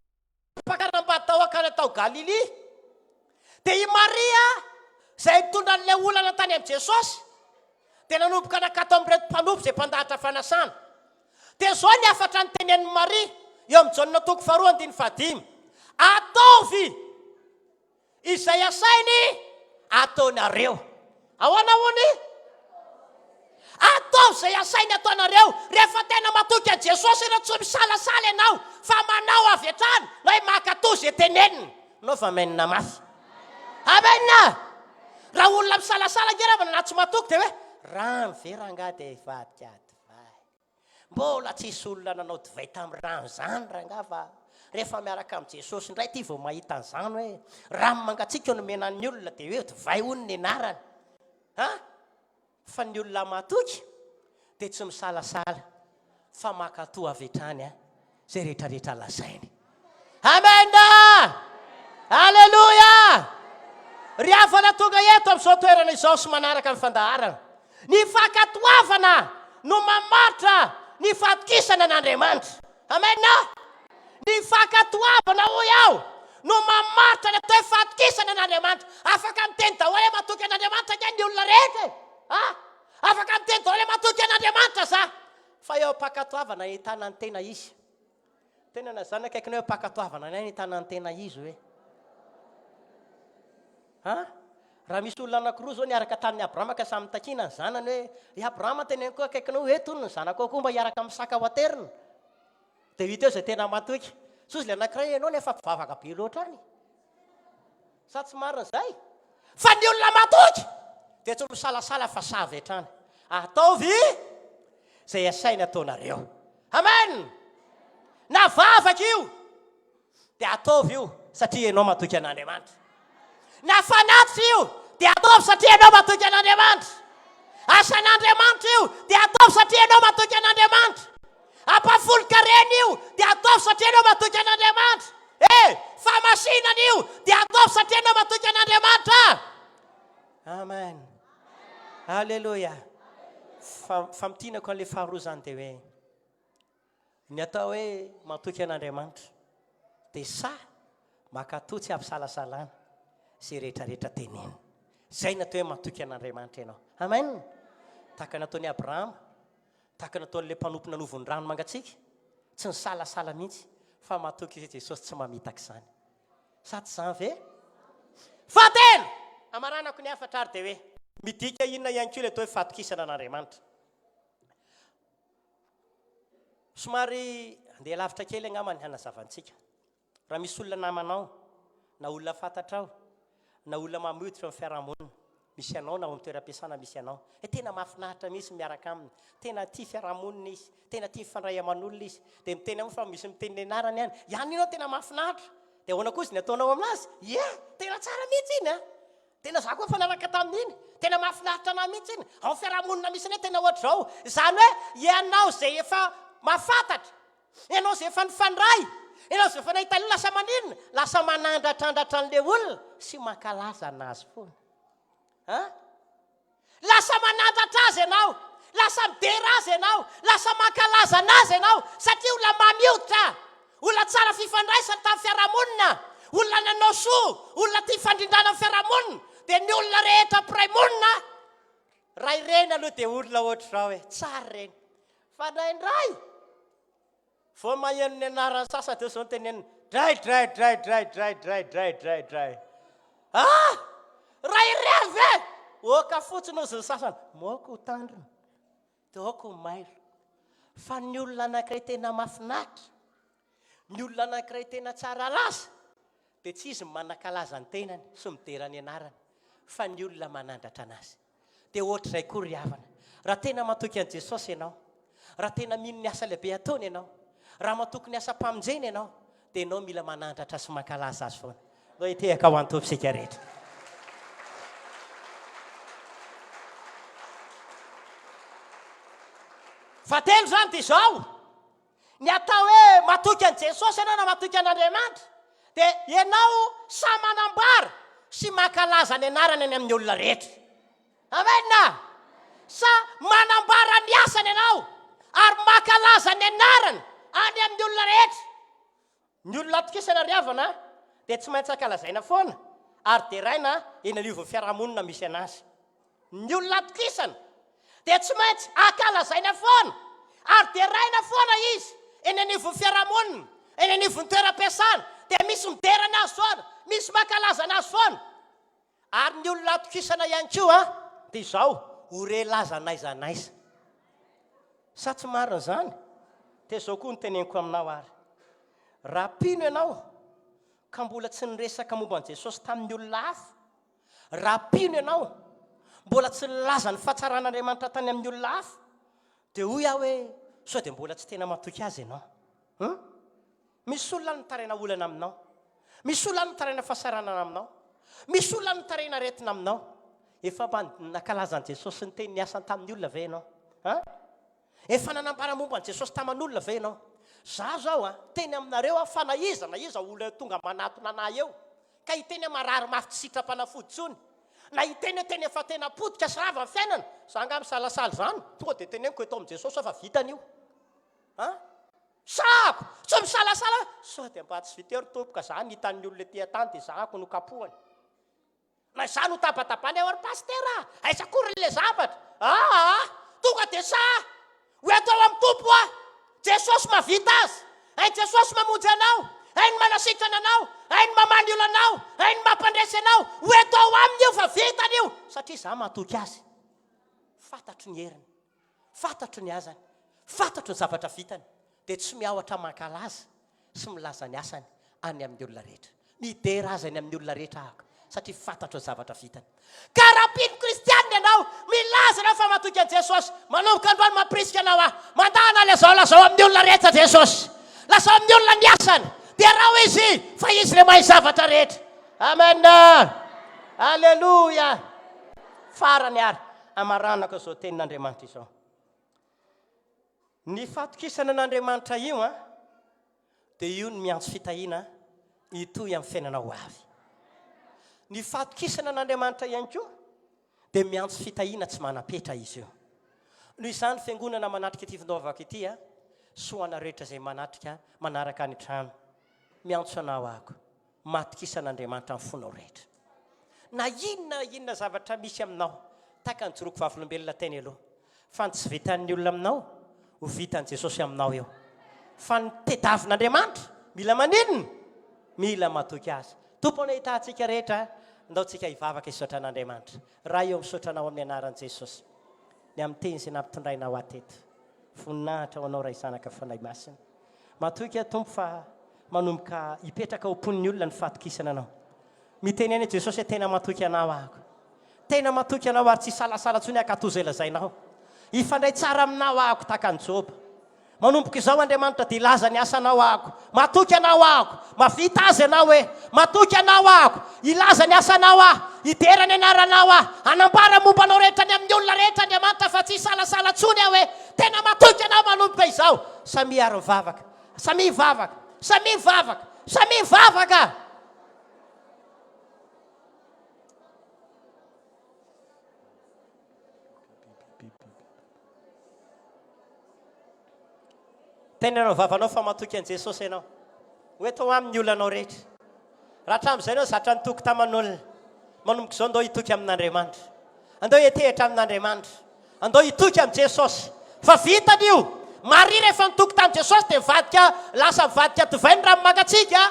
mpakaram-bady tao Akana tao Galilia dia i Maria izay nitondra an'ilay olana tany amin'i Jesosy dia nanomboka nakato amin'ireto mpanompo izay mpandahatra fanasana. Dia izao ny hafatra nitenenin'i Maria eo amin'i Jaona toko faharoa andininy fahadimy, Ataovy Izay asainy ataonareo. Ahoana hono? Ataovy izay asainy ataonareo. Rehefa tena matoky an'i Jesosy ianao, tsy misalasala ianao fa manao avy hatrany na hoe mankatò izay teneniny. Anaova amen mafy. Amen! Raha olona misalasala ange raha na tsy matoky dia hoe rano ve rangahy dia hivadika divay. Mbola tsisy olona nanao divay tamin'ny rano izany rangaha fa rehefa miaraka amin'i Jesosy indray ity vao mahita an'izany hoe rano mangatsiaka no omena ny olona dia hoe divay hono ny anarany. Ha? Fa ny olona matoky dia tsy misalasala fa mankatò avy hatrany a izay rehetra rehetra lazainy. Amen! Aleloia! Ry havana tonga eto amin'izao toerana izao sy manaraka ny fandaharana, ny fankatoavana no mamaritra ny fatokisana an'Andriamanitra. Amen! Ny fankatoavana hoy aho no mamaritra ny atao hoe fatokisana an'Andriamanitra. Afaka miteny daholo hoe matoky an'Andriamanitra ange ny olona rehetra e! Ha? Afaka miteny daholo hoe matoky an'Andriamanitra za. Fa eo am-pankatoavana ahitana ny tena izy. Tena na zany akaikinao eo am-pankatoavana ny aina ahitana ny tena izy hoe. Ha? Raha misy olona anankiroa zao niaraka tamin'i Abrahama ka samy nitakiana ny zanany hoe, i Abrahama teneno koa akaikinao hoe eto hono ny zanakao koa mba hiaraka amin'ny saka ho aterina. Dia hita eo izay tena matoky. Sozy ilay anankiray ianao nefa mpivavaka be loatra any. Sa tsy marina izay? Fa ny olona matoky dia tsy misalasala fa sahy avy hatrany. Ataovy izay asainy ataonareo. Amen! Na vavaka io dia ataovy io satria ianao matoky an'Andriamanitra. Na fanatitra io dia ataovy satria ianao matoky an'Andriamanitra. Asan'Andriamanitra io dia ataovy satria ianao matoky an'Andriamanitra. Ampahafolon-karena io dia ataovy satria ianao matoky an'Andriamanitra. Eh! Fahamasinana io dia ataovy satria ianao matoky an'Andriamanitra. Amen. Alléluia. Fa famintinako an'ilay faharoa izany dia hoe ny atao hoe matoky an'Andriamanitra dia sahy mankatò tsy ampisalasalana izay rehetra rehetra teneniny. Izay ny atao hoe matoky an'Andriamanitra ianao. Amen. Tahaka nataon'i Abrahama, tahaka nataon'ilay mpanompo nanovo ny rano mangatsiaka, tsy nisalasala mihitsy fa matoky i Jesosy tsy mamitaka izany. Sa tsy izany ve? Fahatelo, hamaranako ny hafatra ary dia hoe, midika inona ihany koa ilay atao hoe fahatokisana an'Andriamanitra? Somary handeha lavitra kely angamba ny hanazavantsika. Raha misy olona namanao, na olona fantatrao, na olona mamohiditra eo amin'ny fiarahamonina misy anao na ao amin'ny toeram-piasana misy anao, dia tena mahafinaritra mihitsy ny miaraka aminy, tena tia fiarahamonina izy, tena tia mifandray aman'olona izy, dia miteny aminy fa misy miteny ny anarany any, ihany iny aho tena mahafinaritra, dia ahoana kosa ny ataonao aminazy? Ie, tena tsara mihitsy iny an! Tena za koa efa niaraka tamin'iny, tena mahafinaritra anah mihitsy iny, ao amin'ny fiarahamonina misy anay tena ohatr'izao, izany hoe ianao izay efa mahafantatra, Ianao izay efa nifandray, ianao izay efa nahita an'io lasa maninona? Lasa manandratrandratra an'ilay olona sy mankalaza an'azy foana. An? Lasa manandratra azy ianao, lasa midera azy ianao, lasa mankalaza an'azy ianao, satria olona mamy hoditra, olona tsara fifandraisana tamin'ny fiarahamonina, olona nanao soa, olona tia fandrindrana ny fiarahamonina, dia ny olona rehetra mpiray monina, raha ireny aloha dia olona ohatr'izao e, tsara ireny. Fa indraindray, vao maheno ny anaran'ny sasany dia izao no teneniny, dray dray dray dray dray dray dray dray dray. Ah! Raha ireny ve? Oka fotsiny hozy ny sasany, moka ho tandrina, dia aoka ho mailo. Fa ny olona anankiray tena mahafinaritra, ny olona anankiray tena tsara laza, dia tsy izy no manan-kalaza ny tenany sy midera ny anarany, fa ny olona manandratra anazy. Dia ohatr'izay koa ry havana, raha tena matoky an'i Jesosy ianao, raha tena mino ny asa lehibe ataony ianao, raha matoky ny asam-pamonjena ianao, dia ianao mila manandratra sy mankalaza Azy foana. Ndao hitehaka ho an'ny Tompo isika rehetra. Fahatelo izany dia izao, ny atao hoe matoky an'i Jesosy ianao na matoky an'Andriamanitra dia ianao sahy manambara sy mankalaza ny anarany any amin'ny olona rehetra. Amen! Sahy manambara ny asany ianao ary mankalaza ny anarany any amin'ny olona rehetra. Ny olona atokisana ry havana dia tsy maintsy ankalazaina foana ary deraina eny anivon'ny fiarahamonina misy anazy. Ny olona atokisana dia tsy maintsy ankalazaina foana ary deraina foana izy eny anivon'ny fiarahamonina, eny anivon'ny toeram-piasana dia misy midera anazy foana, misy mankalaza anazy foana. Ary ny olona atokisana ihany koa dia izao, ho re laza n'aiza n'aiza. Sa tsy marina izany? Dia izao koa no teneniko aminao ary, raha mpino ianao ka mbola tsy niresaka momba an'i Jesosy tamin'ny olona hafa, raha mpino ianao mbola tsy nilaza ny fahatsaran'Andriamanitra tany amin'ny olona hafa, dia hoy aho hoe, sao dia mbola tsy tena matoky Azy ianao? Hum? Misy olona any mitaraina olana aminao. Misy olona any mitaraina fahasahiranana aminao. Misy olona any mitaraina aretina aminao. Efa mba nankalaza an'i Jesosy niteny ny asany tamin'ny olona ve ianao? An? Efa nanambara momba an'i Jesosy taman'olona ve ianao? Za zao an, teny aminareo aho fa na iza na iza olona tonga manatona anah eo ka hiteny hoe marary mafy tsy sitram-panafody intsony, na hiteny hoe tena efa tena potika sy rava ny fiainana, za angaha misalasala izany? Tonga dia teneniko eto amin'i Jesosy aho fa vitany io. An? Sahako! Tsy misalasala hoe, sao dia mba tsy vita eo ry Tompo ka za ny hitan'ny olona ety an-tany dia zahako no kapohany. Na izaho no tabatabany eo ry Pasitera a! Aiza akory ilay zavatra? Aa! Tonga dia sahy! Ho eto ao amin'ny Tompo aho! Jesosy mahavita azy! Hain'i Jesosy mamonjy anao! Hainy manasitrana anao! Hainy mamaha ny olanao! Hainy mampandresy anao! Ho eto ao Aminy io fa vitany io! Satria izaho matoky Azy. Fantatro ny heriny. Fantatro ny asany, fantatro ny zavatra vitany, dia tsy miahotra mankalaza sy milaza ny asany any amin'ny olona rehetra. Midera azy any amin'ny olona rehetra aho, satria fantatro ny zavatra vitany. Ka raha mpino kristianina ianao, milaza ianao fa matoky an'i Jesosy, manomboka androany mampirisika anao aho, mandahana lazao lazao amin'ny olona rehetra Jesosy, lazao amin'ny olona ny asany, derao Izy, fa Izy ilay mahay zavatra rehetra. Amen! Aleloia! Farany ary, Amaranako izao tenin'Andriamanitra izao. Ny fahatokisana an'Andriamanitra io an, dia io no miantso fitahiana hitohy amin'ny fiainana ho avy. Ny fahatokisana an'Andriamanitra ihany koa dia miantso fitahiana tsy manam-petra izy io. Noho izany fiangonana manatrika ity fitaovako ity an, soa anareo rehetra izay manatrika manaraka any an-trano. Miantso anao aho. Matokisa an'Andriamanitra amin'ny fonao rehetra. Na inona na inona zavatra misy aminao, tahaka ny joroko vavolombelona teny aloha. Fa ny tsy vitan'ny olona aminao, ho vitan'i Jesosy aminao eo. Fa ny tedavin'Andriamanitra, mila maninona? Mila matoky Azy. Tompo anie hitaha antsika rehetra, ndao tsika hivavaka hisaotra an'Andriamanitra. Ray ô misaotra Anao amin'ny anaran'i Jesosy, ny amin'ny teny izay nampitondrainao ahy teto. Voninahitra ho Anao Ray Zanaka Fanahy Masina. Matoky aho Tompo fa manomboka hipetraka ao am-pon'ny olona ny fahatokisana Anao. Miteny anie Jesosy hoe tena matoky Anao aho. Tena matoky Anao ary tsy hisalasala intsony aho hankatò izay lazainao. Hifandray tsara Aminao aho tahaka an'i Joba. Manomboka izao Andriamanitra dia hilaza ny asanao aho. Matoky Anao aho. Mavita azy Ianao e. Matoky Anao aho. Hilaza ny asanao aho. Hidera ny anaranao aho. Hanambara momba Anao rehetra any amin'ny olona rehetra Andriamanitra fa tsy hisalasala intsony aho e. Tena matoky Anao manomboka izao. Samia ary mivavaka. Samia mivavaka. Samia mivavaka. Samia mivavaka. Teneno ny vavanao fa matoky an'i Jesosy ianao. Ho eto ho aminy ny olanao rehetra. Raha hatramin'izay ianao zatra nitoky taman'olona, manomboka izao ndao hitoky amin'Andriamanitra. Andao hiantehitra amin'Andriamanitra. Andao hitoky amin'i Jesosy. Fa vitany io. Maria rehefa nitoky tamin'i Jesosy dia nivadika, lasa nivadika divay ny rano mangatsiaka.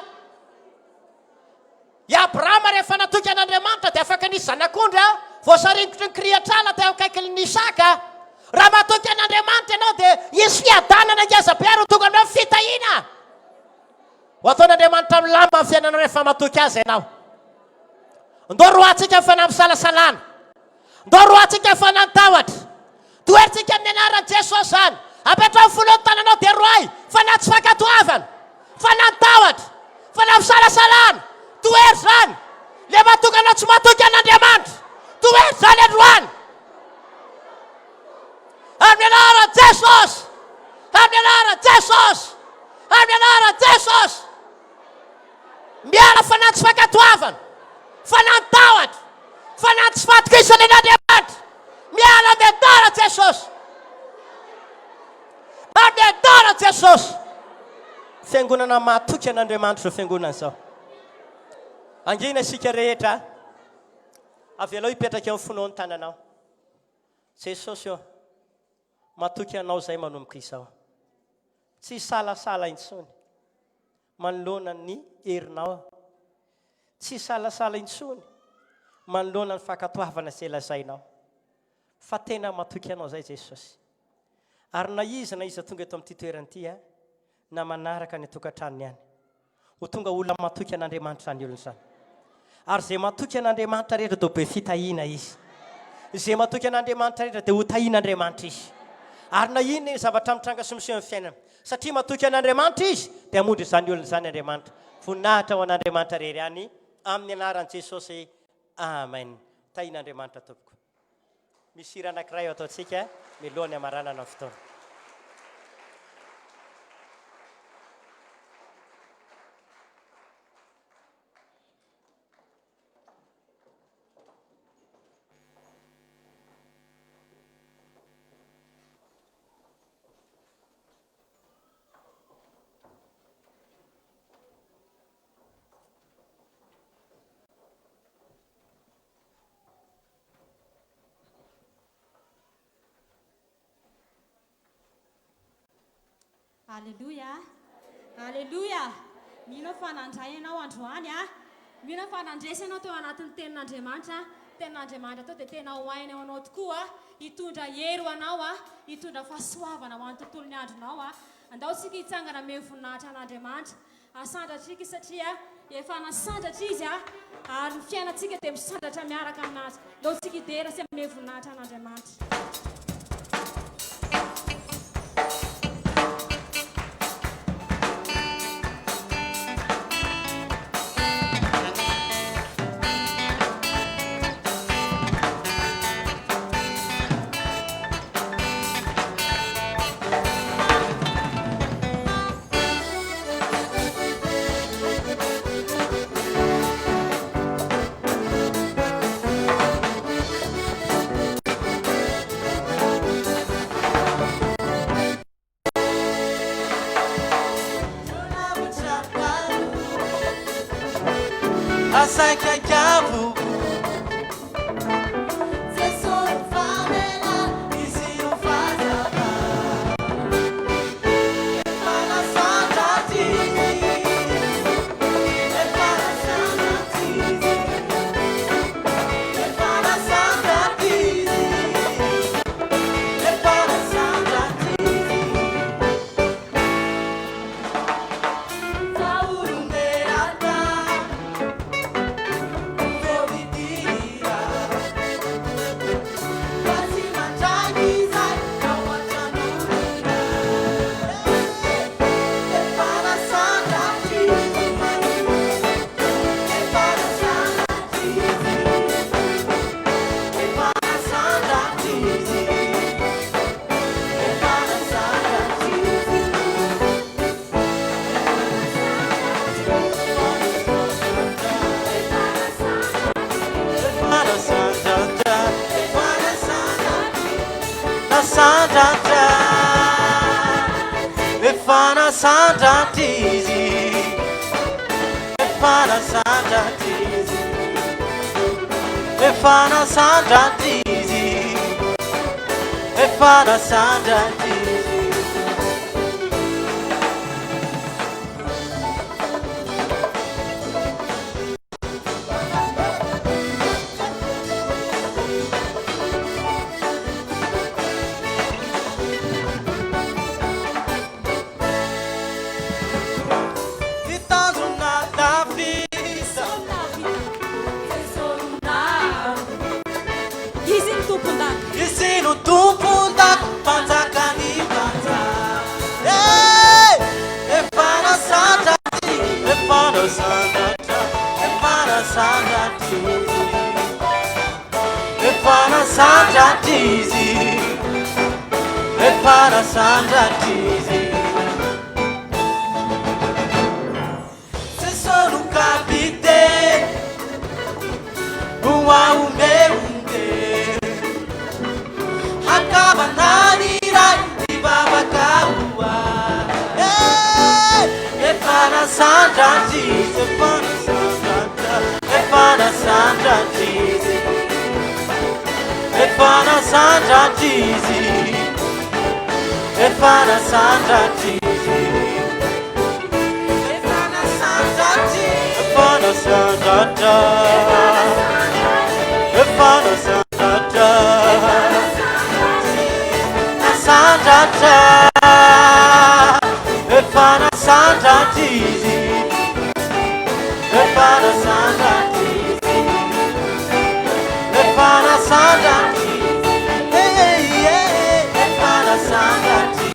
I Abrahama rehefa natoky an'Andriamanitra dia afaka nisy zanak'ondry voasaringotry ny kirihatr'ala teo akaikin'i Isaka. Raha matoky an'Andriamanitra ianao dia hisy fiadanana ngeza be ary ho tonga aminao ny fitahiana. Ho ataon'Andriamanitra milamina ny fiainanao rehefa matoky Azy ianao. Ndao roahantsika ny fanahy misalasalana. Ndao roahantsika ny fanahy tahotra. Toherintsika amin'ny anaran'i Jesosy izany. Apetraho ny fonao ny tananao dia roahy fanahy tsy fankatoavana, fanahy tahotra, fanahy fisalasalana. Tohero izany. Ilay mahatonga anao tsy matoky an'Andriamanitra. Tohero izany androany. Amin'ny anaran'i Jesosy. Amin'ny anaran'i Jesosy. Amin'ny anaran'i Jesosy. Miala fanahy tsy fankatoavana, fanahy tahotra, fanahy tsy fahatokisana an'Andriamanitra. Miala amin'ny anaran'i Jesosy. Amin'ny anaran'i Jesosy. Fiangonana mahatoky an'Andriamanitra izao fiangonana izao. Angina isika rehetra. Avelao hipetraka eo amin'ny fonao ny tananao. Jesosy ô, matoky anao izay manomboka izao. Tsy hisalasala intsony manoloana ny herinao aho. Tsy hisalasala intsony manoloana ny fankatoavana izay lazainao. Fa tena matoky anao izay Jesosy. Ary na iza na iza tonga eto amin'ity toerana ity na manaraka any an-tokantranony any, Ho tonga olona matoky an'Andriamanitra izany olona izany. Ary izay matoky an'Andriamanitra rehetra dia ho be fitahiana izy. Izay matoky an'Andriamanitra rehetra dia ho tahian'Andriamanitra izy. Ary na inona inona zavatra mitranga sy miseho amin'ny fiainana, satria matoky an'Andriamanitra izy, dia hamonjy izany olona izany Andriamanitra. Voninahitra ho an'Andriamanitra irery ihany, amin'ny anaran'i Jesosy. Amen. Tahian'Andriamanitra tompoko. Misy hira anankiray ho ataontsika mialohan'ny hamaranana ny fotoana. Aleloia! Aleloia! Mino aho fa nandray ianao androany a! Mino aho fa nandresy ianao teo anatin'ny tenin'Andriamanitra. Tenin'Andriamanitra teo dia tena ho aina eo anao tokoa, hitondra hery ho anao, hitondra fahasoavana ho an'ny tontolon'ny andronao. Andao isika hitsangana hanome voninahitra an'Andriamanitra. Asandratrika izy satria efa nasandratra izy ary ny fiainantsika dia misandratra miaraka aminazy. Ndao tsika hidera sy hanome voninahitra an'Andriamanitra. Efa nasandratra Izy, efa nasandratra Izy, efa nasandratra Izy, efa nasandratra Izy. Ny tanjona tafita. Izy no tompon-daka. Izy no tompon-daka, mpanjakan'ny mpanjaka. Eh! Efa nasandratra Efa nasandratra, efa nasandratra Izy. Efa nasandratra Izy. Efa nasandratra Izy. Jeso no kapiteny, ho aombe-ombe. Hakavana ny Ray, hivavaka ho ahy. Efa nasandratra Izy, efa nasandratra, efa nasandratra Izy. Efa nasandratra Izy, efa nasandratra Izy. Efa nasandratra Izy, efa nasandratra, efa nasandratra, nasandratra, efa nasandratra Izy, efa nasandratra Izy, efa nasandratra Izy, eh, eh, eh, efa nasandratra Izy.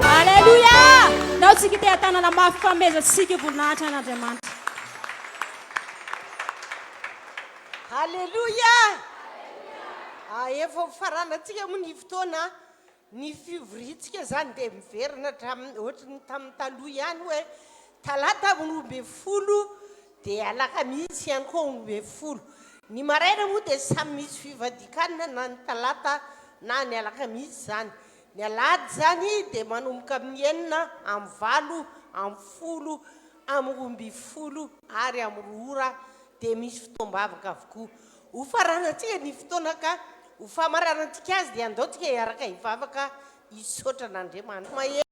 Aleloia! Ndao tsika hiteha-tanana mafy fanomezantsika voninahitra an'Andriamanitra. Haleloia! Ah, efa ho faranantsika moa ny fotoana, ny fivoriantsika izany dia miverina hatramin'ny ohatry ny tamin'ny taloha ihany hoe talata 12 dia alakamisy ihany koa 12. Ny maraina moa dia samy misy fivadikanina na ny talata na ny alakamisy izany. Ny alahady izany dia manomboka amin'ny enina, amin'ny valo, amin'ny folo, amin'ny 12 ary amin'ny roa ora dia misy fotoam-bavaka avokoa. Ho faranantsika ny fotoana ka ho famaranantsika azy dia andao tsika hiaraka hivavaka hisaotra an'Andriamanitra.